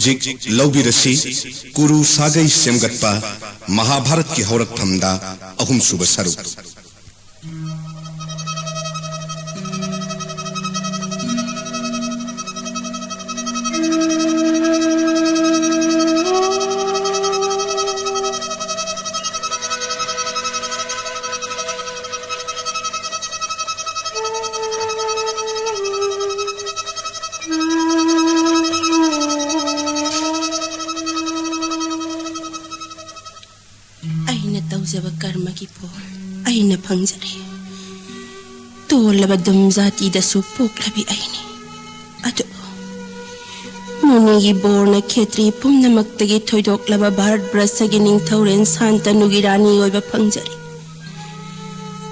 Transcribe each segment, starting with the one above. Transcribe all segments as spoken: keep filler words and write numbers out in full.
ꯍꯧꯖꯤꯛ ꯂꯧꯕꯤꯔꯁꯤ, ꯀꯨꯔꯨ ꯁꯥꯒꯩ ꯁꯦꯝꯒꯠꯄ, ꯃꯍꯥꯚꯥꯔꯠꯀꯤ ꯍꯧꯔꯛꯐꯝꯗ ꯑꯍꯨꯝꯁꯨꯕ ꯁꯔꯨꯛ꯫ ꯑꯩꯅ ꯇꯧꯖꯕ ꯀꯔꯃꯒꯤ ꯐꯣꯜ ꯑꯩꯅ ꯐꯪꯖꯔꯦ꯫ ꯇꯣꯜꯂꯕ ꯗꯨꯝ ꯖꯥꯇꯤꯗꯁꯨ ꯄꯣꯛꯂꯕꯤ ꯑꯩꯅꯤ꯫ ꯑꯗꯨꯕꯨ ꯃꯨꯅꯤꯒꯤ ꯕꯣꯔꯅ ꯈꯦꯇ꯭ꯔꯤ ꯄꯨꯝꯅꯃꯛꯇꯒꯤ ꯊꯣꯏꯗꯣꯛꯂꯕ ꯚꯥꯔꯠ ꯕ꯭ꯔꯁꯒꯤ ꯅꯤꯡꯊꯧꯔꯦꯜ ꯁꯥꯟꯇꯅꯨꯒꯤ ꯔꯥꯅꯤ ꯑꯣꯏꯕ ꯐꯪꯖꯔꯦ꯫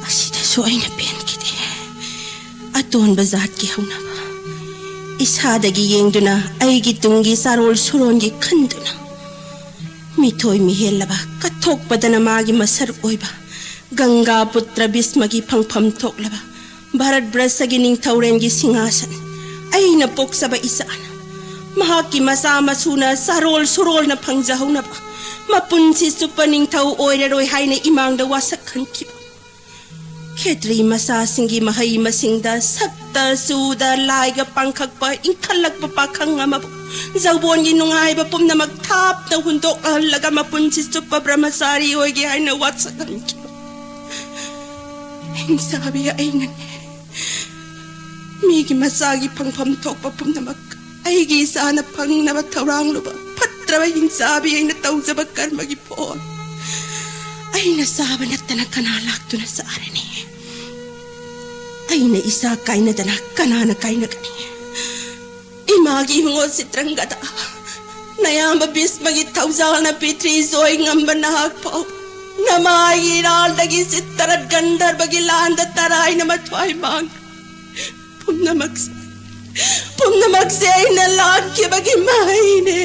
ꯑꯁꯤꯗꯁꯨ ꯑꯩꯅ ꯄꯦꯟꯈꯤꯗꯦ꯫ ꯑꯇꯣꯟꯕ ꯖꯥꯠꯀꯤ ꯍꯧꯅꯕ ꯏꯁꯥꯗꯒꯤ ꯌꯦꯡꯗꯨꯅ ꯑꯩꯒꯤ ꯇꯨꯡꯒꯤ ꯆꯥꯔꯣꯜ ꯁꯨꯔꯣꯟꯒꯤ ꯈꯟꯗꯨꯅ ꯃꯤꯊꯣꯏ ꯃꯤꯍꯦꯜꯂꯕ ꯀꯠꯊꯣꯛꯄꯗꯅ ꯃꯥꯒꯤ ꯃꯁꯔꯨꯛ ꯑꯣꯏꯕ ꯒꯪꯒꯥ ꯄꯨꯇ꯭ꯔ ꯚꯤꯁꯃꯒꯤ ꯐꯪꯐꯝ ꯊꯣꯛꯂꯕ ꯚꯥꯔꯠ ꯕ꯭ꯔꯁꯒꯤ ꯅꯤꯡꯊꯧꯔꯦꯜꯒꯤ ꯁꯤꯡꯍꯥꯁꯟ ꯑꯩꯅ ꯄꯣꯛꯆꯕ ꯏꯆꯥꯅ ꯃꯍꯥꯛꯀꯤ ꯃꯆꯥ ꯃꯁꯨꯅ ꯆꯥꯔꯣꯜ ꯁꯨꯔꯣꯜꯅ ꯐꯪꯖꯍꯧꯅꯕ ꯃꯄꯨꯟꯁꯤ ꯆꯨꯞꯄ ꯅꯤꯡꯊꯧ ꯑꯣꯏꯔꯔꯣꯏ ꯍꯥꯏꯅ ꯏꯃꯥꯡꯗ ꯋꯥꯁꯛ ꯈꯟꯈꯤꯕ ꯈꯦꯇ꯭ꯔꯤ ꯃꯆꯥꯁꯤꯡꯒꯤ ꯃꯍꯩ ꯃꯁꯤꯡꯗ ꯁꯛꯇ ꯆꯨꯗ ꯂꯥꯏꯒ ꯄꯥꯡꯈꯛꯄ ꯏꯪꯈꯠꯂꯛꯄ ꯄꯥꯈꯪ ꯑꯃꯕꯨ ꯖꯧꯕꯣꯟꯒꯤ ꯅꯨꯡꯉꯥꯏꯕ ꯄꯨꯝꯅꯃꯛ ꯊꯥꯞꯅ ꯍꯨꯟꯗꯣꯛꯍꯜꯂꯒ ꯃꯄꯨꯟꯁꯤ ꯆꯨꯞꯄ ꯕ꯭ꯔꯍꯃꯆꯥꯔꯤ ꯑꯣꯏꯒꯦ ꯍꯥꯏꯅ ꯋꯥꯁꯛꯍꯟꯈꯤꯕ ꯍꯤꯡꯆꯥꯕꯤ ꯑꯩꯅꯅꯦ꯫ ꯃꯤꯒꯤ ꯃꯆꯥꯒꯤ ꯐꯪꯐꯝ ꯊꯣꯛꯄ ꯄꯨꯝꯅꯃꯛ ꯑꯩꯒꯤ ꯏꯆꯥꯅ ꯐꯪꯅꯕ ꯊꯧꯔꯥꯡꯂꯨꯕ ꯐꯠꯇ꯭ꯔꯕ ꯍꯤꯡꯆꯥꯕꯤ ꯑꯩꯅ ꯇꯧꯖꯕ ꯀꯔꯃꯒꯤ ꯐꯣꯜ ꯑꯩꯅ ꯆꯥꯕ ꯅꯠꯇꯅ ꯀꯅꯥ ꯂꯥꯛꯇꯨꯅ ꯆꯥꯔꯅꯤ? ꯑꯩꯅ ꯏꯆꯥ ꯀꯥꯏꯅꯗꯅ ꯀꯅꯥꯅ ꯀꯥꯏꯅꯒꯅꯤ? ꯏꯃꯥꯒꯤ ꯏꯕꯨꯡꯉꯣ ꯆꯤꯇ꯭ꯔꯪꯒꯗ ꯅꯌꯥꯝꯕ ꯚꯤꯁꯃꯒꯤ ꯊꯧꯖꯥꯜꯅ ꯄꯤꯊ꯭ꯔꯤ ꯖꯣꯏ ꯉꯝꯕ ꯅꯍꯥꯛ ꯐꯥꯎ ꯅꯃꯥꯏꯒꯤ ꯏꯔꯥꯜꯗꯒꯤ ꯆꯤꯠꯇꯔꯠ ꯒꯟꯙꯔꯕꯒꯤ ꯂꯥꯟꯗ ꯇꯔꯥꯏꯅ ꯃꯊ꯭ꯋꯥꯏ ꯃꯥꯡꯈ꯭ꯔꯦ꯫ ꯄꯨꯝꯅꯃꯛꯁꯦ ꯄꯨꯝꯅꯃꯛꯁꯦ ꯑꯩꯅ ꯂꯥꯛꯈꯤꯕꯒꯤ ꯃꯍꯩꯅꯦ꯫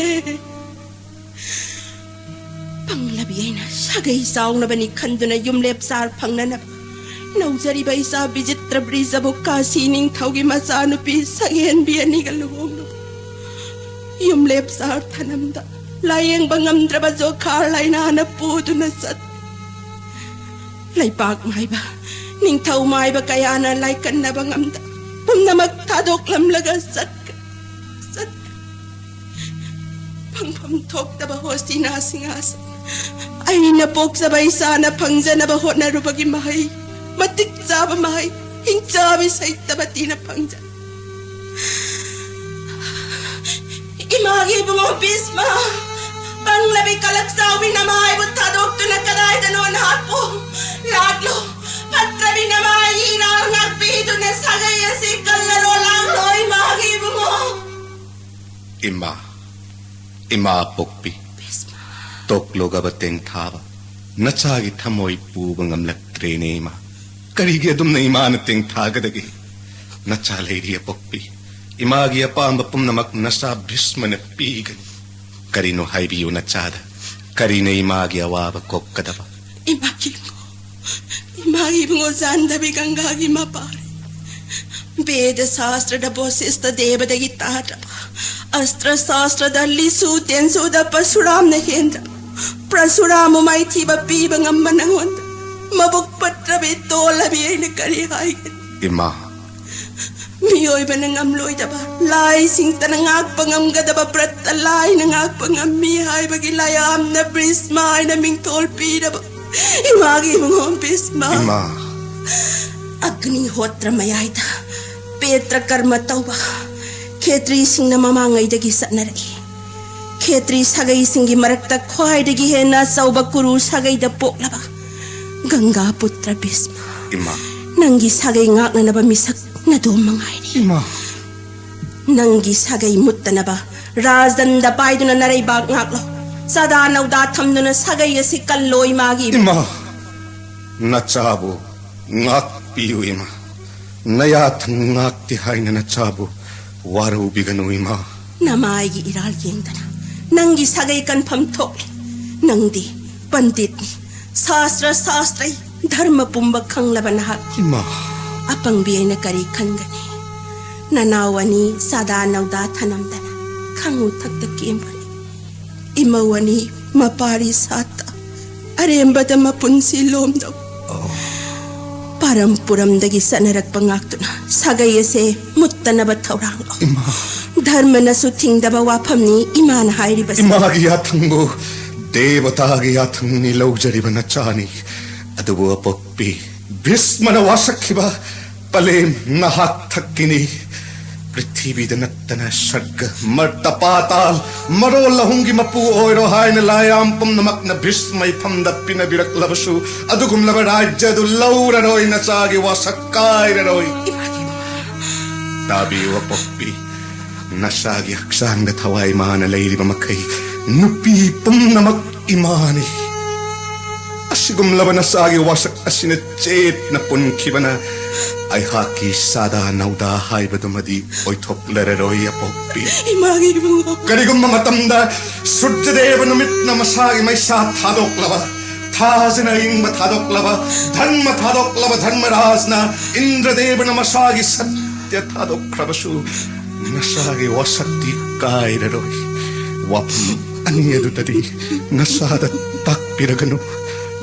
ꯄꯪꯂꯕꯤ ꯑꯩꯅ ꯁꯥꯒꯩ ꯆꯥꯎꯅꯕꯅꯤ ꯈꯟꯗꯨꯅ ꯌꯨꯝꯂꯦꯞ ꯆꯥꯔ ꯐꯪꯅꯅꯕ ꯅꯧꯖꯔꯤꯕ ꯏꯆꯥ ꯕꯤꯖꯤꯇ꯭ꯔ ꯕ꯭ꯔꯤꯖꯕꯨ ꯀꯥꯁꯤ ꯅꯤꯡꯊꯧꯒꯤ ꯃꯆꯥꯅꯨꯄꯤ ꯁꯛꯍꯦꯟꯕꯤ ꯑꯅꯤꯒ ꯂꯨꯍꯣꯡꯂꯨꯕ ꯌꯨꯝꯂꯦꯞ ꯆꯥꯔ ꯊꯅꯝꯗ ꯂꯥꯌꯦꯡꯕ ꯉꯝꯗ꯭ꯔꯕ ꯖꯣꯈꯥꯔ ꯂꯥꯏꯅꯥꯅ ꯄꯨꯗꯨꯅ ꯆꯠ꯫ ꯂꯩꯄꯥꯛ ꯃꯥꯏꯕ, ꯅꯤꯡꯊꯧ ꯃꯥꯏꯕ ꯀꯌꯥꯅ ꯂꯥꯏꯀꯟꯅꯕ ꯉꯝꯗ ꯄꯨꯝꯅꯃꯛ ꯊꯥꯗꯣꯛꯂꯝꯂꯒ ꯆꯠꯈ꯭ꯔꯦ꯫ ꯆꯠꯈ꯭ꯔꯦ꯫ ꯐꯪꯐꯝ ꯊꯣꯛꯇꯕ ꯍꯣꯁꯇꯤꯅꯥ ꯁꯤꯡꯍꯥꯁꯟ, ꯑꯩꯅ ꯄꯣꯛꯆꯕ ꯏꯆꯥꯅ ꯐꯪꯖꯅꯕ ꯍꯣꯠꯅꯔꯨꯕꯒꯤ ꯃꯍꯩ, ꯃꯇꯤꯛ ꯆꯥꯕ ꯃꯍꯩ, ꯍꯤꯡꯆꯥꯕꯤ ꯁꯩꯇꯕꯇꯤꯅ ꯐꯪꯖ ꯏꯃꯥꯒꯤ ꯏꯕꯨꯡꯉꯣ ꯕꯤꯁꯃ, ꯄꯪꯂꯕꯤ ꯀꯂꯛ ꯆꯥꯎꯕꯤ ꯅꯃꯥꯏꯕꯨ ꯊꯥꯗꯣꯛꯇꯨꯅ ꯀꯗꯥꯏꯗꯅꯣ ꯅꯍꯥꯛꯄꯨ? ꯂꯥꯛꯂꯣ, ꯐꯠꯇ꯭ꯔꯕꯤ ꯅꯃꯥꯏꯒꯤ ꯏꯔꯥꯜ ꯉꯥꯛꯄꯤꯗꯨꯅ ꯁꯥꯒꯩ ꯑꯁꯤ ꯀꯜꯂꯔꯣ, ꯂꯥꯛꯂꯣ, ꯏꯃꯥꯒꯤ ꯏꯕꯨꯡꯉꯣ꯫ ꯏꯃꯥ, ꯏꯃꯥ ꯄꯣꯛꯄꯤ, ꯕꯤꯁꯃ꯫ ꯇꯣꯛꯂꯨꯒꯕ ꯇꯦꯡꯊꯥꯕ ꯅꯆꯥꯒꯤ ꯊꯃꯣꯏ ꯄꯨꯕ ꯉꯝꯂꯛꯇ꯭ꯔꯦꯅꯦ ꯏꯃꯥ꯫ ꯀꯔꯤꯒꯤ ꯑꯗꯨꯝꯅ ꯏꯃꯥꯅ ꯇꯦꯡꯊꯥꯒꯗꯒꯦ? ꯅꯆꯥ ꯂꯩꯔꯤ ꯑꯄꯣꯛꯄꯤ꯫ ꯏꯃꯥꯒꯤ ꯑꯄꯥꯝꯕ ꯄꯨꯝꯅꯃꯛ ꯅꯆꯥ ꯚꯤꯁꯃꯅ ꯄꯤꯒꯅꯤ꯫ ꯀꯔꯤꯅꯣ ꯍꯥꯏꯕꯤꯌꯨ ꯅꯆꯥꯗ꯫ ꯀꯔꯤꯅ ꯏꯃꯥꯒꯤ ꯑꯋꯥꯕ ꯀꯣꯛꯀꯗꯕ? ꯏꯃꯥꯒꯤ ꯏꯕꯨꯡꯉꯣ, ꯏꯃꯥꯒꯤ ꯏꯕꯨꯡꯉꯣ ꯖꯥꯟꯗꯕꯤ ꯒꯪꯒꯥꯒꯤ ꯃꯄꯥꯔꯤ꯫ ꯕꯦꯗ ꯁꯥꯁꯇ꯭ꯔꯗ ꯕꯣꯁꯤꯁꯇ ꯗꯦꯕꯗꯒꯤ ꯇꯥꯗ꯭ꯔꯕ, ꯑꯁꯇ꯭ꯔ ꯁꯥꯁꯇ꯭ꯔꯗ ꯂꯤꯁꯨ ꯇꯦꯟꯁꯨꯗ ꯄꯁꯨꯔꯥꯝꯅ ꯍꯦꯟꯗ꯭ꯔꯕ, ꯄ꯭ꯔꯁꯨꯔꯥꯝꯕꯨ ꯃꯥꯏꯊꯤꯕ ꯄꯤꯕ ꯉꯝꯕ ꯅꯪꯉꯣꯟꯗ ꯃꯕꯨꯛ ꯐꯠꯇ꯭ꯔꯕꯤ ꯇꯣꯜꯂꯕꯤ ꯑꯩꯅ ꯀꯔꯤ ꯍꯥꯏꯒꯅꯤ? ꯏꯃꯥ꯫ ꯃꯤꯑꯣꯏꯕꯅ ꯉꯝꯂꯣꯏꯗꯕ, ꯂꯥꯏꯁꯤꯡꯇꯅ ꯉꯥꯛꯄ ꯉꯝꯒꯗꯕ ꯕ꯭ꯔꯠꯇ ꯂꯥꯏꯅ ꯉꯥꯛꯄ ꯉꯝꯃꯤ ꯍꯥꯏꯕꯒꯤ ꯂꯥꯏꯌꯥꯝꯅ ꯕ꯭ꯔꯤꯁꯃ ꯍꯥꯏꯅ ꯃꯤꯡꯊꯣꯜ ꯄꯤꯔꯕ ꯏꯃꯥꯒꯤ ꯏꯕꯨꯡꯉꯣ ꯕꯤꯁꯃ꯫ ꯏꯃꯥ꯫ ꯑꯒ꯭ꯅꯤꯍꯣꯇ꯭ꯔ ꯃꯌꯥꯏꯗ ꯄꯦꯇ꯭ꯔ ꯀꯔꯃ ꯇꯧꯕ ꯈꯦꯇ꯭ꯔꯤꯁꯤꯡꯅ ꯃꯃꯥꯡꯉꯩꯗꯒꯤ ꯆꯠꯅꯔꯛꯏ꯫ ꯈꯦꯇ꯭ꯔꯤ ꯁꯥꯒꯩꯁꯤꯡꯒꯤ ꯃꯔꯛꯇ ꯈ꯭ꯋꯥꯏꯗꯒꯤ ꯍꯦꯟꯅ ꯑꯆꯧꯕ ꯀꯨꯔꯨ ꯁꯥꯒꯩꯗ ꯄꯣꯛꯂꯕ ꯒꯪꯒꯥ ꯄꯨꯇ꯭ꯔ ꯕꯤꯁꯃ꯫ ꯏꯃꯥ꯫ ꯅꯪꯒꯤ ꯁꯥꯒꯩ ꯉꯥꯛꯅꯅꯕ ꯃꯤꯁꯛ ꯅꯗꯣꯝ ꯃꯉꯥꯏꯔꯦ꯫ ꯏꯃꯥ꯫ ꯅꯪꯒꯤ ꯁꯥꯒꯩ ꯃꯨꯠꯇꯅꯕ ꯔꯥꯖꯗꯟꯗ ꯄꯥꯏꯗꯨꯅ ꯅꯔꯩꯕꯥꯛ ꯉꯥꯛꯂꯣ꯫ ꯆꯥꯗꯥ ꯅꯧꯗꯥ ꯊꯝꯗꯨꯅ ꯁꯥꯒꯩ ꯑꯁꯤ ꯀꯜꯂꯣ ꯏꯃꯥꯒꯤ꯫ ꯏꯃꯥ꯫ ꯅꯆꯥꯕꯨ ꯉꯥꯛꯄꯤꯌꯨ ꯏꯃꯥ꯫ ꯅꯌꯥꯊꯪ ꯉꯥꯛꯇꯦ ꯍꯥꯏꯅ ꯅꯆꯥꯕꯨ ꯋꯥꯔꯧꯕꯤꯒꯅꯨ ꯏꯃꯥ꯫ ꯅꯃꯥꯏꯒꯤ ꯏꯔꯥꯜ ꯌꯦꯡꯗꯅ ꯅꯪꯒꯤ ꯁꯥꯒꯩ ꯀꯟꯐꯝ ꯊꯣꯛꯂꯦ꯫ ꯅꯪꯗꯤ ꯄꯟꯗꯤꯠꯅꯤ, ꯁꯥꯁꯇ꯭ꯔ ꯁꯥꯁꯇ꯭ꯔꯩ, ꯙꯔꯃ ꯄꯨꯝꯕ ꯈꯪꯂꯕ ꯅꯍꯥꯛ꯫ ꯏꯃꯥ꯫ ꯑꯄꯪꯕꯤ ꯑꯩꯅ ꯀꯔꯤ ꯈꯟꯒꯅꯤ? ꯅꯅꯥꯎ ꯑꯅꯤ ꯆꯥꯗꯥ ꯅꯧꯗꯥ ꯊꯅꯝꯗꯅ ꯑꯉꯨ ꯊꯛꯇ ꯀꯦꯝꯒꯅꯤ꯫ ꯏꯃꯧ ꯑꯅꯤ ꯃꯄꯥꯔꯤ ꯁꯥꯠꯇ ꯑꯔꯦꯝꯕꯗ ꯃꯄꯨꯟꯁꯤ ꯂꯣꯝꯗꯧ꯫ ꯄꯥꯔꯝ ꯄꯨꯔꯝꯗꯒꯤ ꯆꯠꯅꯔꯛꯄ ꯉꯥꯛꯇꯨꯅ ꯁꯥꯒꯩ ꯑꯁꯦ ꯃꯨꯠꯇꯅꯕ ꯊꯧꯔꯥꯡ ꯂꯧ꯫ ꯏꯃꯥ꯫ ꯙꯔꯃꯅꯁꯨ ꯊꯤꯡꯗꯕ ꯋꯥꯐꯝꯅꯤ ꯏꯃꯥꯅ ꯍꯥꯏꯔꯤꯕꯁꯤ꯫ ꯏꯃꯥꯒꯤ ꯌꯥꯊꯪꯕꯨ ꯗꯦꯕꯇꯥꯒꯤ ꯌꯥꯊꯪꯅꯤ ꯂꯧꯖꯔꯤꯕ ꯅꯆꯥꯅꯤ꯫ ꯑꯗꯨꯕꯨ ꯑꯄꯣꯛꯄꯤ ꯚꯤꯁꯃꯅ ꯋꯥꯁꯛꯈꯤꯕ ꯄꯂꯦꯝ ꯉꯥꯏꯍꯥꯛ ꯊꯛꯀꯤꯅꯤ꯫ ꯄ꯭ꯔꯤꯊꯤꯕꯤꯗ ꯅꯠꯇꯅ ꯁꯔꯒ, ꯃꯔꯇ, ꯄꯥꯇꯥꯜ, ꯃꯔꯣꯜ ꯑꯍꯨꯝꯒꯤ ꯃꯄꯨ ꯑꯣꯏꯔꯣ ꯍꯥꯏꯅ ꯂꯥꯏꯌꯥꯝ ꯄꯨꯝꯅꯃꯛꯅ ꯚꯤꯁꯃ ꯏꯐꯝꯗ ꯄꯤꯅꯕꯤꯔꯛꯂꯕꯁꯨ, ꯑꯗꯨꯒꯨꯝꯂꯕ ꯔꯥꯖ꯭ꯌ ꯑꯗꯨ ꯂꯧꯔꯔꯣꯏ, ꯅꯆꯥꯒꯤ ꯋꯥꯁꯛ ꯀꯥꯏꯔꯔꯣꯏ꯫ ꯇꯥꯕꯤꯌꯨ ꯑꯄꯣꯛꯄꯤ, ꯅꯆꯥꯒꯤ ꯍꯛꯆꯥꯡꯗ ꯊꯋꯥꯏ ꯃꯥꯅ ꯂꯩꯔꯤꯕ ꯃꯈꯩ ꯅꯨꯄꯤ ꯄꯨꯝꯅꯃꯛ ꯏꯃꯥꯅꯤ꯫ ꯑꯁꯤꯒꯨꯝꯂꯕ ꯅꯆꯥꯒꯤ ꯋꯥꯁꯛ ꯑꯁꯤꯅ ꯆꯦꯠꯅ ꯄꯨꯟꯈꯤꯕꯅ ꯑꯩꯍꯥꯛꯀꯤ ꯆꯥꯗꯥ ꯅꯧꯗꯥ ꯍꯥꯏꯕꯗꯨꯃꯗꯤ ꯑꯣꯏꯊꯣꯛꯂꯔꯔꯣꯏ ꯑꯄꯣꯛꯄꯤ꯫ ꯏꯃꯥꯒꯤ ꯏꯕꯨꯡꯉꯣ꯫ ꯀꯔꯤꯒꯨꯝꯕ ꯃꯇꯝꯗ ꯁꯨꯔꯖꯗꯦꯕ ꯅꯨꯃꯤꯠꯅ ꯃꯁꯥꯒꯤ ꯃꯩꯁꯥ ꯊꯥꯗꯣꯛꯂꯕ, ꯊꯥꯖꯅ ꯑꯏꯪꯕ ꯊꯥꯗꯣꯛꯂꯕ, ꯙꯔꯃ ꯊꯥꯗꯣꯛꯂꯕ ꯙꯔꯃꯔꯥꯖꯅ ꯏꯟꯗ꯭ꯔꯗꯦꯕꯅ ꯃꯁꯥꯒꯤ ꯁꯠ ꯇ ꯊꯥꯗꯣꯛꯈ꯭ꯔꯕꯁꯨ ꯅꯆꯥꯒꯤ ꯋꯥꯁꯛꯇꯤ ꯀꯥꯏꯔꯔꯣꯏ꯫ ꯋꯥꯐꯝ ꯑꯅꯤ ꯑꯗꯨꯗꯗꯤ ꯅꯆꯥꯗ ꯇꯥꯛꯄꯤꯔꯒꯅꯨ꯫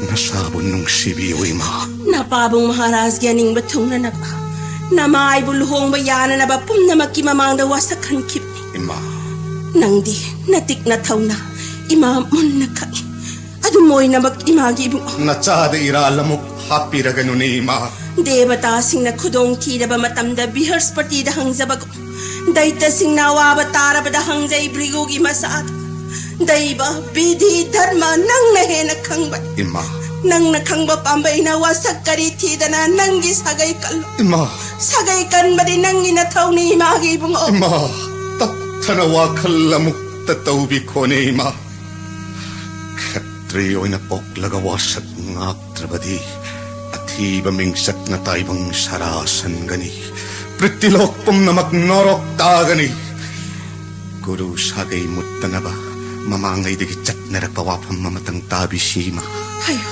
ꯅꯆꯥꯕꯨ ꯅꯨꯡꯁꯤꯕꯤꯌꯨ ꯏꯃꯥ꯫ ꯅꯄꯥꯕꯨꯡ ꯃꯍꯥꯔꯥꯖꯒꯤ ꯑꯅꯤꯡꯕ ꯊꯨꯡꯅꯅꯕ ꯅꯃꯥꯏꯕꯨ ꯂꯨꯍꯣꯡꯕ ꯌꯥꯅꯅꯕ ꯄꯨꯝꯅꯃꯛꯀꯤ ꯃꯃꯥꯡꯗ ꯋꯥꯁꯛ ꯈꯟꯈꯤꯕꯅꯤ꯫ ꯏꯃꯥ꯫ ꯅꯪꯗꯤ ꯅꯇꯤꯛ ꯅꯊꯧꯅ ꯏꯃꯥ ꯃꯨꯟꯅ ꯈꯪꯏ꯫ ꯑꯗꯨꯝ ꯑꯣꯏꯅꯃꯛ ꯏꯃꯥꯒꯤ ꯏꯕꯨꯡꯉꯣ꯫ ꯅꯆꯥꯗ ꯏꯔꯥꯜ ꯑꯃꯨꯛ ꯍꯥꯞꯄꯤꯔꯒꯅꯨꯅꯦ ꯏꯃꯥ꯫ ꯗꯦꯕꯇꯥꯁꯤꯡꯅ ꯈꯨꯗꯣꯡ ꯊꯤꯔꯕ ꯃꯇꯝꯗ ꯕ꯭ꯔꯤꯍꯁꯄꯇꯤꯗ ꯍꯪꯖꯕꯒꯨꯝ, ꯗꯩꯇꯁꯤꯡꯅ ꯑꯋꯥꯕ ꯇꯥꯔꯕꯗ ꯍꯪꯖꯩ ꯚ꯭ꯔꯤꯒꯨꯒꯤ ꯃꯆꯥꯗ꯫ ꯗꯩꯕ, ꯕꯤꯙꯤ, ꯙꯔꯃ ꯅꯪꯅ ꯍꯦꯟꯅ ꯈꯪꯕꯅꯤ꯫ ꯏꯃꯥ꯫ ꯅꯪꯅ ꯈꯪꯕ ꯄꯥꯝꯕꯩꯅ ꯋꯥꯁꯛ ꯀꯔꯤ ꯊꯤꯗꯅ ꯅꯪꯒꯤ ꯁꯥꯒꯩ ꯀꯜꯂꯨ꯫ ꯏꯃꯥ꯫ ꯁꯥꯒꯩ ꯀꯟꯕꯗꯤ ꯅꯪꯒꯤ ꯅꯊꯧꯅꯤ ꯏꯃꯥꯒꯤ ꯏꯕꯨꯡꯉꯣ꯫ ꯏꯃꯥ, ꯇꯠꯊꯅ ꯋꯥꯈꯜ ꯑꯃꯨꯛꯇ ꯇꯧꯕꯤꯈꯣꯅꯦ ꯏꯃꯥ꯫ ꯈꯇ꯭ꯔꯤ ꯑꯣꯏꯅ ꯄꯣꯛꯂꯒ ꯋꯥꯁꯛ ꯉꯥꯛꯇ꯭ꯔꯕꯗꯤ ꯑꯊꯤꯕ ꯃꯤꯡꯆꯠꯅ ꯇꯥꯏꯕꯪ ꯁꯔꯥ ꯁꯟꯒꯅꯤ꯫ ꯄ꯭ꯔꯤꯊꯤꯂꯣꯛ ꯄꯨꯝꯅꯃꯛ ꯅꯣꯔꯣꯛ ꯇꯥꯒꯅꯤ꯫ ꯀꯨꯔꯨ ꯁꯥꯒꯩ ꯃꯨꯠꯇꯅꯕ ꯃꯃꯥꯡꯉꯩꯗꯒꯤ ꯆꯠꯅꯔꯛꯄ ꯋꯥꯐꯝ ꯑꯃꯇꯪ ꯇꯥꯕꯤꯁꯤ ꯏꯃꯥ꯫ ꯍꯥꯏꯌꯨ,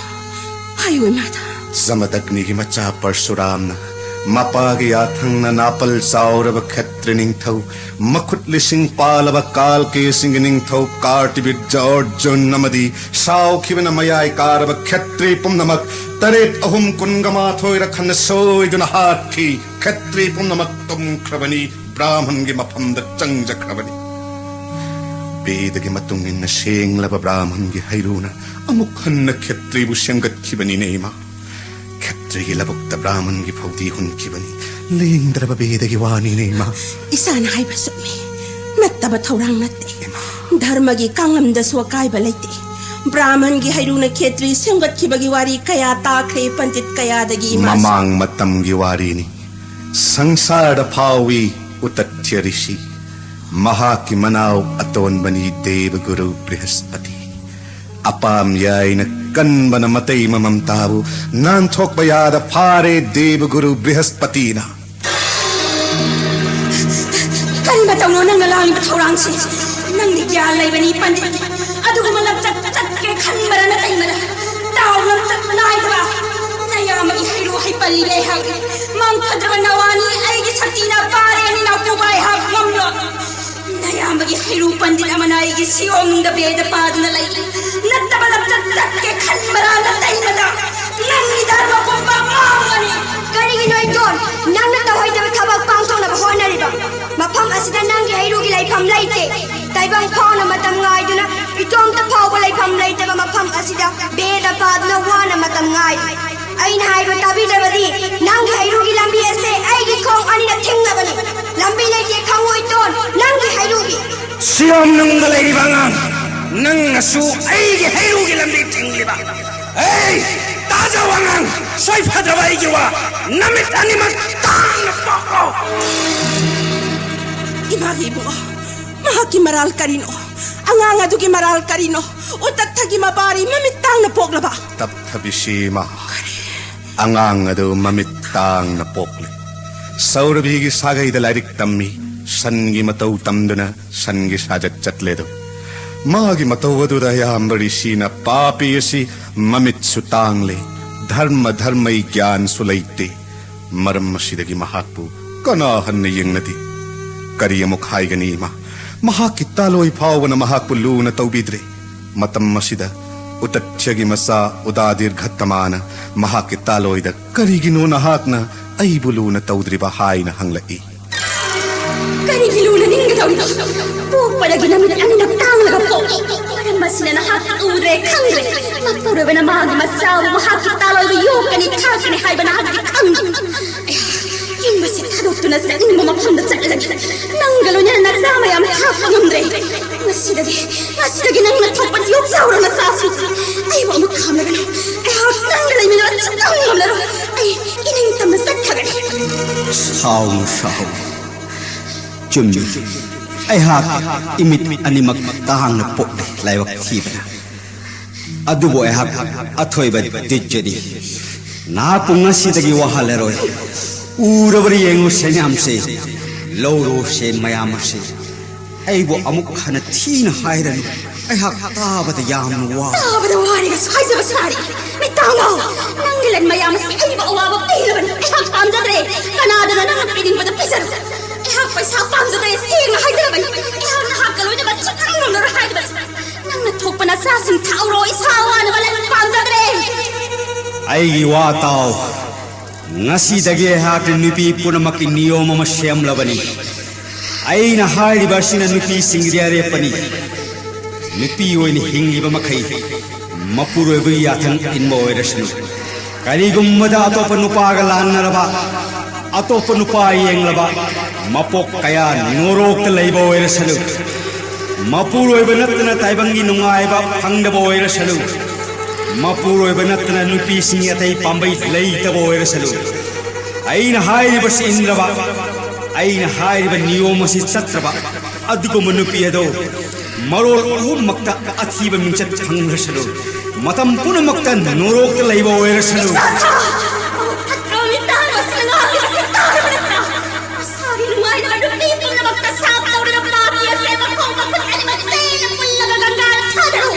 ꯍꯥꯏꯌꯨ ꯏꯃꯥꯗ꯫ ꯖꯃꯗꯒ꯭ꯅꯤꯒꯤ ꯃꯆꯥ ꯄꯔꯁꯨꯔꯥꯝꯅ ꯃꯄꯥꯒꯤ ꯌꯥꯊꯪꯅ ꯅꯥꯄꯜ ꯆꯥꯎꯔꯕ ꯈꯦꯇ꯭ꯔꯤ ꯅꯤꯡꯊꯧ, ꯃꯈꯨꯠ ꯂꯤꯁꯤꯡ ꯄꯥꯜꯂꯕ ꯀꯥꯜꯀꯦꯁꯤꯡꯒꯤ ꯅꯤꯡꯊꯧ ꯀꯥꯔꯇꯤꯕꯤꯔꯖ ꯑꯔꯖꯨꯟ ꯑꯃꯗꯤ ꯁꯥꯎꯈꯤꯕꯅ ꯃꯌꯥꯏ ꯀꯥꯔꯕ ꯈꯦꯇ꯭ꯔꯤ ꯄꯨꯝꯅꯃꯛ ꯇꯔꯦꯠ ꯑꯍꯨꯝ ꯀꯨꯟꯒ ꯃꯥꯊꯣꯏꯗ ꯈꯟꯅ ꯁꯣꯏꯗꯨꯅ ꯍꯥꯠꯈꯤ꯫ ꯈꯦꯇ꯭ꯔꯤ ꯄꯨꯝꯅꯃꯛ ꯇꯨꯝꯈ꯭ꯔꯕꯅꯤ, ꯕ꯭ꯔꯥꯍꯃꯟꯒꯤ ꯃꯐꯝꯗ ꯆꯪꯖꯈ꯭ꯔꯕꯅꯤ꯫ ꯕꯦꯗꯒꯤ ꯃꯇꯨꯡ ꯏꯟꯅ ꯁꯦꯡꯂꯕ ꯕ꯭ꯔꯥꯍꯃꯟꯒꯤ ꯍꯩꯔꯨꯅ ꯑꯃꯨꯛ ꯍꯟꯅ ꯈꯦꯇ꯭ꯔꯤꯕꯨ ꯁꯦꯝꯒꯠꯈꯤꯕꯅꯤꯅꯦ ꯏꯃꯥ꯫ ꯈꯦꯇ꯭ꯔꯤꯒꯤ ꯂꯧꯕꯨꯛꯇ ꯕ꯭ꯔꯥꯍꯃꯟꯒꯤ ꯐꯧꯗꯤ ꯍꯨꯟꯈꯤꯕꯅꯤ꯫ ꯂꯦꯡꯗ꯭ꯔꯕ ꯕꯦꯗꯒꯤ ꯋꯥꯅꯤꯅꯦ ꯏꯃꯥ꯫ ꯏꯆꯥꯅ ꯍꯥꯏꯕ ꯆꯨꯝꯃꯤ꯫ ꯅꯠꯇꯕ ꯊꯧꯔꯥꯡ ꯅꯠꯇꯦ꯫ ꯏꯃꯥ꯫ ꯙꯔꯃꯒꯤ ꯀꯥꯡꯂꯝꯗꯁꯨ ꯑꯀꯥꯏꯕ ꯂꯩꯇꯦ꯫ ꯕ꯭ꯔꯥꯍꯃꯟꯒꯤ ꯍꯩꯔꯨꯅ ꯈꯦꯇ꯭ꯔꯤ ꯁꯦꯝꯒꯠꯈꯤꯕꯒꯤ ꯋꯥꯔꯤ ꯀꯌꯥ ꯇꯥꯈ꯭ꯔꯦ ꯄꯟꯗꯤꯠ ꯀꯌꯥꯗꯒꯤ ꯏꯃꯥꯁꯨ꯫ ꯃꯃꯥꯡ ꯃꯇꯝꯒꯤ ꯋꯥꯔꯤꯅꯤ꯫ ꯁꯪꯁꯥꯔꯗ ꯐꯥꯎꯏ ꯎꯇꯊ꯭ꯌ ꯔꯤꯁꯤ꯫ ꯃꯍꯥꯛꯀꯤ ꯃꯅꯥꯎ ꯑꯇꯣꯟꯕꯅꯤ ꯗꯦꯕꯒꯨꯔꯨ ꯕ꯭ꯔꯤꯍꯁꯄꯇꯤ꯫ ꯑꯄꯥꯝ ꯌꯥꯏꯅ ꯀꯟꯕꯅ ꯃꯇꯩ ꯃꯃꯝꯇꯥꯕꯨ ꯅꯥꯟꯊꯣꯛꯄ ꯌꯥꯗ ꯐꯥꯔꯦ ꯗꯦꯕꯒꯨꯔꯨ ꯕ꯭ꯔꯤꯍꯁꯄꯇꯤꯅ꯫ ꯀꯔꯤ ꯃꯇꯧꯅꯣ ꯅꯪꯅ ꯂꯥꯡꯂꯤꯕ ꯊꯧꯔꯥꯡꯁꯤ? ꯅꯪꯗꯤ ꯒ꯭ꯌꯥꯟ ꯂꯩꯕꯅꯤ ꯄꯟꯗꯤꯠ꯫ ꯑꯗꯨꯒꯨꯝꯕ ꯂꯝꯆꯠ ꯆꯠꯀꯦ ꯈꯟꯕꯔ ꯅꯇꯩꯃꯔ? ꯇꯥꯎ ꯂꯝꯆꯠ ꯅꯥꯏꯗꯕ꯫ ꯅꯌꯥꯝꯕꯒꯤ ꯍꯩꯔꯨ ꯍꯩ ꯄꯜꯂꯤꯕ ꯑꯩꯍꯥꯛ ꯃꯥꯡ ꯐꯗ꯭ꯔꯕ ꯅꯋꯥꯅꯤ꯫ ꯑꯩꯒꯤ ꯁꯛꯇꯤꯅ ꯄꯥꯔꯦ ꯅꯅꯥꯎꯄꯨꯕ ꯑꯩꯍꯥꯛ ꯉꯝꯂꯣꯏ꯫ ꯅꯌꯥꯝꯕꯒꯤ ꯍꯩꯔꯨ ꯄꯟꯗꯤꯠ ꯑꯃꯅ ꯑꯩꯒꯤ ꯁꯤꯌꯣꯝ ꯅꯨꯡꯗ ꯕꯦꯗ ꯄꯥꯗꯨꯅ ꯂꯩ꯫ ꯅꯠꯇꯕ ꯂꯝꯆꯠ ꯆꯠꯀꯦ ꯈꯟꯕꯔꯥ ꯅꯇꯩꯃꯗ? ꯅꯪꯒꯤ ꯙꯔꯃ ꯄꯨꯝꯕ ꯃꯥꯡꯒꯅꯤ꯫ ꯀꯔꯤꯒꯤꯅꯣ ꯏꯇꯣꯟ? ꯅꯪꯅ ꯇꯧꯍꯩꯗꯕ ꯊꯕꯛ ꯄꯥꯡꯊꯣꯛꯅꯕ ꯍꯣꯠꯅꯔꯤꯕ? ꯃꯐꯝ ꯑꯁꯤꯗ ꯅꯪꯒꯤ ꯍꯩꯔꯨꯒꯤ ꯂꯩꯐꯝ ꯂꯩꯇꯦ꯫ ꯇꯥꯏꯕꯪ ꯐꯥꯎꯅ ꯃꯇꯝ ꯉꯥꯏꯗꯨꯅ ꯏꯇꯣꯝꯇ ꯐꯥꯎꯕ ꯂꯩꯐꯝ ꯂꯩꯇꯕ ꯃꯐꯝ ꯑꯁꯤꯗ ꯕꯦꯗ ꯄꯥꯗꯨꯅ ꯋꯥꯅ ꯃꯇꯝ ꯉꯥꯏ꯫ ꯑꯩꯅ ꯍꯥꯏꯕ ꯇꯥꯕꯤꯗ꯭ꯔꯕꯗꯤ ꯅꯪꯒꯤ ꯍꯩꯔꯨꯒꯤ ꯂꯝꯕꯤ ꯑꯁꯦ ꯑꯩꯒꯤ ꯈꯣꯡ ꯑꯅꯤꯅ ꯊꯤꯡꯂꯕꯅꯤ꯫ ꯂꯝꯕꯤ ꯂꯩꯇꯦ ꯈꯪꯉꯣꯏ ꯇꯣꯟ, ꯅꯪꯒꯤ ꯍꯩꯔꯨꯒꯤ꯫ ꯁꯤꯌꯣꯝ ꯅꯨꯡꯗ ꯂꯩꯔꯤꯕ ꯑꯉꯥꯡ, ꯅꯪꯅꯁꯨ ꯑꯩꯒꯤ ꯍꯩꯔꯨꯒꯤ ꯂꯝꯕꯤ ꯊꯤꯡꯂꯤꯕ? ꯑꯩ ꯇꯥꯖꯧ ꯑꯉꯥꯡ, ꯁꯣꯏꯐꯗ꯭ꯔꯕ ꯑꯩꯒꯤ ꯋꯥ, ꯅꯃꯤꯠ ꯑꯅꯤꯃꯛ ꯇꯥꯡꯅ ꯄꯣꯛꯂꯣ꯫ ꯏꯃꯥꯒꯤ ꯏꯕꯨꯡꯉꯣ, ꯃꯍꯥꯛꯀꯤ ꯃꯔꯥꯜ ꯀꯔꯤꯅꯣ? ꯑꯉꯥꯡ ꯑꯗꯨꯒꯤ ꯃꯔꯥꯜ ꯀꯔꯤꯅꯣ? ꯎꯇꯠꯊꯒꯤ ꯃꯕꯥꯔꯤ ꯃꯃꯤꯠ ꯇꯥꯡꯅ ꯄꯣꯛꯂꯕ? ꯇꯞꯊꯕꯤꯁꯤꯃ꯫ ꯑꯉꯥꯡ ꯑꯗꯨ ꯃꯃꯤꯠ ꯇꯥꯡꯅ ꯄꯣꯛꯂꯦ꯫ ꯁꯧꯔꯚꯤꯒꯤ ꯁꯥꯒꯩꯗ ꯂꯥꯏꯔꯤꯛ ꯇꯝꯃꯤ꯫ ꯁꯟꯒꯤ ꯃꯇꯧ ꯇꯝꯗꯨꯅ ꯁꯟꯒꯤ ꯁꯥꯖꯠ ꯆꯠꯂꯦꯗꯣ꯫ ꯃꯥꯒꯤ ꯃꯇꯧ ꯑꯗꯨꯗ ꯑꯌꯥꯝꯕ ꯔꯤꯁꯤꯅ ꯄꯥꯄꯤ ꯑꯁꯤ ꯃꯃꯤꯠꯁꯨ ꯇꯥꯡꯂꯦ, ꯙꯔꯃ ꯙꯔꯃꯩ ꯒ꯭ꯌꯥꯟꯁꯨ ꯂꯩꯇꯦ꯫ ꯃꯔꯝ ꯑꯁꯤꯗꯒꯤ ꯃꯍꯥꯛꯄꯨ ꯀꯅꯥ ꯍꯟꯅ ꯌꯦꯡꯅꯗꯦ꯫ ꯀꯔꯤ ꯑꯃꯨꯛ ꯍꯥꯏꯒꯅꯤ ꯏꯃꯥ? ꯃꯍꯥꯛꯀꯤ ꯇꯥꯂꯣꯏ ꯐꯥꯎꯕꯅ ꯃꯍꯥꯛꯄꯨ ꯂꯨꯅ ꯇꯧꯕꯤꯗ꯭ꯔꯦ꯫ ꯃꯇꯝ ꯑꯁꯤꯗ ꯎꯇꯠꯁ꯭ꯌꯒꯤ ꯃꯆꯥ ꯎꯗꯥꯗꯤꯔ ꯘꯠꯇꯃꯥꯅ ꯃꯍꯥꯛꯀꯤ ꯇꯥꯂꯣꯏꯗ "ꯀꯔꯤꯒꯤꯅꯣ ꯅꯍꯥꯛꯅ ꯑꯩꯕꯨ ꯂꯨꯅ ꯇꯧꯗ꯭ꯔꯤꯕ?" ꯍꯥꯏꯅ ꯍꯪꯂꯛꯏ꯫ ꯀꯔꯤꯒꯤ ꯂꯨꯅ ꯅꯤꯡꯒꯗꯧꯔꯤꯅꯣ? ꯄꯣꯛꯄꯗꯒꯤ ꯅꯃꯤꯠ ꯑꯅꯤꯃꯛ ꯇꯥꯡꯂꯒ ꯄꯣꯛꯏ꯫ ꯃꯔꯝ ꯑꯁꯤꯅ ꯅꯍꯥꯛ ꯎꯗ꯭ꯔꯦ, ꯈꯪꯗ꯭ꯔꯦ꯫ ꯃꯄꯨꯔꯣꯏꯕꯅ ꯃꯥꯒꯤ ꯃꯆꯥꯕꯨ ꯃꯍꯥꯛꯀꯤ ꯇꯥꯂꯣꯏꯗ ꯌꯣꯛꯀꯅꯤ, ꯊꯥꯛꯀꯅꯤ ꯍꯥꯏꯕ ꯅꯍꯥꯛꯇꯤ ꯈꯪꯗ꯭ꯔꯦ꯫ ꯑꯩꯍꯥꯛ ꯌꯨꯝ ꯑꯁꯤ ꯊꯥꯗꯣꯛꯇꯨꯅ ꯆꯠꯅꯤꯡꯕ ꯃꯐꯝꯗ ꯆꯠꯂꯒꯦ꯫ ꯅꯪꯒ ꯂꯣꯏꯅꯅ ꯅꯆꯥ ꯃꯌꯥꯝ ꯊꯥꯛꯄ ꯉꯝꯗ꯭ꯔꯦ꯫ ꯉꯁꯤꯗꯒꯤ, ꯉꯁꯤꯗꯒꯤ ꯅꯪꯅ ꯊꯣꯛꯄ ꯌꯣꯛꯆꯥꯎꯔꯣ ꯅꯆꯥꯁꯤꯡ꯫ ꯑꯩꯕꯨ ꯑꯃꯨꯛ ꯈꯥꯝꯂꯒꯅꯨ꯫ ꯑꯩꯍꯥꯛ ꯅꯪꯒ ꯂꯩꯃꯤꯟꯅꯕ ꯁꯨꯛꯉꯝ ꯉꯝꯂꯔꯣꯏ꯫ ꯑꯩ ꯏꯅꯤꯡꯇꯝꯅ ꯆꯠꯈ꯭ꯔꯒꯅꯤ꯫ ꯁꯥꯎꯅꯨ, ꯁꯥꯎꯅꯨ꯫ ꯆꯨꯝꯃꯤ꯫ ꯑꯩꯍꯥꯛ ꯏꯃꯤꯠ ꯑꯅꯤꯃꯛ ꯇꯥꯡꯅ ꯄꯣꯛꯂꯦ, ꯂꯥꯏꯕꯛ ꯊꯤꯕꯅ꯫ ꯑꯗꯨꯕꯨ ꯑꯩꯍꯥꯛ ꯑꯊꯣꯏꯕ ꯗꯤꯠꯆꯔꯤ꯫ ꯅꯍꯥꯛꯄꯨ ꯉꯁꯤꯗꯒꯤ ꯋꯥꯍꯜꯂꯔꯣꯏ꯫ ꯎꯔꯕ꯭ꯔꯥ ꯌꯦꯡꯉꯨ ꯁꯦꯟꯌꯥꯝꯁꯦ, ꯂꯧꯔꯣ ꯁꯦꯟ ꯃꯌꯥꯝ ꯑꯁꯤ꯫ ꯑꯩꯕꯨ ꯑꯃꯨꯛ ꯍꯟꯅ ꯊꯤꯅ ꯍꯥꯏꯔꯅꯨ꯫ ꯑꯩꯍꯥꯛ ꯇꯥꯕꯗ ꯌꯥꯝꯅ ꯋꯥ꯫ ꯇꯥꯕꯗ ꯋꯥꯔꯦꯒꯁꯨ ꯍꯥꯏꯖꯕ ꯁꯥꯔꯤ꯫ ꯃꯤꯇꯥꯡꯂꯣ, ꯅꯪꯒꯤ ꯂꯟ ꯃꯌꯥꯝ ꯑꯁꯤ ꯑꯩꯕꯨ ꯑꯋꯥꯕ ꯄꯤꯔꯕꯅꯤ꯫ ꯑꯩꯍꯥꯛ ꯄꯥꯝꯖꯗ꯭ꯔꯦ꯫ ꯀꯅꯥꯗꯅ ꯅꯪꯅ ꯄꯤꯅꯤꯡꯕꯗ ꯄꯤꯖꯔꯣ꯫ ꯑꯩꯍꯥꯛ ꯄꯩꯁꯥ ꯄꯥꯝꯖꯗ꯭ꯔꯦ, ꯁꯦꯡꯅ ꯍꯥꯏꯖꯔꯕꯅꯤ꯫ ꯑꯩꯍꯥꯛ ꯅꯍꯥꯛꯀ ꯂꯣꯏꯅꯕ ꯁꯨꯛꯉꯝ ꯉꯝꯂꯔꯣꯏ ꯍꯥꯏꯔꯤꯕꯁꯤ꯫ ꯅꯪꯅ ꯊꯣꯛꯄ ꯅꯆꯥꯁꯤꯡ ꯊꯥꯛꯎꯔꯣ, ꯏꯁꯥ ꯋꯥꯅꯕ ꯂꯟ ꯄꯥꯝꯖꯗ꯭ꯔꯦ꯫ ꯑꯩꯒꯤ ꯋꯥ ꯇꯥꯎ꯫ ꯉꯁꯤꯗꯒꯤ ꯑꯩꯍꯥꯛꯅ ꯅꯨꯄꯤ ꯄꯨꯝꯅꯃꯛꯀꯤ ꯅꯤꯌꯣꯝ ꯑꯃ ꯁꯦꯝꯂꯕꯅꯤ꯫ ꯑꯩꯅ ꯍꯥꯏꯔꯤꯕ ꯑꯁꯤꯅ ꯅꯨꯄꯤꯁꯤꯡꯒꯤꯗꯤ ꯑꯔꯦꯞꯄꯅꯤ꯫ ꯅꯨꯄꯤ ꯑꯣꯏꯅ ꯍꯤꯡꯂꯤꯕ ꯃꯈꯩ ꯃꯄꯨꯔꯣꯏꯕꯒꯤ ꯌꯥꯊꯪ ꯏꯟꯕ ꯑꯣꯏꯔꯁꯅꯨ꯫ ꯀꯔꯤꯒꯨꯝꯕꯗ ꯑꯇꯣꯞꯄ ꯅꯨꯄꯥꯒ ꯂꯥꯟꯅꯔꯕ, ꯑꯇꯣꯞꯄ ꯅꯨꯄꯥ ꯌꯦꯡꯂꯕ, ꯃꯄꯣꯛ ꯀꯌꯥ ꯅꯣꯔꯣꯛꯇ ꯂꯩꯕ ꯑꯣꯏꯔꯁꯅꯨ꯫ ꯃꯄꯨꯔꯣꯏꯕ ꯅꯠꯇꯅ ꯇꯥꯏꯕꯪꯒꯤ ꯅꯨꯡꯉꯥꯏꯕ ꯐꯪꯗꯕ ꯑꯣꯏꯔꯁꯅꯨ꯫ ꯃꯄꯨꯔꯣꯏꯕ ꯅꯠꯇꯅ ꯅꯨꯄꯤꯁꯤꯡꯒꯤ ꯑꯇꯩ ꯄꯥꯝꯕꯩ ꯂꯩꯇꯕ ꯑꯣꯏꯔꯁꯅꯨ꯫ ꯑꯩꯅ ꯍꯥꯏꯔꯤꯕꯁꯤ ꯏꯟꯗ꯭ꯔꯕ, ꯑꯩꯅ ꯍꯥꯏꯔꯤꯕ ꯅꯤꯌꯣꯝ ꯑꯁꯤ ꯆꯠꯇ꯭ꯔꯕ ꯑꯗꯨꯒꯨꯝꯕ ꯅꯨꯄꯤ ꯑꯗꯣ ꯃꯔꯣꯜ ꯑꯍꯨꯝꯃꯛꯇ ꯑꯊꯤꯕ ꯃꯤꯡꯆꯠ ꯐꯪꯂꯁꯅꯨ꯫ ꯃꯇꯝ ꯄꯨꯝꯅꯃꯛꯇ ꯅꯣꯔꯣꯛꯇ ꯂꯩꯕ ꯑꯣꯏꯔꯁꯅꯨ꯫ ꯐꯠꯇ꯭ꯔꯕ ꯃꯤꯇꯥꯡ ꯑꯁꯤꯅ ꯉꯥꯡꯂꯤꯕꯁꯤ ꯇꯥꯔꯕ ꯅꯠꯇ꯭ꯔꯥ? ꯏꯁꯥꯒꯤ ꯅꯨꯡꯉꯥꯏꯅꯕ ꯅꯨꯄꯤ ꯄꯨꯝꯅꯃꯛꯇ ꯁꯥꯞ ꯇꯧꯔꯤꯕ ꯄꯥꯄꯤ ꯑꯁꯦ ꯃꯈꯣꯡ ꯃꯈꯨꯠ ꯑꯅꯤꯃꯛ ꯆꯦꯠꯅ ꯄꯨꯜꯂꯒ ꯒꯪꯒꯥꯗ ꯊꯥꯗꯔꯨ꯫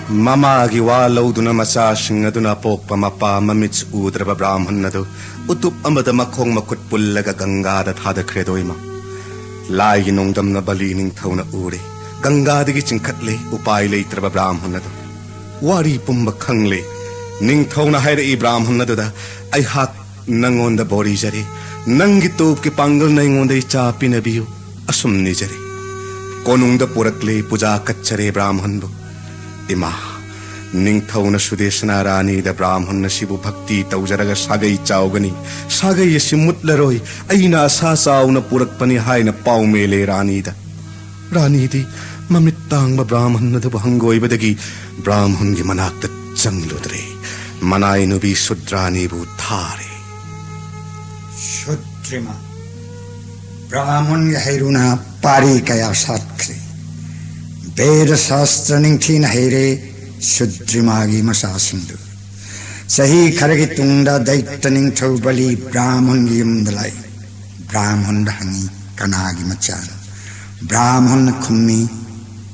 ꯃꯃꯥꯒꯤ ꯋꯥ ꯂꯧꯗꯨꯅ ꯃꯆꯥꯁꯤꯡ ꯑꯗꯨꯅ ꯑꯄꯣꯛꯄ ꯃꯄꯥ ꯃꯃꯤꯠ ꯎꯗ꯭ꯔꯕ ꯕ꯭ꯔꯥꯍꯃꯟ ꯑꯗꯨ ꯎꯇꯨꯞ ꯑꯃꯗ ꯃꯈꯣꯡ ꯃꯈꯨꯠ ꯄꯨꯜꯂꯒ ꯒꯪꯒꯥꯗ ꯊꯥꯗꯈ꯭ꯔꯦꯗꯣ ꯏꯃꯥ꯫ ꯂꯥꯏꯒꯤ ꯅꯣꯡꯗꯝꯅ ꯕꯂꯤ ꯅꯤꯡꯊꯧꯅ ꯎꯔꯦ꯫ ꯒꯪꯒꯥꯗꯒꯤ ꯆꯤꯡꯈꯠꯂꯦ ꯎꯄꯥꯏ ꯂꯩꯇ꯭ꯔꯕ ꯕ꯭ꯔꯥꯍꯃꯟ ꯑꯗꯨ꯫ ꯋꯥꯔꯤ ꯄꯨꯝꯕ ꯈꯪꯂꯦ꯫ ꯅꯤꯡꯊꯧꯅ ꯍꯥꯏꯔꯛꯏ ꯕ꯭ꯔꯥꯍꯃꯟ ꯑꯗꯨꯗ, "ꯑꯩꯍꯥꯛ ꯅꯪꯉꯣꯟꯗ ꯕꯣꯔꯤꯖꯔꯦ꯫ ꯅꯪꯒꯤ ꯇꯣꯞꯀꯤ ꯄꯥꯡꯒꯜꯅ ꯑꯩꯉꯣꯟꯗ ꯏꯆꯥ ꯄꯤꯅꯕꯤꯌꯨ꯫ ꯑꯁꯨꯝ ꯅꯤꯖꯔꯦ"꯫ ꯀꯣꯅꯨꯡꯗ ꯄꯨꯔꯛꯂꯦ ꯄꯨꯖꯥ ꯀꯠꯆꯔꯦ ꯕ꯭ꯔꯥꯍꯃꯟꯕꯨ꯫ ꯏꯃꯥ, ꯅꯤꯡꯊꯧꯅ ꯁꯨꯗꯦꯁꯅꯥ ꯔꯥꯅꯤꯗ ꯕ꯭ꯔꯥꯍꯃꯟ ꯑꯁꯤꯕꯨ ꯚꯛꯇꯤ ꯇꯧꯖꯔꯒ ꯁꯥꯒꯩ ꯆꯥꯎꯒꯅꯤ, ꯁꯥꯒꯩ ꯑꯁꯤ ꯃꯨꯠꯂꯔꯣꯏ, ꯑꯩꯅ ꯑꯁꯥ ꯆꯥꯎꯅ ꯄꯨꯔꯛꯄꯅꯤ ꯍꯥꯏꯅ ꯄꯥꯎꯃꯦꯂꯦ ꯔꯥꯅꯤꯗ꯫ ꯔꯥꯅꯤꯗꯤ ꯃꯃꯤꯠ ꯇꯥꯡꯕ ꯕ꯭ꯔꯥꯍꯃꯟ ꯑꯗꯨꯕꯨ ꯍꯪꯒꯣꯏꯕꯗꯒꯤ ꯕ꯭ꯔꯥꯍꯃꯟꯒꯤ ꯃꯅꯥꯛꯇ ꯆꯪꯂꯨꯗ꯭ꯔꯦ꯫ ꯃꯅꯥꯏ ꯅꯨꯄꯤ ꯁꯨꯗ꯭ꯔꯥꯅꯤꯕꯨ ꯊꯥꯔꯦ꯫ ꯁꯨꯗ꯭ꯔꯤꯃꯥ, ꯕ꯭ꯔꯥꯍꯃꯟꯒꯤ ꯍꯩꯔꯨꯅ ꯄꯥꯔꯤ ꯀꯌꯥ ꯁꯥꯠꯈ꯭ꯔꯦ꯫ ꯕꯦꯗ ꯁꯥꯁꯇ꯭ꯔ ꯅꯤꯡꯊꯤꯅ ꯍꯩꯔꯦ ꯁꯨꯗ꯭ꯔꯤꯃꯥꯒꯤ ꯃꯆꯥꯁꯤꯡꯗꯨ꯫ ꯆꯍꯤ ꯈꯔꯒꯤ ꯇꯨꯡꯗ ꯗꯩꯇ꯭ꯌ ꯅꯤꯡꯊꯧ ꯕꯂꯤ ꯕ꯭ꯔꯥꯍꯃꯟꯒꯤ ꯌꯨꯝꯗ ꯂꯥꯛꯏ꯫ ꯕ꯭ꯔꯥꯍꯃꯟꯗ ꯍꯪꯉꯤ, "ꯀꯅꯥꯒꯤ ꯃꯆꯥꯅꯣ?" ꯕ꯭ꯔꯥꯍꯃꯟꯅ ꯈꯨꯝꯃꯤ,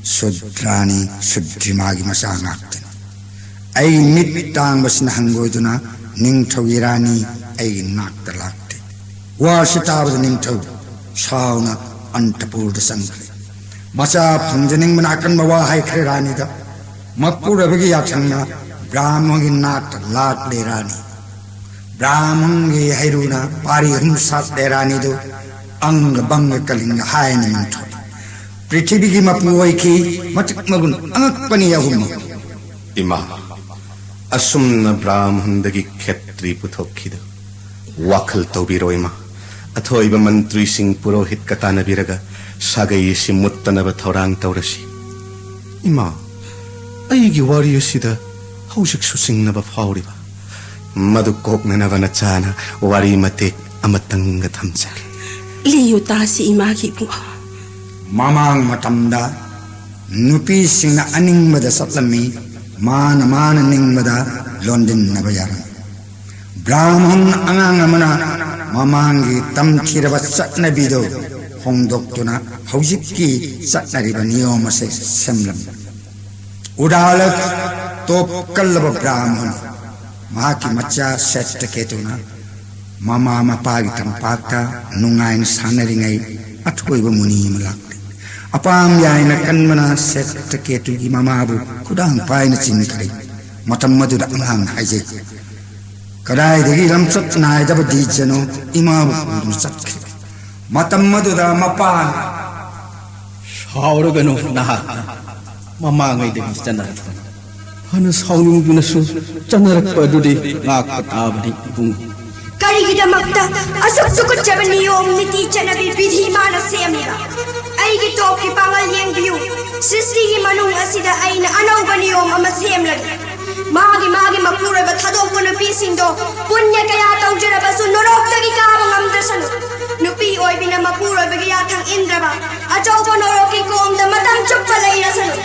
"ꯁꯨꯗ꯭ꯔꯥꯅꯤ, ꯁꯨꯗ꯭ꯔꯤꯃꯥꯒꯤ ꯃꯆꯥ ꯉꯥꯛꯇꯅꯤ꯫ ꯑꯩ ꯃꯤꯠ ꯇꯥꯡꯕꯁꯤꯅ ꯍꯪꯒꯣꯏꯗꯨꯅ ꯅꯤꯡꯊꯧꯒꯤ ꯔꯥꯅꯤ ꯑꯩꯒꯤ ꯅꯥꯛꯇ ꯂꯥꯛꯇꯦ"꯫ ꯋꯥꯁꯤ ꯇꯥꯕꯗ ꯅꯤꯡꯊꯧ ꯁꯥꯎꯅ ꯑꯟꯇꯄꯨꯔꯗ ꯆꯪꯈ꯭ꯔꯦ꯫ ꯃꯆꯥ ꯐꯪꯖꯅꯤꯡꯕꯅ ꯑꯀꯟꯕ ꯋꯥ ꯍꯥꯏꯈ꯭ꯔꯦ ꯔꯥꯅꯤꯗ꯫ ꯃꯄꯨꯔꯕꯒꯤ ꯌꯥꯊꯪꯅ ꯕ꯭ꯔꯥꯍꯃꯟꯒꯤ ꯅꯥꯛꯇ ꯂꯥꯛꯂꯦ ꯔꯥꯅꯤ꯫ ꯕ꯭ꯔꯥꯍꯃꯟꯒꯤ ꯍꯩꯔꯨꯅ ꯄꯥꯔꯤ ꯑꯍꯨꯝ ꯁꯥꯠꯂꯦ ꯔꯥꯅꯤꯗꯨ꯫ ꯑꯪꯒ ꯕꯪꯒ ꯀꯂꯤꯡꯒ ꯍꯥꯏꯅ ꯃꯤꯡꯊꯣꯜꯂꯤ꯫ ꯄ꯭ꯔꯤꯊꯤꯕꯤꯒꯤ ꯃꯄꯨ ꯑꯣꯏꯈꯤ꯫ ꯃꯇꯤꯛ ꯃꯒꯨꯟ ꯑꯉꯛꯄꯅꯤ ꯑꯍꯨꯝꯃꯛ꯫ ꯏꯃꯥ, ꯑꯁꯨꯝꯅ ꯕ꯭ꯔꯥꯍꯃꯟꯗꯒꯤ ꯈꯦꯇ꯭ꯔꯤ ꯄꯨꯊꯣꯛꯈꯤꯗꯨ꯫ ꯋꯥꯈꯜ ꯇꯧꯕꯤꯔꯣ ꯏꯃꯥ꯫ ꯑꯊꯣꯏꯕ ꯃꯟꯇ꯭ꯔꯤꯁꯤꯡ ꯄꯨꯔꯣꯍꯤꯠꯀ ꯇꯥꯟꯅꯕꯤꯔꯒ ꯁꯥꯒꯩ ꯑꯁꯤ ꯃꯨꯠꯇꯅꯕ ꯊꯧꯔꯥꯡ ꯇꯧꯔꯁꯤ꯫ ꯏꯃꯥ, ꯑꯩꯒꯤ ꯋꯥꯔꯤ ꯑꯁꯤꯗ ꯍꯧꯖꯤꯛꯁꯨ ꯆꯤꯡꯅꯕ ꯐꯥꯎꯔꯤꯕ? ꯃꯗꯨ ꯀꯣꯛꯅꯅꯕ ꯅꯆꯥꯅ ꯋꯥꯔꯤ ꯃꯇꯦꯛ ꯑꯃꯇꯪꯒ ꯊꯝꯖꯒꯦ꯫ ꯂꯤꯌꯨ ꯇꯥꯁꯤ ꯏꯃꯥꯒꯤ ꯏꯕꯨꯡꯉꯣ꯫ ꯃꯃꯥꯡ ꯃꯇꯝꯗ ꯅꯨꯄꯤꯁꯤꯡꯅ ꯑꯅꯤꯡꯕꯗ ꯆꯠꯂꯝꯃꯤ, ꯃꯥꯅ ꯃꯥꯅ ꯅꯤꯡꯕꯗ ꯂꯣꯟꯗꯤꯟꯅꯕ ꯌꯥꯔꯝꯃꯤ꯫ ꯕ꯭ꯔꯥꯍꯃꯟ ꯑꯉꯥꯡ ꯑꯃꯅ ꯃꯃꯥꯡꯒꯤ ꯇꯝꯊꯤꯔꯕ ꯆꯠꯅꯕꯤꯗꯨ ꯍꯣꯡꯗꯣꯛꯇꯨꯅ ꯍꯧꯖꯤꯛꯀꯤ ꯆꯠꯅꯔꯤꯕ ꯅꯤꯌꯣꯝ ꯑꯁꯤ ꯁꯦꯝꯂꯝꯃꯤ꯫ ꯎꯔꯥꯜꯂꯒ ꯇꯣꯞ ꯀꯜꯂꯕ ꯕ꯭ꯔꯥꯍꯃꯟ, ꯃꯍꯥꯛꯀꯤ ꯃꯆꯥ ꯁꯦꯠꯇꯀꯦꯇꯨꯅ ꯃꯃꯥ ꯃꯄꯥꯒꯤ ꯇꯝꯄꯥꯛꯇ ꯅꯨꯡꯉꯥꯏꯅ ꯁꯥꯟꯅꯔꯤꯉꯩ ꯑꯊꯣꯏꯕ ꯃꯨꯅꯤ ꯑꯃ ꯂꯥꯛꯂꯦ꯫ ꯑꯄꯥꯝ ꯌꯥꯏꯅ ꯀꯟꯕꯅ ꯁꯦꯠꯇꯀꯦꯇꯨꯒꯤ ꯃꯃꯥꯕꯨ ꯈꯨꯗꯥꯡ ꯄꯥꯏꯅ ꯆꯤꯡꯈ꯭ꯔꯦ꯫ ꯃꯇꯝ ꯑꯗꯨꯗ ꯑꯉꯥꯡꯅ ꯍꯥꯏꯖꯩ, "ꯀꯗꯥꯏꯗꯒꯤ ꯂꯝꯆꯠ ꯅꯥꯏꯗꯕ ꯗꯤꯖꯅꯣ ꯏꯃꯥꯕꯨ ꯄꯨꯗꯨꯅ ꯆꯠꯈ꯭ꯔꯦ"꯫ ꯃꯇꯝ ꯑꯗꯨꯗ ꯃꯄꯥꯅ, "ꯁꯥꯎꯔꯒꯅꯨ ꯅꯍꯥꯛ, ꯃꯃꯥꯡꯉꯩꯗꯒꯤ ꯆꯠꯅꯔꯛꯄꯅꯤ꯫ ꯐꯅ ꯁꯥꯎꯅꯤꯡꯗꯨꯅꯁꯨ ꯆꯠꯅꯔꯛꯄ ꯑꯗꯨꯗꯤ ꯉꯥꯛꯄ ꯇꯥꯕꯅꯤ ꯏꯕꯨꯡ"꯫ ꯀꯔꯤꯒꯤꯗꯃꯛꯇ ꯑꯁꯨꯛ ꯇꯨꯀꯠꯆꯕ ꯅꯤꯌꯣꯝ ꯅꯤꯇꯤ ꯆꯠꯅꯕꯤ ꯕꯤꯙꯤ ꯃꯥꯅ ꯁꯦꯝꯂꯤꯕ? ꯑꯩꯒꯤ ꯇꯣꯞꯀꯤ ꯄꯥꯡꯒꯜ ꯌꯦꯡꯕꯤꯌꯨ꯫ ꯁ꯭ꯔꯤꯁꯇꯤꯒꯤ ꯃꯅꯨꯡ ꯑꯁꯤꯗ ꯑꯩꯅ ꯑꯅꯧꯕ ꯅꯤꯌꯣꯝ ꯑꯃ ꯁꯦꯝꯂꯒꯦ꯫ ꯃꯥꯒꯤ ꯃꯥꯒꯤ ꯃꯄꯨꯔꯣꯏꯕ ꯊꯥꯗꯣꯛꯄ ꯅꯨꯄꯤꯁꯤꯡꯗꯣ ꯄꯨꯟꯅ ꯀꯌꯥ ꯇꯧꯖꯔꯕꯁꯨ ꯅꯣꯔꯣꯛꯇꯒꯤ ꯀꯥꯕ ꯉꯝꯗ꯭ꯔꯁꯅꯨ꯫ ꯅꯨꯄꯤ ꯑꯣꯏꯕꯤꯅ ꯃꯄꯨꯔꯣꯏꯕꯒꯤ ꯌꯥꯊꯪ ꯏꯟꯗ꯭ꯔꯕ ꯑꯆꯧꯕ ꯅꯣꯔꯣꯛꯀꯤ ꯀꯣꯝꯗ ꯃꯇꯝ ꯆꯨꯞꯄ ꯂꯩꯔꯁꯅꯨ꯫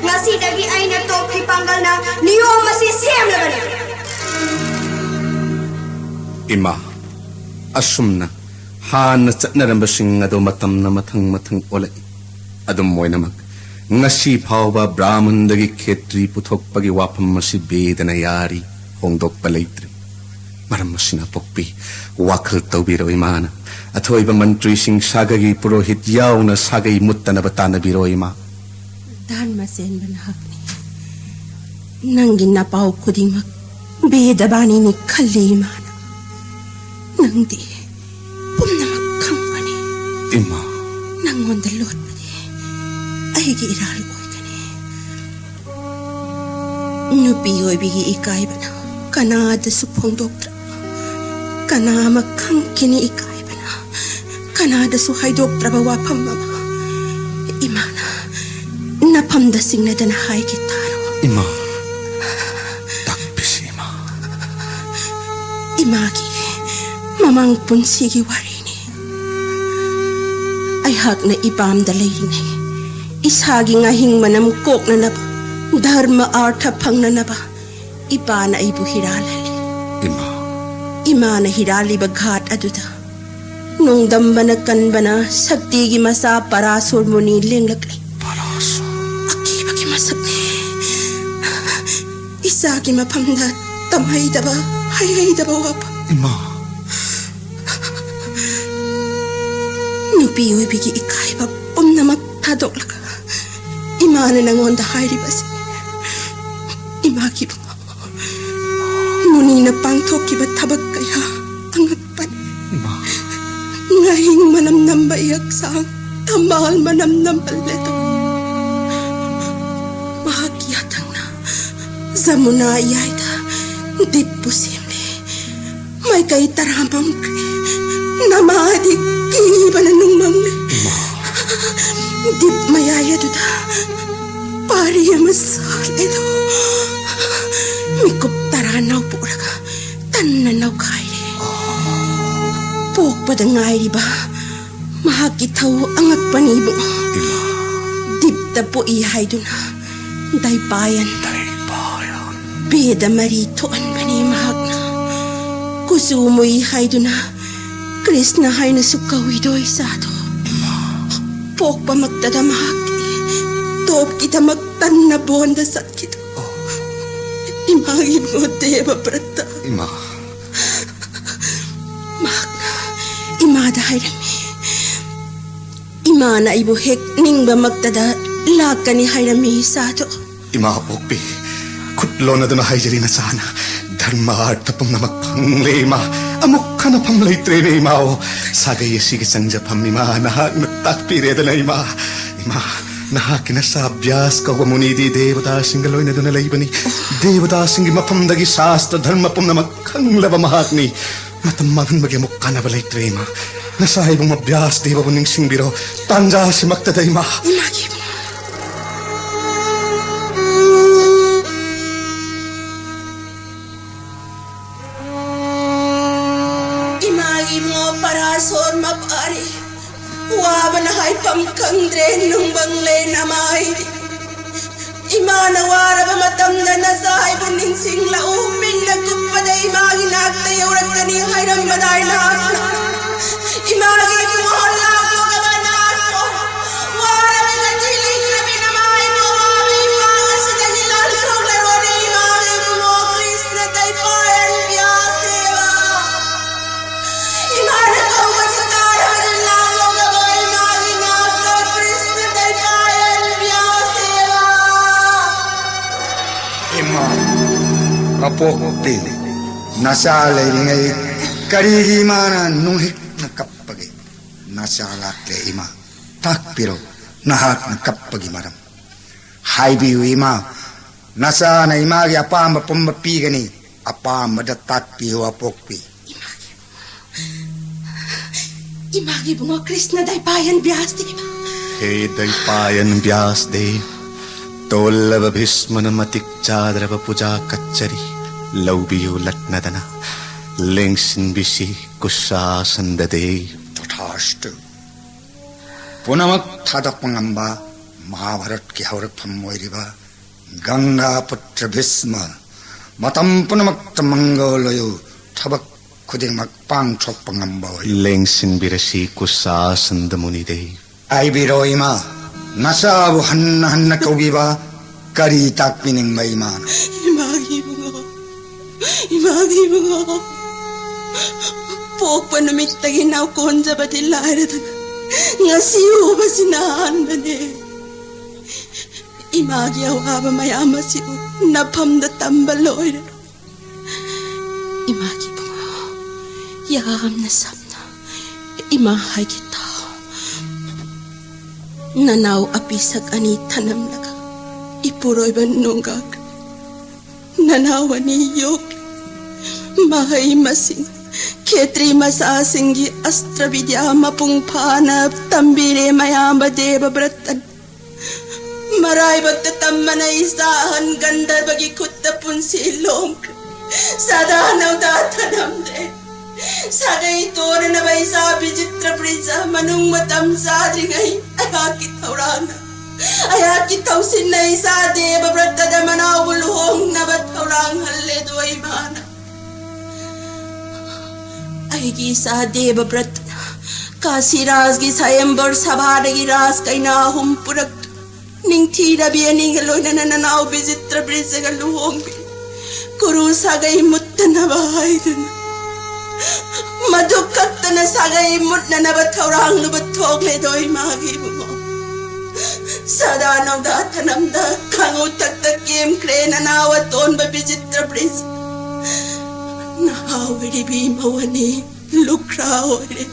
ꯉꯁꯤꯗꯒꯤ ꯑꯩꯅ ꯇꯣꯞꯀꯤ ꯄꯥꯡꯒꯜꯅ ꯅꯤꯌꯣꯝ ꯑꯁꯤ ꯁꯦꯝꯂꯕꯅꯤ꯫ ꯏꯃꯥ, ꯑꯁꯨꯝꯅ ꯍꯥꯟꯅ ꯆꯠꯅꯔꯝꯕꯁꯤꯡ ꯑꯗꯨ ꯃꯇꯝꯅ ꯃꯊꯪ ꯃꯊꯪ ꯑꯣꯜꯂꯛꯏ꯫ ꯑꯗꯨꯝ ꯑꯣꯏꯅꯃꯛ, ꯉꯁꯤ ꯐꯥꯎꯕ ꯕ꯭ꯔꯥꯍꯃꯟꯗꯒꯤ ꯈꯦꯇ꯭ꯔꯤ ꯄꯨꯊꯣꯛꯄꯒꯤ ꯋꯥꯐꯝ ꯑꯁꯤ ꯕꯦꯗꯅ ꯌꯥꯔꯤ, ꯍꯣꯡꯗꯣꯛꯄ ꯂꯩꯇ꯭ꯔꯤ꯫ ꯃꯔꯝ ꯑꯁꯤꯅ ꯄꯣꯛꯄꯤ, ꯋꯥꯈꯜ ꯇꯧꯕꯤꯔꯣ ꯏꯃꯥꯅ꯫ ꯑꯊꯣꯏꯕ ꯃꯟꯇ꯭ꯔꯤꯁꯤꯡ ꯁꯥꯒꯩꯒꯤ ꯄꯨꯔꯣꯍꯤꯠ ꯌꯥꯎꯅ ꯁꯥꯒꯩ ꯃꯨꯠꯇꯅꯕ ꯇꯥꯟꯅꯕꯤꯔꯣ ꯏꯃꯥ꯫ ꯙꯔꯃ ꯆꯦꯟꯕ ꯅꯍꯥꯛꯅꯤ꯫ ꯅꯪꯒꯤ ꯅꯄꯥꯎ ꯈꯨꯗꯤꯡꯃꯛ ꯕꯦꯗꯕꯥꯅꯤꯅꯤ ꯈꯜꯂꯤ ꯏꯃꯥꯅ꯫ ꯅꯪꯗꯤ ꯄꯨꯝꯅꯃꯛ ꯈꯪꯕꯅꯤ꯫ ꯏꯃꯥ꯫ ꯅꯪꯉꯣꯟꯗ ꯂꯣꯠꯄꯗꯤ ꯑꯩꯒꯤ ꯏꯔꯥꯜ ꯑꯣꯏꯒꯅꯤ꯫ ꯅꯨꯄꯤ ꯑꯣꯏꯕꯤꯒꯤ ꯏꯀꯥꯏꯕꯅ ꯀꯅꯥꯗꯁꯨ ꯐꯣꯡꯗꯣꯛꯇ꯭ꯔꯕ, ꯀꯅꯥ ꯑꯃ ꯈꯪꯈꯤꯅꯤ ꯏꯀꯥꯏꯕꯅ ꯀꯅꯥꯗꯁꯨ ꯍꯥꯏꯗꯣꯛꯇ꯭ꯔꯕ ꯋꯥꯐꯝ ꯑꯃ ꯏꯃꯥꯅ ꯅꯐꯝꯗ ꯆꯤꯡꯅꯗꯅ ꯍꯥꯏꯒꯦ ꯇꯥꯔꯣ꯫ ꯏꯃꯥ, ꯇꯥꯛꯄꯤꯁꯤ ꯏꯃꯥ꯫ ꯏꯃꯥꯒꯤ ꯃꯃꯥꯡ ꯄꯨꯟꯁꯤꯒꯤ ꯋꯥꯔꯤꯅꯤ꯫ ꯑꯩꯍꯥꯛꯅ ꯏꯄꯥꯝꯗ ꯂꯩꯔꯤꯉꯩ ꯏꯁꯥꯒꯤ ꯉꯥꯍꯤꯡ ꯃꯅꯝ ꯀꯣꯛꯅꯅꯕ, ꯙꯔꯃ ꯑꯥꯔꯊ ꯐꯪꯅꯅꯕ ꯏꯄꯥꯅ ꯑꯩꯕꯨ ꯍꯤꯔꯥꯜꯍꯜꯂꯤ꯫ ꯏꯃꯥ꯫ ꯏꯃꯥꯅ ꯍꯤꯔꯥꯜꯂꯤꯕ ꯘꯥꯠ ꯑꯗꯨꯗ ꯅꯣꯡꯗꯝꯕꯅ ꯀꯟꯕꯅ ꯁꯛꯇꯤꯒꯤ ꯃꯆꯥ ꯄꯔꯥꯁꯨꯔ ꯃꯨꯅꯤ ꯂꯦꯡꯂꯛꯂꯤ꯫ ꯄꯔꯥꯁꯨꯔ꯫ ꯑꯀꯤꯕꯒꯤ ꯃꯁꯛꯅꯤ꯫ ꯏꯆꯥꯒꯤ ꯃꯐꯝꯗ ꯇꯝꯍꯩꯗꯕ, ꯍꯩꯍꯩꯗꯕ ꯋꯥꯐꯝ꯫ ꯏꯃꯥ꯫ ꯅꯨꯄꯤ ꯑꯣꯏꯕꯤꯒꯤ ꯏꯀꯥꯏꯕ ꯄꯨꯝꯅꯃꯛ ꯊꯥꯗꯣꯛꯂꯒ ꯏꯃꯥꯅ ꯅꯉꯣꯟꯗ ꯍꯥꯏꯔꯤꯕꯁꯤ꯫ ꯏꯃꯥꯒꯤ ꯏꯕꯨꯡꯉꯣ, ꯃꯨꯅꯤꯅ ꯄꯥꯡꯊꯣꯛꯈꯤꯕ ꯊꯕꯛ ꯀꯌꯥ ꯑꯉꯛꯄꯅꯤ꯫ ꯏꯃꯥ꯫ ꯉꯥꯍꯤꯡ ꯃꯅꯝ ꯅꯝꯕ ꯏꯌꯛꯁꯥꯡ, ꯊꯝꯕꯥꯜ ꯃꯅꯝ ꯅꯝꯕ ꯂꯦꯇꯣ꯫ ꯃꯍꯥꯛꯀꯤ ꯌꯥꯊꯪꯅ ꯖꯃꯨꯅꯥ ꯏꯌꯥꯏꯗ ꯗꯤꯞꯄꯨ ꯁꯦꯝꯂꯦ꯫ ꯃꯥꯏꯀꯩ ꯇꯔꯥ ꯃꯝꯈ꯭ꯔꯦ꯫ ꯅꯃꯥꯗꯤ ꯀꯤꯕꯅ ꯅꯨꯡꯃꯝꯂꯦ꯫ ꯏꯃꯥ꯫ ꯗꯤꯞ ꯃꯌꯥꯏ ꯑꯗꯨꯗ ꯄꯥꯔꯤ ꯑꯃ ꯁꯥꯠꯂꯦꯗꯣ꯫ ꯃꯤꯀꯨꯞ ꯇꯔꯥ ꯅꯧꯄꯣꯛꯂꯒ ꯇꯟꯅ ꯅꯧꯈꯥꯏꯔꯦ꯫ ꯄꯣꯛꯄꯗ ꯉꯥꯏꯔꯤꯕ ꯃꯍꯥꯛꯀꯤ ꯊꯧ ꯑꯉꯛꯄꯅꯤ ꯏꯕꯨꯡꯉꯣ꯫ ꯏꯃꯥ꯫ ꯗꯤꯞꯇ ꯄꯣꯛꯏ ꯍꯥꯏꯗꯨꯅ ꯗꯥꯏꯄꯥꯌꯟ꯫ ꯗꯥꯏꯄꯥꯌꯟ꯫ ꯕꯦꯗ ꯃꯔꯤ ꯊꯣꯛꯍꯟꯕꯅꯤ ꯃꯍꯥꯛꯅ꯫ ꯀꯨꯆꯨ ꯃꯨꯏ ꯍꯥꯏꯗꯨꯅ ꯀ꯭ꯔꯤꯁꯅ ꯍꯥꯏꯅꯁꯨ ꯀꯧꯏꯗꯣ ꯏꯆꯥꯗꯣ꯫ ꯏꯃꯥ꯫ ꯄꯣꯛꯄꯃꯛꯇꯗ ꯃꯍꯥꯛꯇꯤ ꯇꯣꯞꯀꯤꯗꯃꯛ ꯇꯟꯅ ꯕꯣꯟꯗ ꯆꯠꯈꯤꯗꯣ꯫ ꯑꯣ꯫ ꯏꯃꯥꯒꯤ ꯏꯕꯨꯡꯉꯣ ꯗꯦꯕ ꯕ꯭ꯔꯠꯇ꯫ ꯏꯃꯥ꯫ ꯃꯍꯥꯛꯅ ꯏꯃꯥꯗ ꯍꯥꯏꯔꯝꯃꯤ꯫ ꯏꯃꯥꯅ ꯑꯩꯕꯨ ꯍꯦꯛ ꯅꯤꯡꯕꯃꯛꯇꯗ ꯂꯥꯛꯀꯅꯤ ꯍꯥꯏꯔꯝꯃꯤ ꯏꯆꯥꯗꯣ꯫ ꯏꯃꯥ ꯄꯣꯛꯄꯤ, ꯈꯨꯠ ꯂꯣꯟꯅꯗꯨꯅ ꯍꯥꯏꯖꯔꯤ ꯅꯆꯥꯅ꯫ ꯙꯔꯃ ꯑꯥꯔꯊ ꯄꯨꯝꯅꯃꯛ ꯐꯪꯂꯦ ꯏꯃꯥ꯫ ꯑꯃꯨꯛ ꯍꯟꯅꯐꯝ ꯂꯩꯇ꯭ꯔꯦꯅꯦ ꯏꯃꯥ꯫ ꯑꯣ, ꯁꯥꯒꯩ ꯑꯁꯤꯒꯤ ꯆꯪꯖꯐꯝ ꯏꯃꯥ ꯅꯍꯥꯛꯅ ꯇꯥꯛꯄꯤꯔꯦꯗꯅ ꯏꯃꯥ꯫ ꯏꯃꯥ, ꯅꯍꯥꯛꯀꯤ ꯅꯆꯥ ꯕ꯭ꯌꯥꯁ ꯀꯧꯕ ꯃꯨꯅꯤꯗꯤ ꯗꯦꯕꯇꯥꯁꯤꯡꯒ ꯂꯣꯏꯅꯗꯨꯅ ꯂꯩꯕꯅꯤ꯫ ꯗꯦꯕꯇꯥꯁꯤꯡꯒꯤ ꯃꯐꯝꯗꯒꯤ ꯁꯥꯁꯇ꯭ꯔ ꯙꯔꯃ ꯄꯨꯝꯅꯃꯛ ꯈꯪꯂꯕ ꯃꯍꯥꯛꯅꯤ꯫ ꯃꯇꯝ ꯃꯥꯡꯍꯟꯕꯒꯤ ꯑꯃꯨꯛ ꯀꯥꯟꯅꯕ ꯂꯩꯇ꯭ꯔꯦ ꯏꯃꯥ꯫ ꯅꯆꯥ ꯏꯕꯨꯡꯉꯣ ꯕ꯭ꯌꯥꯁ ꯗꯦꯕꯕꯨ ꯅꯤꯡꯁꯤꯡꯕꯤꯔꯣ꯫ ꯇꯥꯟꯖꯥ ꯑꯁꯤꯃꯛꯇꯗ ꯏꯃꯥ꯫ ꯏꯃꯥꯒꯤ ꯏꯕꯨꯡꯉꯣ꯫ ꯏꯃꯥꯒꯤ ꯏꯕꯨꯡꯉꯣ ꯄꯔꯥꯁꯣꯔ ꯃꯄꯥꯔꯤ꯫ ꯋꯥꯕꯅ ꯍꯥꯏꯐꯝ ꯈꯪꯗ꯭ꯔꯦ ꯅꯨꯡꯕꯪꯂꯦ ꯅꯃꯥꯏꯗꯤ꯫ ꯏꯃꯥꯅ ꯋꯥꯔꯕ ꯃꯇꯝꯗ ꯅꯆꯥ ꯑꯩꯕꯨ ꯅꯤꯡꯁꯤꯡꯂꯛꯎ꯫ ꯃꯤꯠꯅ ꯀꯨꯞꯄꯗ ꯏꯃꯥꯒꯤ ꯅꯥꯛꯇ ꯌꯧꯔꯛꯀꯅꯤ ꯍꯥꯏꯔꯝꯕꯗꯥꯏ ꯅꯍꯥꯛꯅ꯫ ꯏꯃꯥꯒꯤ ꯏꯕꯨꯡꯉꯣ ꯂꯥꯛꯄꯒ ꯅꯥꯠꯇꯣ꯫ ꯋꯥꯔꯕ ꯉꯁꯤ ꯂꯤꯛꯂꯕꯤ ꯅꯃꯥ ꯏꯕꯨꯡꯉꯣ ꯋꯥꯕ ꯏꯄꯥꯡ ꯑꯁꯤꯗꯒꯤ ꯂꯥꯟꯊꯣꯛꯂꯔꯣꯅꯦ ꯏꯃꯥꯒꯤ ꯄꯣꯛꯄꯤ, ꯅꯆꯥ ꯂꯩꯔꯤꯉꯩ ꯀꯔꯤꯒꯤ ꯏꯃꯥꯅ ꯅꯨꯡꯍꯤꯛꯅ ꯀꯞꯄꯒꯦ? ꯅꯆꯥ ꯂꯥꯛꯂꯦ ꯏꯃꯥ, ꯇꯥꯛꯄꯤꯔꯣ ꯅꯍꯥꯛꯅ ꯀꯞꯄꯒꯤ ꯃꯔꯝ꯫ ꯍꯥꯏꯕꯤꯌꯨ ꯏꯃꯥ, ꯅꯆꯥꯅ ꯏꯃꯥꯒꯤ ꯑꯄꯥꯝꯕ ꯄꯨꯝꯕ ꯄꯤꯒꯅꯤ꯫ ꯑꯄꯥꯝꯕꯗ ꯇꯥꯛꯄꯤꯌꯨ ꯑꯄꯣꯛꯄꯤ꯫ ꯏꯃꯥꯒꯤ ꯏꯕꯨꯡꯉꯣ ꯀ꯭ꯔꯤꯁꯅ ꯗꯩꯄꯥꯌꯟ ꯕ꯭ꯌꯥꯁꯗꯦꯕ꯫ ꯍꯦ ꯗꯩꯄꯥꯌꯟ ꯕ꯭ꯌꯥꯁꯗꯦꯕ, ꯇꯣꯜꯂꯕ ꯚꯤꯁꯃꯅ ꯃꯇꯤꯛ ꯆꯥꯗ꯭ꯔꯕ ꯄꯨꯖꯥ ꯀꯠꯆꯔꯤ꯫ ꯂꯧꯕꯤꯌꯨ ꯂꯠꯅꯗꯅ, ꯂꯦꯡꯁꯤꯟꯕꯤꯁꯤ ꯀꯨꯁꯥꯁꯟꯗꯗꯦ꯫ ꯇꯊꯥꯁꯇꯨ꯫ ꯄꯨꯝꯅꯃꯛ ꯊꯥꯗꯣꯛꯄ ꯉꯝꯕ ꯃꯍꯥꯚꯥꯔꯠꯀꯤ ꯍꯧꯔꯛꯐꯝ ꯑꯣꯏꯔꯤꯕ ꯒꯪꯒꯥ ꯄꯨꯇ꯭ꯔ ꯚꯤꯁꯃ, ꯃꯇꯝ ꯄꯨꯝꯅꯃꯛꯇ ꯃꯪꯒꯣꯜ ꯑꯣꯏꯌꯨ, ꯊꯕꯛ ꯈꯨꯗꯤꯡꯃꯛ ꯄꯥꯡꯊꯣꯛꯄ ꯉꯝꯕ ꯑꯣꯏꯌꯨ꯫ ꯂꯦꯡꯁꯤꯟꯕꯤꯔꯁꯤ ꯀꯨꯁꯥꯁꯟꯗ ꯃꯨꯅꯤꯗꯦ꯫ ꯍꯥꯏꯕꯤꯔꯣ ꯏꯃꯥ, ꯅꯆꯥꯕꯨ ꯍꯟꯅ ꯍꯟꯅ ꯀꯧꯕꯤꯕ ꯀꯔꯤ ꯇꯥꯛꯄꯤꯅꯤꯡꯕ ꯏꯃꯥꯅ? ꯏꯃꯥꯒꯤ ꯏꯕꯨꯡꯉꯣ, ꯏꯃꯥꯒꯤ ꯏꯕꯨꯡꯉꯣ, ꯄꯣꯛꯄ ꯅꯨꯃꯤꯠꯇꯒꯤ ꯅꯥꯎ ꯀꯣꯟꯖꯕꯗꯤ ꯂꯥꯏꯔꯗꯅ ꯉꯁꯤ ꯎꯕꯁꯤꯅ ꯑꯍꯥꯟꯕꯅꯦ꯫ ꯏꯃꯥꯒꯤ ꯑꯋꯥꯕ ꯃꯌꯥꯝ ꯑꯁꯤ ꯅꯐꯝꯗ ꯇꯝꯕ ꯂꯣꯏꯔꯦ꯫ ꯏꯃꯥꯒꯤ ꯏꯕꯨꯡꯉꯣ, ꯌꯥꯝꯅ ꯁꯝꯅ ꯏꯃꯥ ꯍꯥꯏꯒꯦ ꯇꯥꯎ꯫ ꯅꯅꯥꯎ ꯑꯄꯤꯁꯛ ꯑꯅꯤ ꯊꯅꯝꯂꯒ ꯏꯄꯨꯔꯣꯏꯕ ꯅꯣꯡꯒꯥꯛ ꯅꯅꯥꯎ ꯑꯅꯤ ꯌꯣꯛꯂꯦ꯫ ꯃꯍꯩ ꯃꯁꯤꯡ ꯈꯦꯇ꯭ꯔꯤ ꯃꯆꯥꯁꯤꯡꯒꯤ ꯑꯁꯇ꯭ꯔ ꯕꯤꯗ꯭ꯌꯥ ꯃꯄꯨꯡ ꯐꯥꯅ ꯇꯝꯕꯤꯔꯦ ꯃꯌꯥꯝꯕ ꯗꯦꯕꯕ꯭ꯔꯇꯟ꯫ ꯃꯔꯥꯏꯕꯛꯇ ꯇꯝꯕꯅ ꯏꯆꯥ ꯑꯍꯟ ꯒꯟꯙꯔꯕꯒꯤ ꯈꯨꯠꯇ ꯄꯨꯟꯁꯤ ꯂꯣꯡꯈ꯭ꯔꯦ꯫ ꯁꯗꯥ ꯅꯧꯗꯥ ꯊꯅꯝꯗꯦ꯫ ꯁꯥꯒꯩ ꯇꯣꯔꯅꯕ ꯏꯆꯥ ꯕꯤꯆꯤꯇ꯭ꯔ ꯄ꯭ꯔꯤꯖ ꯃꯅꯨꯡ ꯃꯇꯝ ꯆꯥꯗ꯭ꯔꯤꯉꯩ ꯑꯩꯍꯥꯛꯀꯤ ꯊꯧꯔꯥꯡꯅ, ꯑꯩꯍꯥꯛꯀꯤ ꯊꯧꯁꯤꯟꯅ ꯏꯆꯥ ꯗꯦꯕꯕ꯭ꯔꯇꯗ ꯃꯅꯥꯎꯕꯨ ꯂꯨꯍꯣꯡꯅꯕ ꯊꯧꯔꯥꯡ ꯍꯜꯂꯦꯗꯣ ꯏꯃꯥꯅ꯫ ꯑꯩꯒꯤ ꯏꯆꯥ ꯗꯦꯕꯕ꯭ꯔꯇꯅ ꯀꯥꯁꯤꯔꯥꯖꯒꯤ ꯁꯥꯌꯝꯕꯔ ꯁꯚꯥꯗꯒꯤ ꯔꯥꯖ ꯀꯩꯅꯥ ꯑꯍꯨꯝ ꯄꯨꯔꯛꯇꯨꯅ ꯅꯤꯡꯊꯤꯔꯕꯤ ꯑꯅꯤꯒ ꯂꯣꯏꯅꯅ ꯅꯅꯥꯎ ꯕꯤꯆꯤꯇ꯭ꯔ ꯕ꯭ꯔꯤꯖꯒ ꯂꯨꯍꯣꯡꯕꯤ꯫ ꯀꯨꯔꯨ ꯁꯥꯒꯩ ꯃꯨꯠꯇꯅꯕ ꯍꯥꯏꯗꯨꯅ꯫ ꯃꯗꯨ ꯈꯛꯇꯅ ꯁꯥꯒꯩ ꯃꯨꯠꯅꯅꯕ ꯊꯧꯔꯥꯡ ꯂꯨꯕ ꯊꯣꯛꯂꯦꯗꯣ ꯏꯃꯥꯒꯤ ꯏꯕꯨꯡꯉꯣ꯫ ꯁꯗꯥ ꯅꯧꯗꯥ ꯊꯅꯝꯗ ꯈꯥꯉꯧ ꯊꯛꯇ ꯀꯦꯝꯈ꯭ꯔꯦ ꯅꯅꯥꯎ ꯑꯇꯣꯟꯕ ꯕꯤꯆꯤꯇ꯭ꯔ ꯄ꯭ꯔꯤꯟꯁ꯫ ꯅꯍꯥ ꯑꯣꯏꯔꯤꯕꯤ ꯏꯃꯧ ꯑꯅꯤ ꯂꯨꯈ꯭ꯔꯥ ꯑꯣꯏꯔꯦ꯫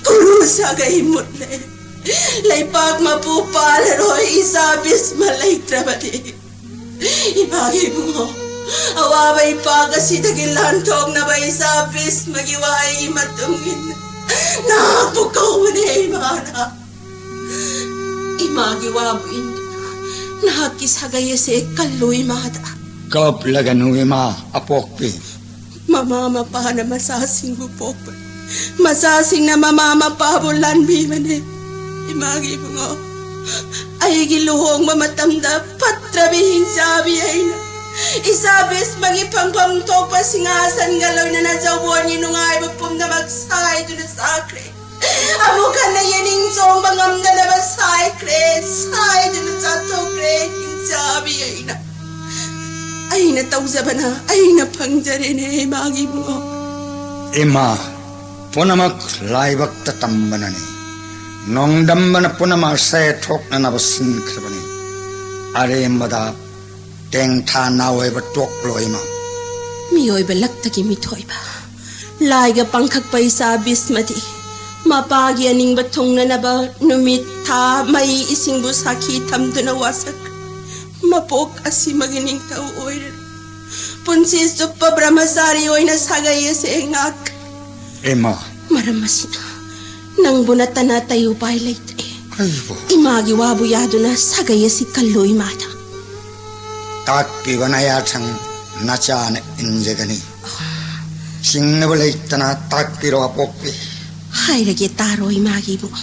ꯀꯨꯔꯨ ꯁꯥꯒꯩ ꯃꯨꯠꯂꯦ꯫ ꯂꯩꯄꯥꯛ ꯃꯄꯨ ꯄꯥꯜꯂꯔꯣꯏ ꯏꯆꯥ ꯕꯤꯁꯃ ꯂꯩꯇ꯭ꯔꯕꯗꯤ꯫ ꯏꯃꯥꯒꯤ ꯏꯕꯨꯡꯉꯣ, ꯑꯋꯥꯕ ꯏꯄꯥꯛ ꯑꯁꯤꯗꯒꯤ ꯂꯥꯟꯊꯣꯛꯅꯕ ꯏꯆꯥ ꯕꯤꯁꯃꯒꯤ ꯋꯥꯍꯩ ꯃꯇꯨꯡ ꯏꯟꯅ ꯅꯍꯥꯛꯄꯨ ꯀꯧꯕꯅꯦ ꯏꯃꯥꯅ꯫ ꯏꯃꯥꯒꯤ ꯋꯥꯕꯨ ꯏꯟꯗꯨꯅ ꯅꯍꯥꯛꯀꯤ ꯁꯥꯒꯩ ꯑꯁꯦ ꯀꯜꯂꯨ ꯏꯃꯥꯗ꯫ ꯀꯞꯂꯒꯅꯨ ꯏꯃꯥ ꯑꯄꯣꯛꯄꯤ꯫ ꯃꯃꯥ ꯃꯄꯥꯅ ꯃꯆꯥꯁꯤꯡꯕꯨ ꯄꯣꯛꯄ, ꯃꯆꯥꯁꯤꯡꯅ ꯃꯃꯥ ꯃꯄꯥꯕꯨ ꯂꯥꯟꯕꯤꯕꯅꯦ꯫ ꯏꯃꯥꯒꯤ ꯏꯕꯨꯡꯉꯣ, ꯑꯩꯒꯤ ꯂꯨꯍꯣꯡꯕ ꯃꯇꯝꯗ ꯐꯠꯇ꯭ꯔꯕꯤ ꯍꯤꯡꯆꯥꯕꯤ ꯑꯩꯅ ꯏꯆꯥ ꯕꯤꯁꯃꯒꯤ ꯐꯪꯐꯝ ꯊꯣꯛꯄ ꯁꯤꯡꯍꯥꯁꯟꯒ ꯂꯣꯏꯅꯅ ꯖꯧꯕꯣꯟꯒꯤ ꯅꯨꯡꯉꯥꯏꯕ ꯄꯨꯝꯅꯃꯛ ꯁꯥꯏꯗꯨꯅ ꯆꯥꯈ꯭ꯔꯦ꯫ ꯑꯃꯨꯛ ꯍꯟꯅ ꯌꯦꯅꯤꯡ ꯆꯣꯡꯕ ꯉꯝꯗꯅꯕ ꯁꯥꯏꯈ꯭ꯔꯦ, ꯁꯥꯏꯗꯨꯅ ꯆꯥꯊꯣꯛꯈ꯭ꯔꯦ ꯍꯤꯡꯆꯥꯕꯤ ꯑꯩꯅ꯫ ꯑꯩꯅ ꯇꯧꯖꯕꯅ ꯑꯩꯅ ꯐꯪꯖꯔꯦꯅꯦ ꯏꯃꯥꯒꯤ ꯏꯕꯨꯡꯉꯣ꯫ ꯏꯃꯥ, ꯄꯨꯝꯅꯃꯛ ꯂꯥꯏꯕꯛꯇ ꯇꯝꯕꯅꯅꯤ꯫ ꯅꯣꯡꯗꯝꯕꯅ ꯄꯨꯝꯅꯃꯛ ꯑꯁꯦ ꯊꯣꯛꯅꯅꯕ ꯁꯤꯟꯈ꯭ꯔꯕꯅꯤ꯫ ꯑꯔꯦꯝꯕꯗ ꯇꯦꯡꯊꯥ ꯅꯥꯑꯣꯏꯕ ꯇꯣꯛꯂꯣ ꯏꯃꯥ꯫ ꯃꯤꯑꯣꯏꯕ ꯂꯛꯇꯒꯤ ꯃꯤꯊꯣꯏꯕ, ꯂꯥꯏꯒ ꯄꯥꯡꯈꯛꯄ ꯏꯆꯥ ꯕꯤꯁꯃꯗꯤ ꯃꯄꯥꯒꯤ ꯑꯅꯤꯡꯕ ꯊꯨꯡꯅꯅꯕ ꯅꯨꯃꯤꯠ, ꯊꯥ, ꯃꯩ, ꯏꯁꯤꯡꯕꯨ ꯁꯥꯈꯤ ꯊꯝꯗꯨꯅ ꯋꯥꯁꯛ꯫ ꯃꯄꯣꯛ ꯑꯁꯤꯃꯒꯤ ꯅꯤꯡꯊꯧ ꯑꯣꯏꯔꯦ꯫ ꯄꯨꯟꯁꯤ ꯆꯨꯞꯄ ꯕ꯭ꯔꯍꯃꯆꯥꯔꯤ ꯑꯣꯏꯅ ꯁꯥꯒꯩ ꯑꯁꯦ ꯉꯥꯛ꯫ ꯏꯃꯥ꯫ ꯃꯔꯝ ꯑꯁꯤꯅ ꯅꯪꯕꯨ ꯅꯠꯇꯅ ꯑꯇꯩ ꯎꯄꯥꯏ ꯂꯩꯇ꯭ꯔꯦ꯫ ꯑꯩꯕꯨ? ꯏꯃꯥꯒꯤ ꯋꯥꯕꯨ ꯌꯥꯗꯨꯅ ꯁꯥꯒꯩ ꯑꯁꯤ ꯀꯜꯂꯨ ꯏꯃꯥꯗ꯫ ꯇꯥꯛꯄꯤꯕ ꯅꯌꯥꯊꯪ ꯅꯆꯥꯅ ꯏꯟꯖꯒꯅꯤ꯫ ꯆꯤꯡꯅꯕ ꯂꯩꯇꯅ ꯇꯥꯛꯄꯤꯔꯣ ꯑꯄꯣꯛꯄꯤ꯫ ꯍꯥꯏꯔꯒꯦ ꯇꯥꯔꯣ ꯏꯃꯥꯒꯤ ꯏꯕꯨꯡ꯫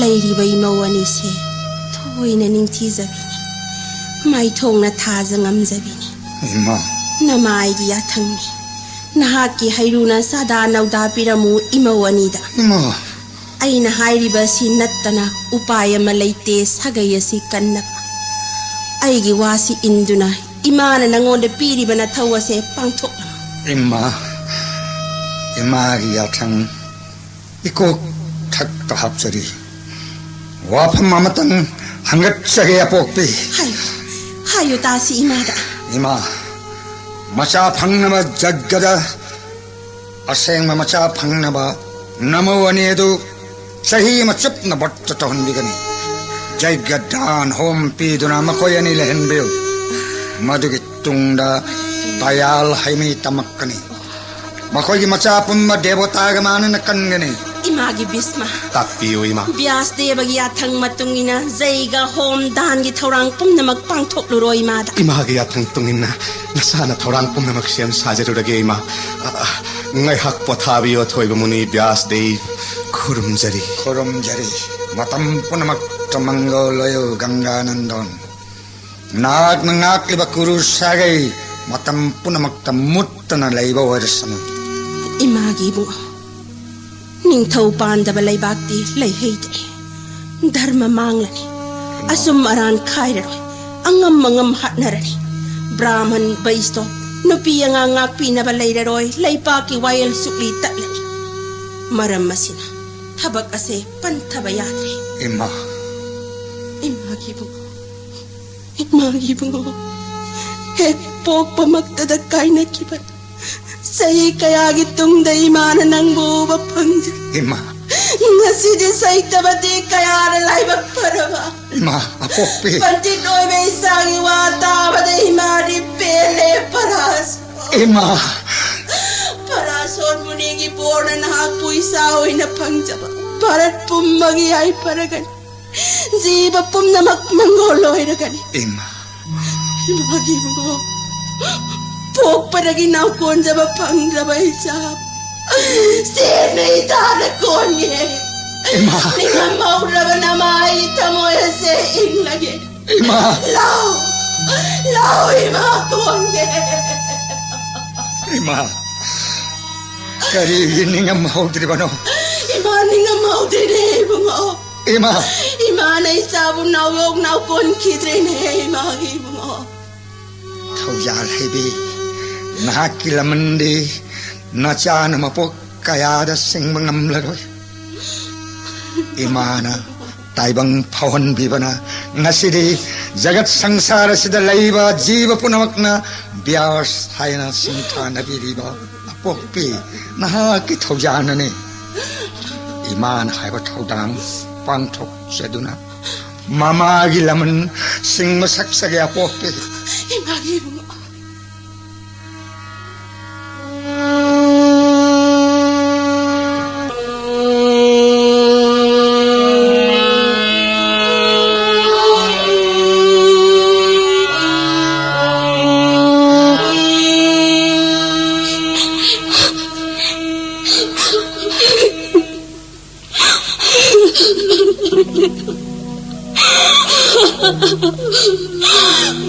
ꯂꯩꯔꯤꯕ ꯏꯃꯧ ꯑꯅꯤꯁꯦ ꯊꯣꯏꯅ ꯅꯤꯡꯊꯤꯖꯕꯤꯅꯤ꯫ ꯃꯥꯏꯊꯣꯡꯅ ꯊꯥꯖ ꯉꯝꯖꯕꯤꯅꯤ꯫ ꯏꯃꯥ꯫ ꯅꯃꯥꯏꯒꯤ ꯌꯥꯊꯪꯅꯤ꯫ ꯅꯍꯥꯛꯀꯤ ꯍꯩꯔꯨꯅ ꯁꯥꯗꯥ ꯅꯧꯗꯥ ꯄꯤꯔꯝꯃꯨ ꯏꯃꯧ ꯑꯅꯤꯗ꯫ ꯏꯃꯥ꯫ ꯑꯩꯅ ꯍꯥꯏꯔꯤꯕ ꯑꯁꯤ ꯅꯠꯇꯅ ꯎꯄꯥꯏ ꯑꯃ ꯂꯩꯇꯦ ꯁꯥꯒꯩ ꯑꯁꯤ ꯀꯟꯅꯕ꯫ ꯑꯩꯒꯤ ꯋꯥꯁꯤ ꯏꯟꯗꯨꯅ ꯏꯃꯥꯅ ꯅꯉꯣꯟꯗ ꯄꯤꯔꯤꯕ ꯅꯊꯧ ꯑꯁꯦ ꯄꯥꯡꯊꯣꯛꯂꯝꯃꯨ꯫ ꯏꯃꯥ, ꯏꯃꯥꯒꯤ ꯌꯥꯊꯪ ꯏꯀꯣꯛ ꯊꯛꯇ ꯍꯥꯞꯆꯔꯤ꯫ ꯋꯥꯐꯝ ꯑꯃꯇꯪ ꯍꯪꯒꯠꯆꯒꯦ, ꯑꯄꯣꯛꯄꯤ꯫ ꯍꯥꯏꯌꯨ, ꯍꯥꯏꯌꯨ ꯇꯥꯁꯤ ꯏꯃꯥꯗ꯫ ꯏꯃꯥ, ꯃꯆꯥ ꯐꯪꯅꯕ ꯖꯒꯗ ꯑꯁꯦꯡꯕ ꯃꯆꯥ ꯐꯪꯅꯕ ꯅꯃꯧ ꯑꯅꯤ ꯑꯗꯨ ꯆꯍꯤ ꯑꯃ ꯆꯨꯞꯅ ꯕ꯭ꯔꯠꯇ ꯇꯧꯍꯟꯕꯤꯒꯅꯤ꯫ ꯖꯩꯒ ꯗꯥꯟ ꯍꯣꯝ ꯄꯤꯗꯨꯅ ꯃꯈꯣꯏ ꯑꯅꯤ ꯂꯩꯍꯟꯕꯤꯌꯨ꯫ ꯃꯗꯨꯒꯤ ꯇꯨꯡꯗ ꯇꯌꯥꯜ ꯍꯩꯃꯤ ꯇꯝꯃꯛꯀꯅꯤ꯫ ꯃꯈꯣꯏꯒꯤ ꯃꯆꯥ ꯄꯨꯝꯕ ꯗꯦꯕꯣꯇꯥꯒ ꯃꯥꯟꯅꯅ ꯀꯟꯒꯅꯤ꯫ ꯏꯃꯥꯒꯤ ꯚꯤꯁꯃ꯫ ꯇꯥꯛꯄꯤꯌꯨ, ꯏꯃꯥ꯫ ꯕ꯭ꯌꯥꯁ ꯗꯦꯕꯒꯤ ꯌꯥꯊꯪ ꯃꯇꯨꯡ ꯏꯟꯅ ꯖꯩꯒ ꯍꯣꯝ ꯗꯥꯟꯒꯤ ꯊꯧꯔꯥꯡ ꯄꯨꯝꯅꯃꯛ ꯄꯥꯡꯊꯣꯛꯂꯨꯔꯣ ꯏꯃꯥꯗ꯫ ꯏꯃꯥꯒꯤ ꯌꯥꯊꯪ ꯇꯨꯡ ꯏꯟꯅ ꯅꯁꯥꯅ ꯊꯧꯔꯥꯡ ꯄꯨꯝꯅꯃꯛ ꯁꯦꯝ ꯁꯥꯖꯔꯨꯔꯒꯦ, ꯏꯃꯥ꯫ ꯑ, ꯑ, ꯉꯥꯏꯍꯥꯛ ꯄꯣꯊꯥꯕꯤꯌꯨ, ꯑꯊꯣꯏꯕ ꯃꯨꯅꯤ ꯕ꯭ꯌꯥꯁ ꯗꯦꯕ꯫ ꯈꯨꯔꯨꯝꯖꯔꯤ꯫ ꯈꯨꯔꯨꯝꯖꯔꯤ꯫ ꯃꯇꯝ ꯄꯨꯝꯅꯃꯛꯇ ꯃꯪꯒꯣꯜ ꯑꯣꯏꯌꯨ, ꯒꯪꯒꯥꯅꯟꯗꯣꯟ꯫ ꯅꯍꯥꯛꯅ ꯉꯥꯛꯂꯤꯕ ꯀꯨꯔꯨ ꯁꯥꯒꯩ ꯃꯇꯝ ꯄꯨꯝꯅꯃꯛꯇ ꯃꯨꯠꯇꯅ ꯂꯩꯕ ꯑꯣꯏꯔꯁꯅꯨ꯫ ꯏꯃꯥꯒꯤ ꯏꯕꯨꯡꯉꯣ, ꯅꯤꯡꯊꯧ ꯄꯥꯟꯗꯕ ꯂꯩꯕꯥꯛꯇꯤ ꯂꯩꯍꯩꯗꯦ꯫ ꯙꯔꯃ ꯃꯥꯡꯂꯅꯤ꯫ ꯑꯆꯨꯝ ꯑꯔꯥꯟ ꯈꯥꯏꯔꯔꯣꯏ꯫ ꯑꯉꯝ ꯑꯉꯝ ꯍꯥꯠꯅꯔꯅꯤ꯫ ꯕ꯭ꯔꯥꯍꯃꯟ, ꯕꯩꯁꯇꯣꯞ, ꯅꯨꯄꯤ ꯑꯉꯥꯡ ꯉꯥꯛꯄꯤꯅꯕ ꯂꯩꯔꯔꯣꯏ꯫ ꯂꯩꯄꯥꯛꯀꯤ ꯋꯥꯌꯦꯜ ꯁꯨꯛꯂꯤ ꯇꯠꯂꯅꯤ꯫ ꯃꯔꯝ ꯑꯁꯤꯅ ꯊꯕꯛ ꯑꯁꯦ ꯄꯟꯊꯕ ꯌꯥꯗ꯭ꯔꯦ꯫ ꯏꯃꯥ꯫ ꯏꯃꯥꯒꯤ ꯏꯕꯨꯡꯉꯣ, ꯏꯃꯥꯒꯤ ꯏꯕꯨꯡꯉꯣ, ꯍꯦꯛ ꯄꯣꯛꯄꯃꯛꯇꯗ ꯀꯥꯏꯅꯈꯤꯕ꯫ ꯆꯍꯤ ꯀꯌꯥꯒꯤ ꯇꯨꯡꯗ ꯏꯃꯥꯅ ꯅꯪꯕꯨ ꯎꯕ ꯐꯪꯖꯩ꯫ ꯏꯃꯥ꯫ ꯉꯁꯤꯗꯤ ꯁꯩꯇꯕꯗꯤ ꯀꯌꯥꯅ ꯂꯥꯏꯕꯛ ꯐꯔꯕ꯫ ꯏꯃꯥ, ꯑꯄꯣꯛꯄꯤ꯫ ꯄꯟꯗꯤꯠ ꯑꯣꯏꯕ ꯏꯆꯥꯒꯤ ꯋꯥ ꯇꯥꯕꯗ ꯏꯃꯥꯗꯤ ꯄꯦꯜꯂꯦ, ꯄꯔꯥꯁꯣꯟ꯫ ꯏꯃꯥ꯫ ꯄꯔꯥꯁꯣꯟ ꯃꯨꯅꯤꯒꯤ ꯕꯣꯔꯅ ꯅꯍꯥꯛꯄꯨ ꯏꯆꯥ ꯑꯣꯏꯅ ꯐꯪꯖꯕ ꯚꯥꯔꯠ ꯄꯨꯝꯕꯒꯤ ꯌꯥꯏꯐꯔꯒꯅꯤ꯫ ꯖꯤꯕ ꯄꯨꯝꯅꯃꯛ ꯃꯪꯒꯣꯜ ꯑꯣꯏꯔꯒꯅꯤ꯫ ꯏꯃꯥ꯫ ꯏꯃꯥꯒꯤ ꯏꯕꯨꯡꯉꯣ, ꯄꯣꯛꯄꯗꯒꯤ ꯅꯥꯎꯀꯣꯟꯖꯕ ꯐꯪꯗ꯭ꯔꯕ ꯏꯆꯥ, ꯆꯦꯟꯅ ꯏꯇꯥꯗ ꯀꯣꯟꯒꯦ꯫ ꯏꯃꯥ꯫ ꯅꯤꯡꯉꯝꯍꯧꯗ꯭ꯔꯕ ꯅꯃꯥ ꯑꯩ ꯊꯃꯣꯏ ꯑꯁꯦ ꯏꯪꯂꯒꯦ꯫ ꯏꯃꯥ꯫ ꯂꯥꯎ, ꯂꯥꯎ ꯏꯃꯥ ꯀꯣꯟꯒꯦ꯫ ꯏꯃꯥ, ꯀꯔꯤꯒꯤ ꯅꯤꯡꯉꯝꯍꯧꯗ꯭ꯔꯤꯕꯅꯣ? ꯏꯃꯥ ꯅꯤꯡꯉꯝꯍꯧꯗ꯭ꯔꯤꯅꯦ ꯏꯕꯨꯡꯉꯣ꯫ ꯏꯃꯥ! ꯏꯃꯥꯅ ꯏꯆꯥꯕꯨ ꯅꯥꯎꯌꯣꯛ ꯅꯥꯎꯀꯣꯟꯈꯤꯗ꯭ꯔꯦꯅꯦ, ꯏꯃꯥꯒꯤ ꯏꯕꯨꯡꯉꯣ꯫ ꯊꯧꯖꯥꯜ ꯍꯩꯕꯤ, ꯅꯍꯥꯛꯀꯤ ꯂꯃꯟꯗꯤ ꯅꯆꯥꯅ ꯃꯄꯣꯛ ꯀꯌꯥꯗ ꯁꯤꯡꯕ ꯉꯝꯂꯔꯣꯏ꯫ ꯏꯃꯥꯅ ꯇꯥꯏꯕꯪ ꯐꯥꯎꯍꯟꯕꯤꯕꯅ ꯉꯁꯤꯗꯤ ꯖꯒꯠ ꯁꯪꯁꯥꯔ ꯑꯁꯤꯗ ꯂꯩꯕ ꯖꯤꯕ ꯄꯨꯝꯅꯃꯛꯅ ꯕ꯭ꯌꯥꯁ ꯍꯥꯏꯅ ꯁꯤꯡꯊꯥꯅꯕꯤꯔꯤꯕ ꯑꯄꯣꯛꯄꯤ ꯅꯍꯥꯛꯀꯤ ꯊꯧꯖꯥꯜꯅꯅꯤ꯫ ꯏꯃꯥꯅ ꯍꯥꯏꯕ ꯊꯧꯗꯥꯡ ꯄꯥꯡꯊꯣꯛꯆꯗꯨꯅ ꯃꯃꯥꯒꯤ ꯂꯃꯟ ꯁꯤꯡꯕ ꯁꯛꯆꯒꯦ ꯑꯄꯣꯛꯄꯤ꯫ ꯏꯃꯥꯒꯤ ꯏꯕꯨꯡꯉꯣ꯫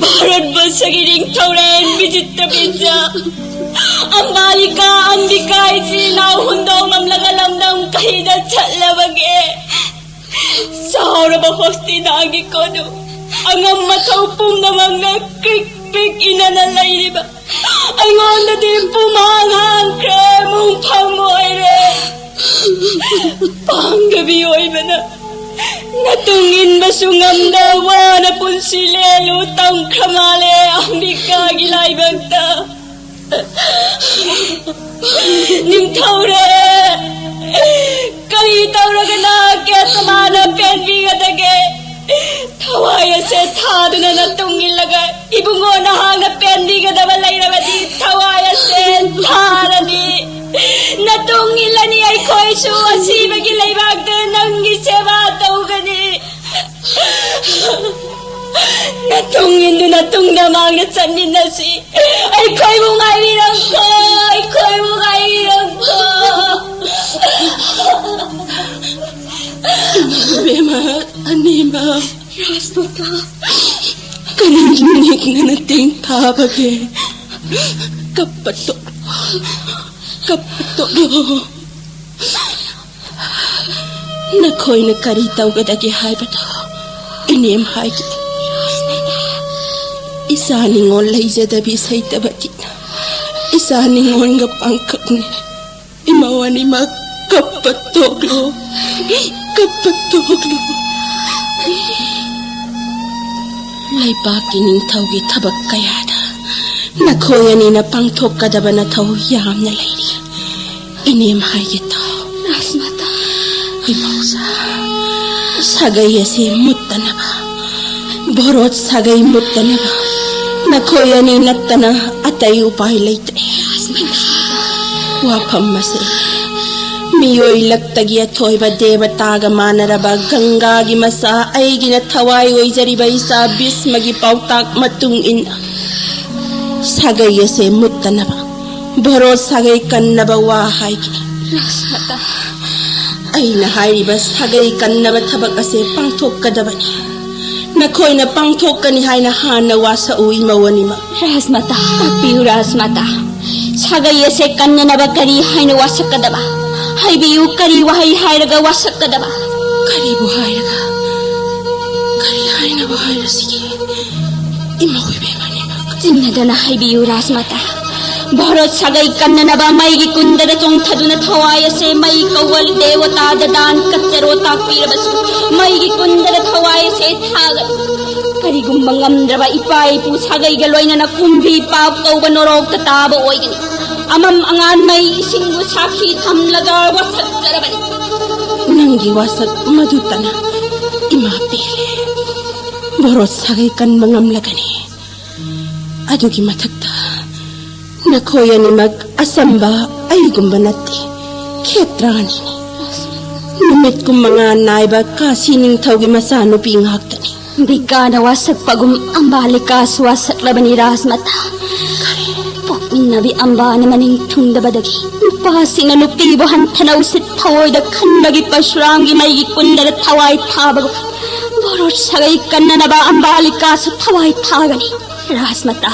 ꯚꯥꯔꯠꯕꯔꯁꯒꯤ ꯅꯤꯡꯊꯧꯔꯦꯜ ꯕꯤꯖꯤꯇ꯭ꯔ ꯕꯤꯖꯌ ꯑꯝꯕꯥꯂꯤꯀꯥ ꯑꯝꯕꯤꯀꯥ ꯏꯆꯤꯟ ꯏꯅꯥꯎ ꯍꯨꯟꯗꯣꯛꯂꯝꯂꯒ ꯂꯝꯗꯝ ꯀꯩꯗ ꯆꯠꯂꯕꯒꯦ? ꯆꯥꯎꯔꯕ ꯍꯣꯁꯇꯤꯅꯥꯒꯤ ꯀꯣꯅꯨꯡ, ꯑꯉꯝ ꯑꯊꯧ ꯄꯨꯝꯅꯃꯛꯅ ꯀ꯭ꯔꯤꯛ ꯀ꯭ꯔꯤꯛ ꯏꯟꯅꯅ ꯂꯩꯔꯤꯕ ꯑꯩꯉꯣꯟꯗꯗꯤ ꯄꯨꯝꯍꯥꯡ ꯍꯥꯡꯈ꯭ꯔꯦ, ꯃꯨꯡꯐꯝ ꯑꯣꯏꯔꯦ꯫ ꯄꯥꯡꯒꯕꯤ ꯑꯣꯏꯕꯅ ꯅꯇꯨꯡ ꯏꯟꯕꯁꯨ ꯉꯝꯗ ꯋꯥꯅ ꯄꯨꯟꯁꯤ ꯂꯦꯜꯂꯨ ꯇꯝꯈ꯭ꯔ ꯃꯥꯜꯂꯦ ꯑꯝꯕꯤꯀꯥꯒꯤ ꯂꯥꯏꯕꯛꯇ꯫ ꯅꯤꯡꯊꯧꯔꯦ, ꯀꯔꯤ ꯇꯧꯔꯒꯅ ꯀꯦꯁꯃꯥꯅ ꯄꯦꯟꯕꯤꯒꯗꯒꯦ? ꯊꯋꯥꯏ ꯑꯁꯦ ꯊꯥꯗꯨꯅ ꯅꯇꯨꯡ ꯏꯜꯂꯒ ꯏꯕꯨꯡꯉꯣ ꯅꯍꯥꯛꯅ ꯄꯦꯟꯕꯤꯒꯗꯕ ꯂꯩꯔꯕꯗꯤ ꯊꯋꯥꯏ ꯑꯁꯦ ꯊꯥꯔꯅꯤ꯫ ꯅꯇꯨꯡ ꯏꯜꯂꯅꯤ ꯑꯩꯈꯣꯏꯁꯨ ꯑꯁꯤꯕꯒꯤ ꯂꯩꯕꯥꯛꯇ ꯅꯪꯒꯤ ꯁꯦꯕꯥ ꯇꯧꯒꯅꯤ꯫ ꯅꯇꯨꯡ ꯏꯟꯗꯨꯅ ꯇꯨꯡꯗ ꯃꯥꯡꯗ ꯆꯠꯃꯤꯟꯅꯁꯤ꯫ ꯑꯩꯈꯣꯏꯕꯨ ꯉꯥꯏꯕꯤꯔꯝꯈꯣ, ꯑꯩꯈꯣꯏꯕꯨ ꯉꯥꯏꯕꯤꯔꯝꯈꯣ꯫ ꯏꯕꯦꯝꯃ, ꯑꯅꯤꯃꯛ꯫ ꯔꯥꯖꯃꯥꯇꯥ꯫ ꯀꯔꯤ ꯅꯨꯃꯤꯠꯅ ꯅꯇꯦꯡ ꯊꯥꯕꯒꯦ? ꯀꯞꯄ ꯇꯣꯛꯂꯣ, ꯀꯞꯄ ꯇꯣꯛꯂꯣ꯫ ꯅꯈꯣꯏꯅ ꯀꯔꯤ ꯇꯧꯒꯗꯒꯦ ꯍꯥꯏꯕꯗꯣ ꯏꯅꯦꯝ ꯍꯥꯏꯒꯦ꯫ ꯏꯆꯥ ꯅꯤꯉꯣꯜ ꯂꯩꯖꯗꯕꯤ ꯁꯩꯇꯕꯒꯤ ꯏꯆꯥ ꯅꯤꯉꯣꯜꯒ ꯄꯥꯡꯈꯛꯅꯤ꯫ ꯏꯃꯧ ꯑꯅꯤꯃꯛ ꯀꯞꯄ ꯇꯣꯛꯂꯣ, ꯀꯞꯄ ꯇꯣꯛꯂꯣ꯫ ꯂꯩꯕꯥꯛꯀꯤ ꯅꯤꯡꯊꯧꯒꯤ ꯊꯕꯛ ꯀꯌꯥꯗ ꯅꯈꯣꯏ ꯑꯅꯤꯅ ꯄꯥꯡꯊꯣꯛꯀꯗꯕ ꯅꯊꯧ ꯌꯥꯝꯅ ꯂꯩꯔꯤ꯫ ꯏꯅꯦꯝ ꯍꯥꯏꯒꯦ ꯇꯥꯎ꯫ ꯔꯥꯖꯃꯥꯇꯥ꯫ ꯏꯃꯧꯁꯥ, ꯁꯥꯒꯩ ꯑꯁꯤ ꯃꯨꯠꯇꯅꯕ, ꯚꯣꯔꯣꯠ ꯁꯥꯒꯩ ꯃꯨꯠꯇꯅꯕ ꯅꯈꯣꯏ ꯑꯅꯤ ꯅꯠꯇꯅ ꯑꯇꯩ ꯎꯄꯥꯏ ꯂꯩꯇ꯭ꯔꯦ꯫ ꯋꯥꯐꯝ ꯑꯁꯤ ꯃꯤꯑꯣꯏ ꯂꯛꯇꯒꯤ ꯑꯊꯣꯏꯕ ꯗꯦꯕꯇꯥꯒ ꯃꯥꯟꯅꯔꯕ ꯒꯪꯒꯥꯒꯤ ꯃꯆꯥ ꯑꯩꯒꯤꯅ ꯊꯋꯥꯏ ꯑꯣꯏꯖꯔꯤꯕ ꯏꯆꯥ ꯚꯤꯁꯃꯒꯤ ꯄꯥꯎꯇꯥꯛ ꯃꯇꯨꯡ ꯏꯟꯅ ꯁꯥꯒꯩ ꯑꯁꯦ ꯃꯨꯠꯇꯅꯕ ꯚꯣꯔꯣꯠ ꯁꯥꯒꯩ ꯀꯟꯅꯕ ꯋꯥ ꯍꯥꯏꯒꯦ꯫ ꯔꯥꯖꯃꯥꯇꯥ꯫ ꯑꯩꯅ ꯍꯥꯏꯔꯤꯕ ꯁꯥꯒꯩ ꯀꯟꯅꯕ ꯊꯕꯛ ꯑꯁꯦ ꯄꯥꯡꯊꯣꯛꯀꯗꯕꯅꯤ꯫ ꯅꯈꯣꯏꯅ ꯄꯥꯡꯊꯣꯛꯀꯅꯤ ꯍꯥꯏꯅ ꯍꯥꯟꯅ ꯋꯥꯁꯛꯎ, ꯏꯃꯧ ꯑꯅꯤꯃꯛ꯫ ꯔꯥꯖꯃꯥꯇꯥ, ꯇꯥꯛꯄꯤꯌꯨ ꯔꯥꯖꯃꯥꯇꯥ꯫ ꯁꯥꯒꯩ ꯑꯁꯦ ꯀꯟꯅꯅꯕ ꯀꯔꯤ ꯍꯥꯏꯅ ꯋꯥꯁꯛꯀꯗꯕ? ꯍꯥꯏꯕꯤꯌꯨ, ꯀꯔꯤ ꯋꯥꯍꯩ ꯍꯥꯏꯔꯒ ꯋꯥꯁꯛꯀꯗꯕ? ꯀꯔꯤꯕꯨ ꯍꯥꯏꯔꯒ, ꯀꯔꯤ ꯍꯥꯏꯅꯕ ꯍꯥꯏꯔꯁꯤꯒꯦ? ꯏꯃꯧ ꯏꯕꯦꯝꯃ ꯑꯅꯤꯃꯛ꯫ ꯆꯤꯡꯅꯗꯅ ꯍꯥꯏꯕꯤꯌꯨ ꯔꯥꯖꯃꯥꯇꯥ꯫ ꯚꯥꯔꯠ ꯁꯥꯒꯩ ꯀꯟꯅꯅꯕ ꯃꯩꯒꯤ ꯀꯨꯟꯗꯗ ꯆꯣꯡꯊꯗꯨꯅ ꯊꯋꯥꯏ ꯑꯁꯦ ꯃꯩ ꯀꯧꯕ ꯗꯦꯕꯇꯥꯗ ꯗꯥꯟ ꯀꯠꯆꯔꯣ ꯇꯥꯛꯄꯤꯔꯕꯁꯨ ꯃꯩꯒꯤ ꯀꯨꯟꯗꯗ ꯊꯋꯥꯏ ꯑꯁꯦ ꯊꯥꯒꯅꯤ꯫ ꯀꯔꯤꯒꯨꯝꯕ ꯉꯝꯗ꯭ꯔꯕ ꯏꯄꯥ ꯏꯄꯨ ꯁꯥꯒꯩꯒ ꯂꯣꯏꯅꯅ ꯀꯨꯝꯕꯤ ꯄꯥꯞ ꯀꯧꯕ ꯅꯣꯔꯣꯛꯇ ꯇꯥꯕ ꯑꯣꯏꯒꯅꯤ꯫ ꯑꯃꯝ ꯑꯉꯥꯟ ꯃꯩ ꯏꯁꯤꯡꯕꯨ ꯁꯥꯈꯤ ꯊꯝꯂꯒ ꯋꯥꯁꯛꯆꯔꯕꯅꯤ꯫ ꯅꯪꯒꯤ ꯋꯥꯁꯛ ꯃꯗꯨꯇꯅ ꯏꯃꯥ ꯄꯦꯜꯂꯦ꯫ ꯚꯥꯔꯠ ꯁꯥꯒꯩ ꯀꯟꯕ ꯉꯝꯂꯒꯅꯤ꯫ ꯑꯗꯨꯒꯤ ꯃꯊꯛꯇ ꯅꯈꯣꯏ ꯑꯅꯤꯃꯛ ꯑꯆꯝꯕ ꯑꯩꯒꯨꯝꯕ ꯅꯠꯇꯦ, ꯈꯦꯇ꯭ꯔꯥꯅꯤꯅꯤ꯫ ꯅꯨꯃꯤꯠ ꯀꯨꯟꯃꯉꯥ ꯅꯥꯏꯕ ꯀꯥꯁꯤ ꯅꯤꯡꯊꯧꯒꯤ ꯃꯆꯥꯅꯨꯄꯤ ꯉꯥꯛꯇꯅꯤ꯫ ꯕꯤꯀꯥꯅ ꯋꯥꯁꯛꯄꯒꯨꯝ ꯑꯝꯕꯥꯂꯤꯀꯥꯁꯨ ꯋꯥꯁꯛꯂꯕꯅꯤ ꯔꯥꯖꯃꯥꯇꯥ꯫ ꯄꯣꯛꯃꯤꯟꯅꯕꯤ ꯑꯝꯕꯥꯅ ꯃꯅꯤꯡ ꯊꯨꯡꯗꯕꯗꯒꯤ ꯅꯨꯄꯥꯁꯤꯡꯅ ꯅꯨꯄꯤꯕꯨ ꯍꯟꯊꯅ ꯎꯁꯤꯠ ꯊꯑꯣꯏꯗ ꯈꯟꯕꯒꯤ ꯄꯔꯁꯨꯔꯥꯝꯒꯤ ꯃꯩꯒꯤ ꯀꯨꯟꯗꯗ ꯊꯋꯥꯏ ꯊꯥꯕꯒꯨꯝ ꯚꯥꯔꯠ ꯁꯥꯒꯩ ꯀꯟꯅꯅꯕ ꯑꯝꯕꯥꯂꯤꯀꯥꯁꯨ ꯊꯋꯥꯏ ꯊꯥꯒꯅꯤ꯫ ꯔꯥꯖꯃꯥꯇꯥ,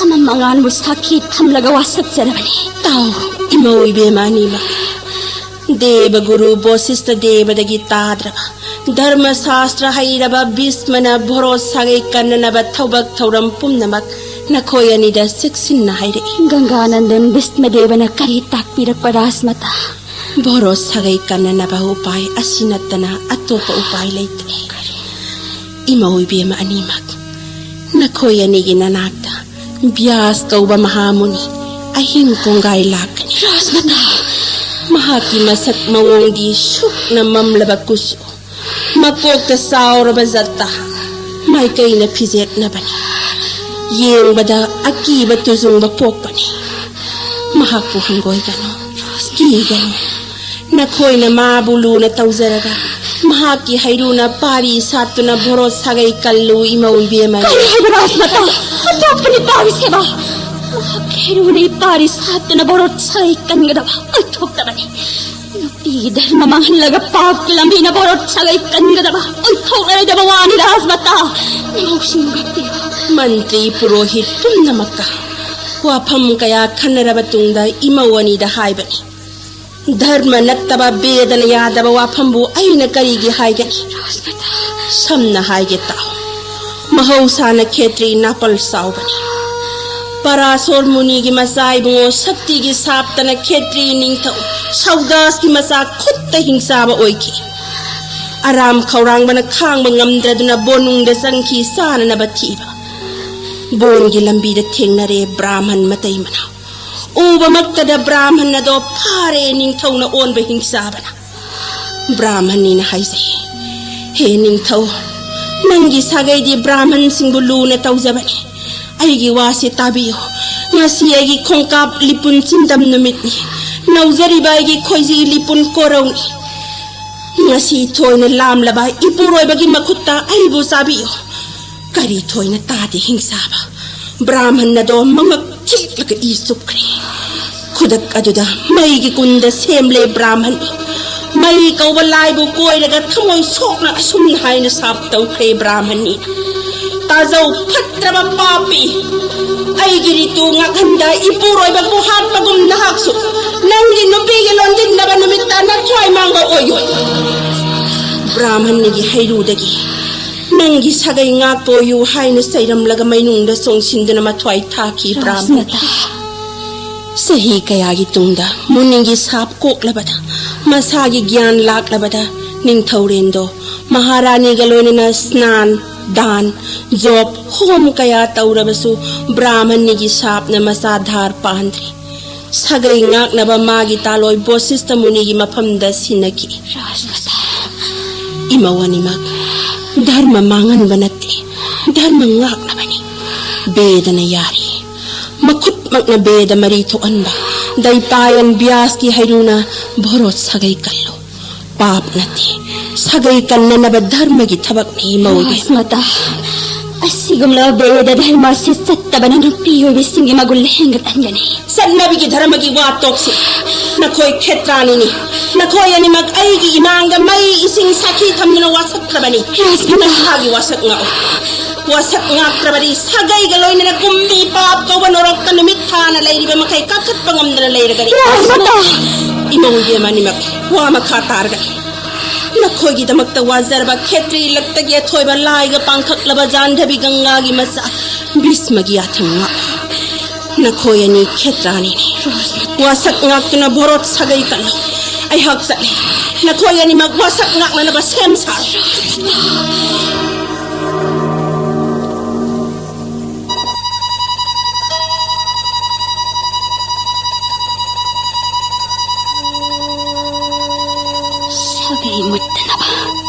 ꯑꯃꯝ ꯑꯉꯥꯟꯕꯨ ꯁꯥꯈꯤ ꯊꯝꯂꯒ ꯋꯥꯁꯛꯆꯔꯕꯅꯤ꯫ ꯇꯥꯎ, ꯏꯃꯧ ꯏꯕꯦꯝꯃ ꯑꯅꯤꯃꯛ꯫ ꯗꯦꯕꯒꯨꯔꯨ ꯕꯣꯁꯤꯁꯇ ꯗꯦꯕꯗꯒꯤ ꯇꯥꯗ꯭ꯔꯕ, ꯙꯔꯃ ꯁꯥꯁꯇ꯭ꯔ ꯍꯩꯔꯕ ꯚꯤꯁꯃꯅ ꯚꯣꯔꯣꯠ ꯁꯥꯒꯩ ꯀꯟꯅꯅꯕ ꯊꯕꯛ ꯊꯧꯔꯝ ꯄꯨꯝꯅꯃꯛ ꯅꯈꯣꯏ ꯑꯅꯤꯗ ꯆꯦꯛꯁꯤꯟꯅ ꯍꯥꯏꯔꯛꯏ꯫ ꯒꯪꯒꯥꯅꯟꯗꯟ ꯚꯤꯁꯃꯗꯦꯕꯅ ꯀꯔꯤ ꯇꯥꯛꯄꯤꯔꯛꯄ ꯔꯥꯖꯃꯥꯇꯥ? ꯚꯣꯔꯣꯠ ꯁꯥꯒꯩ ꯀꯟꯅꯅꯕ ꯎꯄꯥꯏ ꯑꯁꯤ ꯅꯠꯇꯅ ꯑꯇꯣꯞꯄ ꯎꯄꯥꯏ ꯂꯩꯇ꯭ꯔꯦ꯫ ꯏꯃꯧ ꯏꯕꯦꯝꯃ ꯑꯅꯤꯃꯛ, ꯅꯈꯣꯏ ꯑꯅꯤꯒꯤ ꯅꯅꯥꯛꯇ ꯕ꯭ꯌꯥꯁ ꯀꯧꯕ ꯃꯍꯥꯃꯨꯅꯤ ꯑꯍꯤꯡ ꯀꯣꯡꯒꯥꯏ ꯂꯥꯛꯀꯅꯤ꯫ ꯔꯥꯖꯃꯥꯇꯥ! ꯃꯍꯥꯛꯀꯤ ꯃꯁꯛ ꯃꯑꯣꯡꯗꯤ ꯁꯨꯛꯅ ꯃꯝꯂꯕ ꯀꯨꯆꯨ, ꯃꯀꯣꯛꯇ ꯆꯥꯎꯔꯕ ꯖꯇꯥ, ꯃꯥꯏꯀꯩꯅ ꯐꯤꯖꯦꯠꯅꯕꯅꯤ꯫ ꯌꯦꯡꯕꯗ ꯑꯀꯤꯕ ꯇꯨꯖꯨꯡꯕ ꯄꯣꯛꯄꯅꯤ꯫ ꯃꯍꯥꯛꯄꯨ ꯍꯪꯒꯣꯏꯒꯅꯨ, ꯀꯤꯒꯅꯨ꯫ ꯅꯈꯣꯏꯅ ꯃꯥꯕꯨ ꯂꯨꯅ ꯇꯧꯖꯔꯒ ꯃꯍꯥꯛꯀꯤ ꯍꯩꯔꯨꯅ ꯄꯥꯔꯤ ꯁꯥꯠꯇꯨꯅ ꯚꯣꯔꯣꯠ ꯁꯥꯒꯩ ꯀꯜꯂꯨ, ꯏꯃꯧ ꯏꯕꯦꯝꯃ꯫ ꯀꯔꯤ ꯍꯥꯏꯕ ꯔꯥꯖꯃꯥꯇꯥ? ꯑꯣꯟꯊꯣꯛꯄꯅꯤ ꯄꯥꯔꯤ ꯁꯦꯕꯥ꯫ ꯃꯍꯥꯛꯀꯤ ꯍꯩꯔꯨꯅ ꯏꯄꯥꯔꯤ ꯁꯥꯠꯇꯨꯅ ꯚꯣꯔꯣꯠ ꯁꯥꯒꯩ ꯀꯟꯒꯗꯕ ꯑꯣꯏꯊꯣꯛꯇꯕꯅꯤ꯫ ꯅꯨꯄꯤꯒꯤ ꯙꯔꯃ ꯃꯥꯡꯍꯜꯂꯒ ꯄꯥꯞꯀꯤ ꯂꯝꯕꯤꯅ ꯚꯣꯔꯣꯠ ꯁꯥꯒꯩ ꯀꯟꯒꯗꯕ ꯑꯣꯏꯊꯣꯛꯂꯔꯣꯏꯗꯕ ꯋꯥꯅꯤ ꯔꯥꯖꯃꯥꯇꯥ꯫ ꯏꯃꯧꯁꯤꯡ ꯉꯥꯛꯄꯤꯌꯨ꯫ ꯃꯟꯇ꯭ꯔꯤ ꯄꯨꯔꯣꯍꯤꯠ ꯄꯨꯝꯅꯃꯛꯀ ꯋꯥꯐꯝ ꯀꯌꯥ ꯈꯟꯅꯔꯕ ꯇꯨꯡꯗ ꯏꯃꯧ ꯑꯅꯤꯗ ꯍꯥꯏꯕꯅꯤ, ꯙꯔꯃ ꯅꯠꯇꯕ ꯕꯦꯗꯅ ꯌꯥꯗꯕ ꯋꯥꯐꯝꯕꯨ ꯑꯩꯅ ꯀꯔꯤꯒꯤ ꯍꯥꯏꯒꯅꯤ? ꯁꯝꯅ ꯍꯥꯏꯒꯦ ꯇꯥꯎ꯫ ꯃꯍꯧꯁꯥꯅ ꯈꯦꯇ꯭ꯔꯤ ꯅꯥꯄꯜ ꯆꯥꯎꯕꯅꯤ꯫ ꯄꯔꯥꯁꯣꯔ ꯃꯨꯅꯤꯒꯤ ꯃꯆꯥ ꯏꯕꯨꯡꯉꯣ ꯁꯛꯇꯤꯒꯤ ꯁꯥꯞꯇꯅ ꯈꯦꯇ꯭ꯔꯤ ꯅꯤꯡꯊꯧ ꯁꯧꯗꯥꯁꯀꯤ ꯃꯆꯥ ꯈꯨꯠꯇ ꯍꯤꯡꯆꯥꯕ ꯑꯣꯏꯈꯤ꯫ ꯑꯔꯥꯝ ꯈꯧꯔꯥꯡꯕꯅ ꯈꯥꯡꯕ ꯉꯝꯗ꯭ꯔꯗꯨꯅ ꯕꯣꯅꯨꯡꯗ ꯆꯪꯈꯤ ꯆꯥꯅꯅꯕ ꯊꯤꯕ꯫ ꯕꯣꯟꯒꯤ ꯂꯝꯕꯤꯗ ꯊꯦꯡꯅꯔꯦ ꯕ꯭ꯔꯥꯍꯃꯟ ꯃꯇꯩ ꯃꯅꯥꯎ꯫ ꯎꯕꯃꯛꯇꯗ ꯕ꯭ꯔꯥꯍꯃꯟ ꯑꯗꯣ ꯐꯥꯔꯦ ꯅꯤꯡꯊꯧꯅ ꯑꯣꯟꯕ ꯍꯤꯡꯆꯥꯕꯅ꯫ ꯕ꯭ꯔꯥꯍꯃꯟꯅꯤꯅ ꯍꯥꯏꯖꯩ, "ꯍꯦ ꯅꯤꯡꯊꯧ, ꯅꯪꯒꯤ ꯁꯥꯒꯩꯗꯤ ꯕ꯭ꯔꯥꯍꯃꯟꯁꯤꯡꯕꯨ ꯂꯨꯅ ꯇꯧꯖꯕꯅꯤ꯫ ꯑꯩꯒꯤ ꯋꯥꯁꯦ ꯇꯥꯕꯤꯌꯨ꯫ ꯉꯁꯤ ꯑꯩꯒꯤ ꯈꯣꯡꯀꯥꯞ ꯂꯤꯄꯨꯟ ꯆꯤꯟꯗꯝ ꯅꯨꯃꯤꯠꯅꯤ꯫ ꯅꯧꯖꯔꯤꯕ ꯑꯩꯒꯤ ꯈꯣꯏꯖꯤ ꯂꯤꯄꯨꯟ ꯀꯣꯔꯧꯅꯤ꯫ ꯉꯁꯤ ꯊꯣꯏꯅ ꯂꯥꯝꯂꯕ ꯏꯄꯨꯔꯣꯏꯕꯒꯤ ꯃꯈꯨꯠꯇ ꯑꯩꯕꯨ ꯆꯥꯕꯤꯌꯨ꯫" ꯀꯔꯤ ꯊꯣꯏꯅ ꯇꯥꯗꯦ ꯍꯤꯡꯆꯥꯕ꯫ ꯕ꯭ꯔꯥꯍꯃꯟ ꯑꯗꯣ ꯃꯉꯛ ꯊꯦꯛꯂꯒ ꯏ ꯆꯨꯞꯈ꯭ꯔꯦ꯫ ꯈꯨꯗꯛ ꯑꯗꯨꯗ ꯃꯩꯒꯤ ꯀꯨꯟꯗ ꯁꯦꯝꯂꯦ ꯕ꯭ꯔꯥꯍꯃꯟ꯫ ꯃꯩ ꯀꯧꯕ ꯂꯥꯏꯕꯨ ꯀꯣꯏꯔꯒ ꯊꯃꯣꯏ ꯁꯣꯛꯅ ꯑꯁꯨꯝꯅ ꯍꯥꯏꯅ ꯁꯥꯞ ꯇꯧꯈ꯭ꯔꯦ ꯕ꯭ꯔꯥꯍꯃꯟꯅꯤ꯫ "ꯇꯥꯖꯧ ꯐꯠꯇ꯭ꯔꯕ ꯄꯥꯄꯤ, ꯑꯩꯒꯤ ꯔꯤꯇꯨ ꯉꯥꯛꯍꯟꯗ ꯏꯄꯨꯔꯣꯏꯕꯕꯨ ꯍꯥꯠꯄꯒꯨꯝ ꯅꯍꯥꯛꯁꯨ ꯅꯪꯒꯤ ꯅꯨꯄꯤꯒꯤ ꯂꯣꯟꯗꯤꯟꯅꯕ ꯅꯨꯃꯤꯠꯇ ꯅꯊ꯭ꯋꯥꯏ ꯃꯥꯡꯕ ꯑꯣꯏꯌꯨ꯫" ꯕ꯭ꯔꯥꯍꯃꯟꯅꯤꯒꯤ ꯍꯩꯔꯨꯗꯒꯤ "ꯅꯪꯒꯤ ꯁꯥꯒꯩ ꯉꯥꯛꯄ ꯑꯣꯏꯌꯨ" ꯍꯥꯏꯅ ꯆꯩꯔꯝꯂꯒ ꯃꯩꯅꯨꯡꯗ ꯆꯣꯡꯁꯤꯟꯗꯨꯅ ꯃꯊ꯭ꯋꯥꯏ ꯊꯥꯈꯤ ꯕ꯭ꯔꯥꯍꯃꯟ꯫ ꯔꯥꯖꯃꯥꯇꯥ꯫ ꯆꯍꯤ ꯀꯌꯥꯒꯤ ꯇꯨꯡꯗ ꯃꯨꯅꯤꯒꯤ ꯁꯥꯞ ꯀꯣꯛꯂꯕꯗ, ꯃꯁꯥꯒꯤ ꯒ꯭ꯌꯥꯟ ꯂꯥꯛꯂꯕꯗ, ꯅꯤꯡꯊꯧꯔꯦꯟꯗꯣ ꯃꯍꯥꯔꯥꯅꯤꯒ ꯂꯣꯏꯅꯅ ꯁ꯭ꯅꯥꯟ ꯗꯥꯟ, ꯖꯣꯞ, ꯍꯣꯝ ꯀꯌꯥ ꯇꯧꯔꯕꯁꯨ ꯕ꯭ꯔꯥꯍꯃꯟꯅꯤꯒꯤ ꯁꯥꯞꯅ ꯃꯆꯥ ꯙꯥꯔ ꯄꯥꯟꯗ꯭ꯔꯤ꯫ ꯁꯥꯒꯩ ꯉꯥꯛꯅꯕ ꯃꯥꯒꯤ ꯇꯥꯂꯣꯏ ꯕꯣꯁꯤꯁꯇ ꯃꯨꯅꯤꯒꯤ ꯃꯐꯝꯗ ꯁꯤꯟꯅꯈꯤ꯫ ꯏꯃꯧ ꯑꯅꯤꯃꯛ ꯙꯔꯃ ꯃꯥꯡꯍꯟꯕ ꯅꯠꯇꯦ, ꯙꯔꯃ ꯉꯥꯛꯅꯕꯅꯤ꯫ ꯕꯦꯗꯅ ꯌꯥꯔꯤ꯫ ꯃꯈꯨꯠꯃꯛꯅ ꯕꯦꯗ ꯃꯔꯤ ꯊꯣꯛꯍꯟꯕ꯫ ꯗꯩꯄꯥꯌꯟ ꯕ꯭ꯌꯥꯁꯀꯤ ꯍꯩꯔꯨꯅ ꯚꯣꯔꯣꯠ ꯁꯥꯒꯩ ꯀꯜꯂꯨ꯫ ꯄꯥꯞ ꯅꯠꯇꯦ, ꯁꯥꯒꯩ ꯀꯟꯅꯅꯕ ꯙꯔꯃꯒꯤ ꯊꯕꯛꯅꯤ ꯏꯃꯧꯒꯤ꯫ ꯔꯥꯖꯃꯥꯇꯥ, ꯑꯁꯤꯒꯨꯝꯂꯕ ꯕꯦꯗ ꯙꯔꯃ ꯑꯁꯤ ꯆꯠꯇꯕꯅ ꯅꯨꯄꯤ ꯑꯣꯏꯕꯤꯁꯤꯡꯒꯤ ꯃꯒꯨꯟ ꯍꯦꯟꯒꯠꯍꯟꯒꯅꯤ꯫ ꯆꯠꯅꯕꯤꯒꯤ ꯙꯔꯃꯒꯤ ꯋꯥ ꯇꯣꯛꯁꯤ꯫ ꯅꯈꯣꯏ ꯈꯦꯇ꯭ꯔꯥꯅꯤꯅꯤ꯫ ꯅꯈꯣꯏ ꯑꯅꯤꯃꯛ ꯑꯩꯒꯤ ꯏꯃꯥꯡꯗ ꯃꯩ ꯏꯁꯤꯡ ꯁꯥꯈꯤ ꯊꯝꯗꯨꯅ ꯋꯥꯁꯛꯈ꯭ꯔꯕꯅꯤ꯫ ꯔꯥꯖꯃꯥꯇꯥ꯫ ꯅꯁꯥꯒꯤ ꯋꯥꯁꯛ ꯉꯥꯛꯎ꯫ ꯋꯥꯁꯛ ꯉꯥꯛꯇ꯭ꯔꯕꯗꯤ ꯁꯥꯒꯩꯒ ꯂꯣꯏꯅꯅ ꯀꯨꯝꯕꯤ ꯄꯥꯞ ꯀꯧꯕ ꯅꯣꯔꯣꯛꯇ ꯅꯨꯃꯤꯠ ꯊꯥꯅ ꯂꯩꯔꯤꯕ ꯃꯈꯩ ꯀꯥꯈꯠꯄ ꯉꯝꯗꯅ ꯂꯩꯔꯒꯅꯤ꯫ ꯔꯥꯖꯃꯥꯇꯥ! ꯏꯃꯧ ꯏꯕꯦꯝ ꯑꯅꯤꯃꯛ ꯋꯥ ꯃꯈꯥ ꯇꯥꯔꯒ ꯅꯈꯣꯏꯒꯤꯗꯃꯛꯇ ꯋꯥꯖꯔꯕ ꯈꯦꯇ꯭ꯔꯤ ꯏꯂꯛꯇꯒꯤ ꯑꯊꯣꯏꯕ ꯂꯥꯏꯒ ꯄꯥꯡꯈꯛꯂꯕ ꯖꯥꯟꯙꯕꯤ ꯒꯪꯒꯥꯒꯤ ꯃꯆꯥ ꯚꯤꯁꯃꯒꯤ ꯌꯥꯊꯪ ꯉꯥꯛ꯫ ꯅꯈꯣꯏ ꯑꯅꯤ ꯈꯦꯇ꯭ꯔꯥꯅꯤꯅꯤ꯫ ꯋꯥꯁꯛ ꯉꯥꯛꯇꯨꯅ ꯚꯣꯔꯣꯠ ꯁꯥꯒꯩ ꯀꯜꯂꯨ꯫ ꯑꯩꯍꯥꯛ ꯆꯠꯂꯤ꯫ ꯅꯈꯣꯏ ꯑꯅꯤꯃꯛ ꯋꯥꯁꯛ ꯉꯥꯛꯅꯅꯕ ꯁꯦꯝ ꯁꯥꯔꯣ꯫ ꯁꯥꯒꯩ ꯃꯨꯠꯇꯅꯕ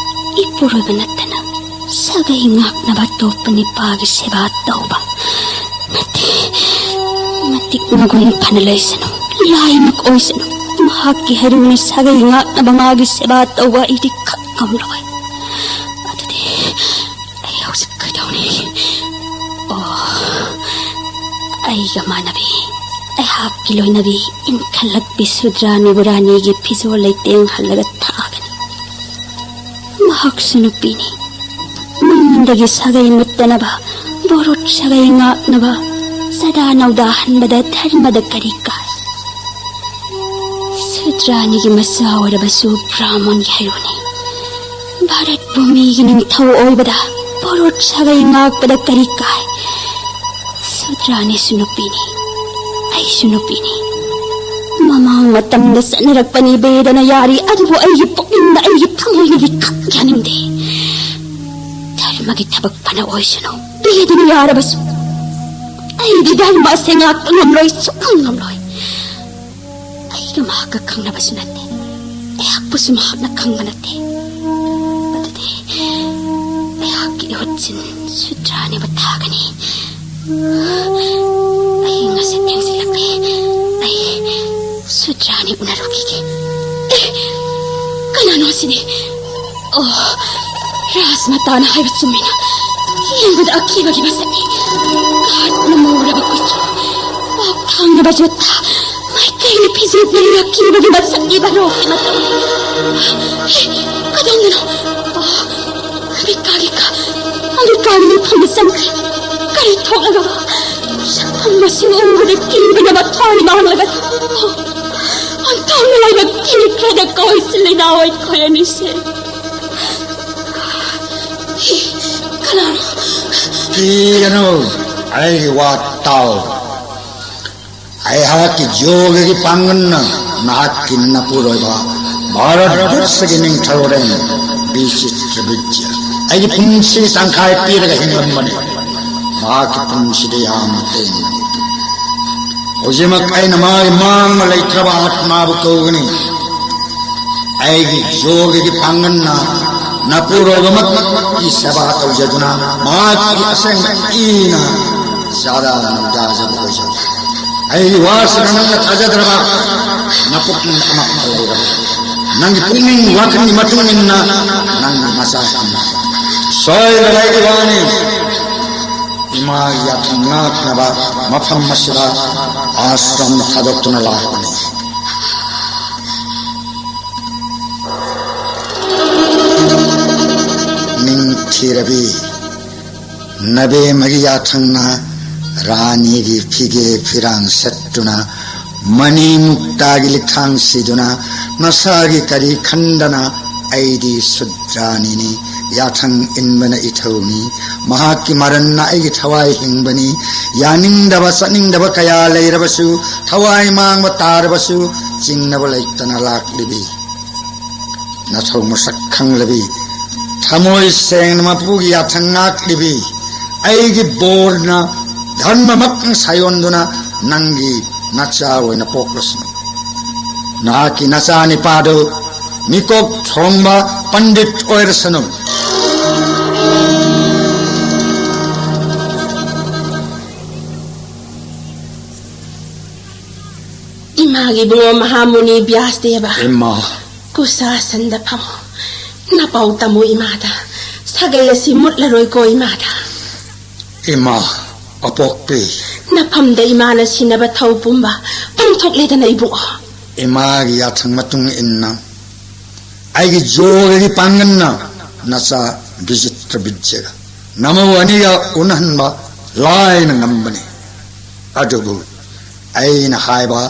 ꯏꯄꯨꯔꯣꯏꯕ ꯅꯠꯇꯅ ꯁꯥꯒꯩ ꯉꯥꯛꯅꯕ ꯑꯇꯣꯞꯄ ꯅꯤꯄꯥꯒꯤ ꯁꯦꯕꯥ ꯇꯧꯕ ꯅꯠꯇꯦ꯫ ꯃꯇꯤꯛ ꯃꯒꯨꯟ ꯐꯅ ꯂꯩꯁꯅꯨ, ꯂꯥꯏꯃꯛ ꯑꯣꯏꯁꯅꯨ, ꯃꯍꯥꯛꯀꯤ ꯍꯩꯔꯨꯅ ꯁꯥꯒꯩ ꯉꯥꯛꯅꯕ ꯃꯥꯒꯤ ꯁꯦꯕꯥ ꯇꯧꯕ ꯑꯩꯗꯤ ꯈꯛ ꯉꯝꯂꯣꯏ꯫ ꯑꯗꯨꯗꯤ ꯑꯩ ꯍꯧꯖꯤꯛ ꯀꯩꯗꯧꯅꯤ? ꯑꯣ, ꯑꯩꯒ ꯃꯥꯟꯅꯕꯤ, ꯑꯩꯍꯥꯛꯀꯤ ꯂꯣꯏꯅꯕꯤ ꯏꯟꯈꯠꯂꯛꯄꯤ ꯁꯨꯗ꯭ꯔꯥꯅꯤꯕꯨ ꯔꯥꯅꯤꯒꯤ ꯐꯤꯖꯣꯜ ꯂꯩꯇꯦꯡ ꯍꯜꯂꯒ ꯊꯥꯒꯅꯤ꯫ ꯃꯍꯥꯛꯁꯨ ꯅꯨꯄꯤꯅꯤ꯫ ꯃꯨꯟꯗꯒꯤ ꯁꯥꯒꯩ ꯃꯨꯠꯇꯅꯕ, ꯕꯣꯔꯣꯠ ꯁꯥꯒꯩ ꯉꯥꯛꯅꯕ, ꯆꯥꯗꯥ ꯅꯧꯗꯥ ꯍꯟꯕꯗ ꯙꯔꯃꯗ ꯀꯔꯤ ꯀꯥꯏ? ꯁꯨꯗ꯭ꯔꯥꯅꯤꯒꯤ ꯃꯆꯥ ꯑꯣꯏꯔꯕꯁꯨ ꯕ꯭ꯔꯥꯍꯃꯟꯒꯤ ꯍꯩꯔꯨꯅꯤ꯫ ꯚꯥꯔꯠ ꯚꯨꯃꯤꯒꯤ ꯅꯤꯡꯊꯧ ꯑꯣꯏꯕꯗ ꯕꯣꯔꯣꯠ ꯁꯥꯒꯩ ꯉꯥꯛꯄꯗ ꯀꯔꯤ ꯀꯥꯏ? ꯁꯨꯗ꯭ꯔꯥꯅꯤꯁꯨ ꯅꯨꯄꯤꯅꯤ꯫ ꯑꯩꯁꯨ ꯅꯨꯄꯤꯅꯤ꯫ ꯃꯃꯥꯡ ꯃꯇꯝꯗ ꯆꯠꯅꯔꯛꯄꯅꯤ ꯕꯦꯗꯅ ꯌꯥꯔꯤ, ꯑꯗꯨꯕꯨ ꯑꯩꯒꯤ ꯄꯨꯛꯅꯤꯡꯗ ꯑꯩꯒꯤ ꯊꯃꯣꯏꯅꯗꯤ ꯈꯛ ꯌꯥꯅꯤꯡꯗꯦ꯫ ꯙꯔꯃ ꯃꯥꯒꯤ ꯊꯕꯛ ꯐꯅ ꯑꯣꯏꯁꯅꯨ꯫ ꯄꯦꯗꯨꯅ ꯌꯥꯔꯕꯁꯨ ꯑꯩꯗꯤ ꯙꯔꯃ ꯑꯁꯦ ꯉꯥꯛꯄ ꯉꯝꯂꯣꯏ, ꯁꯨꯛꯉꯝ ꯉꯝꯂꯣꯏ꯫ ꯑꯩꯒ ꯃꯍꯥꯛꯀ ꯈꯪꯅꯕꯁꯨ ꯅꯠꯇꯦ꯫ ꯑꯩꯍꯥꯛꯄꯨꯁꯨ ꯃꯍꯥꯛꯅ ꯈꯪꯕ ꯅꯠꯇꯦ꯫ ꯑꯗꯨꯗꯤ ꯑꯩꯍꯥꯛꯀꯤ ꯏꯍꯨꯠꯁꯤꯟ ꯁꯨꯗ꯭ꯔꯥꯅꯦꯕ ꯊꯥꯒꯅꯤ꯫ ꯑꯩ ꯉꯁꯤ ꯊꯦꯡꯖꯤꯜꯂꯛꯂꯦ꯫ ꯑꯩ ꯁꯨꯗ꯭ꯔꯥꯅꯤ ꯎꯅꯔꯨꯈꯤꯒꯦ꯫ ꯑꯦ, ꯀꯅꯥꯅꯣ ꯑꯁꯤꯗꯤ? ꯑꯣ, ꯔꯥꯖꯃꯇꯥꯅ ꯍꯥꯏꯕ ꯆꯨꯝꯃꯤꯅ꯫ ꯌꯦꯡꯕꯗ ꯑꯀꯤꯕꯒꯤ ꯃꯁꯛꯅꯤ꯫ ꯀꯥꯠꯅ ꯃꯨꯔꯕ ꯀꯨꯆꯨ, ꯄꯥꯛ ꯊꯥꯡꯂꯕ ꯖꯨꯠꯇ, ꯃꯥꯏꯀꯩꯅ ꯐꯤꯖꯦꯠꯅ ꯑꯀꯤꯕꯒꯤ ꯃꯁꯛꯅꯤ ꯕꯥꯔꯣꯛꯀꯤ ꯃꯇꯧꯅꯤ꯫ ꯀꯗꯣꯝꯗꯅꯣ? ꯑꯣ, ꯑꯃꯦꯔꯤꯀꯥꯒꯤ ꯀꯥ-, ꯑꯃꯦꯔꯤꯀꯥꯒꯤ ꯃꯐꯝꯗ ꯆꯪꯈ꯭ꯔꯦ꯫ ꯀꯔꯤ ꯊꯣꯛꯂꯒꯕ? ꯁꯛꯐꯝ ꯃꯁꯤꯡ ꯎꯕꯗ ꯀꯤꯕꯅ ꯃꯊ꯭ꯋꯥꯏ ꯃꯥꯡꯂꯒ, ꯑꯣ, ꯑꯣꯟꯊꯣꯛꯅ ꯂꯥꯏꯕꯛ ꯊꯤꯈ꯭ꯔꯦꯗ ꯀꯣꯏꯁꯤ ꯂꯩꯅꯥꯎ ꯑꯩꯈꯣꯏ ꯑꯅꯤꯁꯦ꯫ ꯀꯅꯥꯅꯣ? ꯀꯤꯒꯅꯨ, ꯑꯩꯒꯤ ꯋꯥ ꯇꯥꯎ꯫ ꯑꯩꯍꯥꯛꯀꯤ ꯌꯣꯒꯒꯤ ꯄꯥꯡꯒꯜꯅ ꯅꯍꯥꯛꯀꯤ ꯅꯄꯨꯔꯣꯏꯕ ꯚꯥꯔꯠ ꯕꯔꯁꯒꯤ ꯅꯤꯡꯊꯧꯔꯦꯜ ꯕꯤꯆꯤꯇ꯭ꯔꯕꯤꯗ꯭ꯌ ꯑꯩꯒꯤ ꯄꯨꯟꯁꯤ ꯇꯪꯈꯥꯏ ꯄꯤꯔꯒ ꯍꯤꯡꯂꯝꯕꯅꯤ꯫ ꯃꯍꯥꯛꯀꯤ ꯄꯨꯟꯁꯤꯗ ꯌꯥꯝꯅ ꯇꯦꯟꯕꯅꯤ꯫ ꯍꯧꯖꯤꯛꯃꯛ ꯑꯩꯅ ꯃꯥꯒꯤ ꯃꯥꯡꯕ ꯂꯩꯇ꯭ꯔꯕ ꯑꯥꯠꯃꯥꯕꯨ ꯀꯧꯒꯅꯤ꯫ ꯑꯩꯒꯤ ꯌꯣꯒꯒꯤ ꯄꯥꯡꯒꯜꯅ ꯅꯄꯨꯔꯣꯏꯕꯃꯛꯀꯤ ꯁꯦꯕꯥ ꯇꯧꯖꯗꯨꯅ ꯃꯍꯥꯛꯀꯤ ꯑꯁꯦꯡꯕ ꯏꯅ ꯆꯥꯗꯥ ꯅꯧꯗꯥꯖꯕ ꯑꯣꯏꯖꯒꯦ꯫ ꯑꯩꯒꯤ ꯋꯥꯁꯤꯗ ꯅꯪꯅ ꯊꯥꯖꯗ꯭ꯔꯕ ꯅꯄꯨꯛꯅꯤꯡ ꯑꯃ ꯂꯩꯔꯕ ꯅꯪꯒꯤ ꯄꯨꯛꯅꯤꯡ ꯋꯥꯈꯜꯒꯤ ꯃꯇꯨꯡ ꯏꯟꯅ ꯅꯪꯒꯤ ꯃꯆꯥ ꯑꯃ ꯁꯣꯏꯗꯅ ꯑꯩꯒꯤ ꯋꯥꯅꯤ꯫ ꯏꯃꯥꯒꯤ ꯌꯥꯊꯪ ꯉꯥꯛꯅꯕ ꯃꯐꯝ ꯑꯁꯤꯗ ꯑꯥꯁ꯭ꯔꯝ ꯊꯥꯗꯣꯛꯇꯨꯅ ꯂꯥꯛꯄꯅꯤ꯫ ꯅꯤꯡꯊꯤꯔꯕꯤ ꯅꯕꯦꯝꯃꯒꯤ ꯌꯥꯊꯪꯅ ꯔꯥꯅꯤꯒꯤ ꯐꯤꯒꯦ ꯐꯤꯔꯥꯡ ꯁꯦꯠꯇꯨꯅ ꯃꯅꯤ ꯃꯨꯛꯇꯥꯒꯤ ꯂꯤꯛꯊꯥꯡ ꯁꯤꯗꯨꯅ ꯅꯁꯥꯒꯤ ꯀꯔꯤ ꯈꯟꯗꯅ ꯑꯩꯗꯤ ꯁꯨꯗ꯭ꯔꯥꯅꯤꯅꯤ꯫ ꯌꯥꯊꯪ ꯏꯟꯕꯅ ꯏꯊꯧꯅꯤ꯫ ꯃꯍꯥꯛꯀꯤ ꯃꯔꯟꯅ ꯑꯩꯒꯤ ꯊꯋꯥꯏ ꯍꯤꯡꯕꯅꯤ꯫ ꯌꯥꯅꯤꯡꯗꯕ ꯆꯠꯅꯤꯡꯗꯕ ꯀꯌꯥ ꯂꯩꯔꯕꯁꯨ, ꯊꯋꯥꯏ ꯃꯥꯡꯕ ꯇꯥꯔꯕꯁꯨ, ꯆꯤꯡꯅꯕ ꯂꯩꯇꯅ ꯂꯥꯛꯂꯤꯕꯤ ꯅꯊꯧ ꯃꯁꯛ ꯈꯪꯂꯕꯤ ꯊꯃꯣꯏ ꯁꯦꯡꯅ ꯃꯄꯨꯒꯤ ꯌꯥꯊꯪ ꯉꯥꯛꯂꯤꯕꯤ ꯑꯩꯒꯤ ꯕꯣꯔꯅ ꯙꯔꯃꯃꯛ ꯁꯥꯌꯣꯟꯗꯨꯅ ꯅꯪꯒꯤ ꯅꯆꯥ ꯑꯣꯏꯅ ꯄꯣꯛꯂꯁꯅꯨ꯫ ꯅꯍꯥꯛꯀꯤ ꯅꯆꯥ ꯅꯤꯄꯥꯗꯨ ꯃꯤꯀꯣꯛ ꯊꯣꯡꯕ ꯄꯟꯗꯤꯠ ꯑꯣꯏꯔꯁꯅꯨ꯫ ꯏꯃꯥꯒꯤ ꯏꯕꯨꯡꯉꯣ ꯃꯍꯥꯃꯨꯅꯤ ꯕ꯭ꯌꯥꯁꯗꯦꯕ꯫ ꯏꯃꯥ꯫ ꯀꯨꯁꯥꯁꯟꯗ ꯐꯝꯃꯨ꯫ ꯅꯄꯥꯎ ꯇꯝꯃꯨ ꯏꯃꯥꯗ꯫ ꯁꯥꯒꯩ ꯑꯁꯤ ꯃꯨꯠꯂꯔꯣꯏꯀꯣ ꯏꯃꯥꯗ꯫ ꯏꯃꯥ ꯑꯄꯣꯛꯄꯤ꯫ ꯅꯐꯝꯗ ꯏꯃꯥꯅ ꯁꯤꯟꯅꯕ ꯊꯧ ꯄꯨꯝꯕ ꯄꯥꯡꯊꯣꯛꯂꯦꯗꯅ ꯏꯕꯨꯡꯉꯣ꯫ ꯏꯃꯥꯒꯤ ꯌꯥꯊꯪ ꯃꯇꯨꯡ ꯏꯟꯅ ꯑꯩꯒꯤ ꯖꯣꯒꯒꯤ ꯄꯥꯡꯒꯜꯅ ꯅꯆꯥ ꯕꯤꯆꯤꯇ꯭ꯔ ꯕꯤꯗ꯭ꯌꯒ ꯅꯃꯧ ꯑꯅꯤꯒ ꯎꯅꯍꯟꯕ ꯂꯥꯏꯅ ꯉꯝꯕꯅꯤ꯫ ꯑꯗꯨꯕꯨ ꯑꯩꯅ ꯍꯥꯏꯕ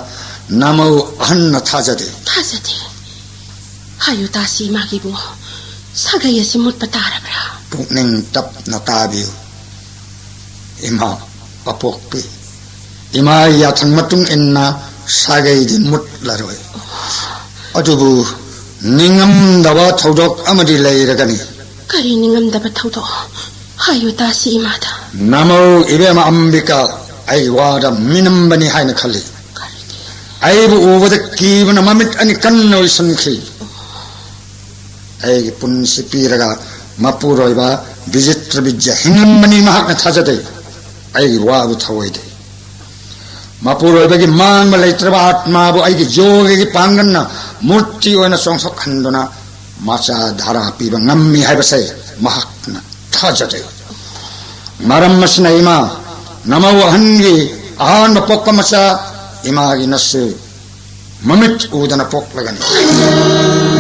ꯅꯃꯧ ꯑꯍꯟꯅ ꯊꯥꯖꯗꯦ꯫ ꯊꯥꯖꯗꯦ꯫ ꯍꯥꯏꯌꯨ ꯇꯥꯁꯤ ꯏꯃꯥꯒꯤ ꯏꯕꯨꯡꯉꯣ, ꯁꯥꯒꯩ ꯑꯁꯤ ꯃꯨꯠꯄ ꯇꯥꯔꯕ꯭ꯔꯥ? ꯄꯨꯛꯅꯤꯡ ꯇꯞꯅ ꯇꯥꯕꯤꯌꯨ ꯏꯃꯥ ꯑꯄꯣꯛꯄꯤ꯫ ꯏꯃꯥꯒꯤ ꯌꯥꯊꯪ ꯃꯇꯨꯡ ꯏꯟꯅ ꯁꯥꯒꯩꯗꯤ ꯃꯨꯠꯂꯔꯣꯏ꯫ ꯑꯗꯨꯕꯨ ꯅꯤꯡꯉꯝꯗꯕ ꯊꯧꯗꯣꯛ ꯑꯃꯗꯤ ꯂꯩꯔꯒꯅꯤ꯫ ꯀꯔꯤ ꯅꯤꯡꯉꯝꯗꯕ ꯊꯧꯗꯣꯛ? ꯍꯥꯏꯌꯨ ꯇꯥꯁꯤ ꯏꯃꯥꯗ꯫ ꯅꯃꯧ ꯏꯕꯦꯝꯃ ꯑꯝꯕꯤꯀꯥ ꯑꯩꯒꯤ ꯋꯥꯗ ꯃꯤꯅꯝꯕꯅꯤ ꯍꯥꯏꯅ ꯈꯜꯂꯤ꯫ ꯀꯔꯤꯒꯤ? ꯑꯩꯕꯨ ꯎꯕꯗ ꯀꯤꯕꯅ ꯃꯃꯤꯠ ꯑꯅꯤ ꯀꯟꯅ ꯎꯏꯁꯟꯈꯤ꯫ ꯑꯩꯒꯤ ꯄꯨꯟꯁꯤ ꯄꯤꯔꯒ ꯃꯄꯨꯔꯣꯏꯕ ꯕꯤꯖꯤꯇ꯭ꯔ ꯕꯤꯖ꯭ꯌ ꯍꯤꯡꯂꯝꯕꯅꯤ ꯃꯍꯥꯛꯅ ꯊꯥꯖꯗꯦ꯫ ꯑꯩꯒꯤ ꯋꯥꯕꯨ ꯊꯧꯑꯣꯏꯗꯦ꯫ ꯃꯄꯨꯔꯣꯏꯕꯒꯤ ꯃꯥꯡꯕ ꯂꯩꯇ꯭ꯔꯕ ꯑꯥꯠꯃꯥꯕꯨ ꯑꯩꯒꯤ ꯌꯣꯒꯒꯤ ꯄꯥꯡꯒꯜꯅ ꯃꯨꯔꯇꯤ ꯑꯣꯏꯅ ꯆꯣꯡꯊꯣꯛꯍꯟꯗꯨꯅ ꯃꯆꯥ ꯙꯥꯔꯥ ꯄꯤꯕ ꯉꯝꯃꯤ ꯍꯥꯏꯕꯁꯦ ꯃꯍꯥꯛꯅ ꯊꯥꯖꯗꯦ꯫ ꯃꯔꯝ ꯑꯁꯤꯅ ꯏꯃꯥ, ꯅꯃꯧ ꯑꯍꯟꯒꯤ ꯑꯍꯥꯟꯕ ꯄꯣꯛꯄ ꯃꯆꯥ ꯏꯃꯥꯒꯤ ꯅꯁꯨ ꯃꯃꯤꯠ ꯎꯗꯅ ꯄꯣꯛꯂꯒꯅꯤ꯫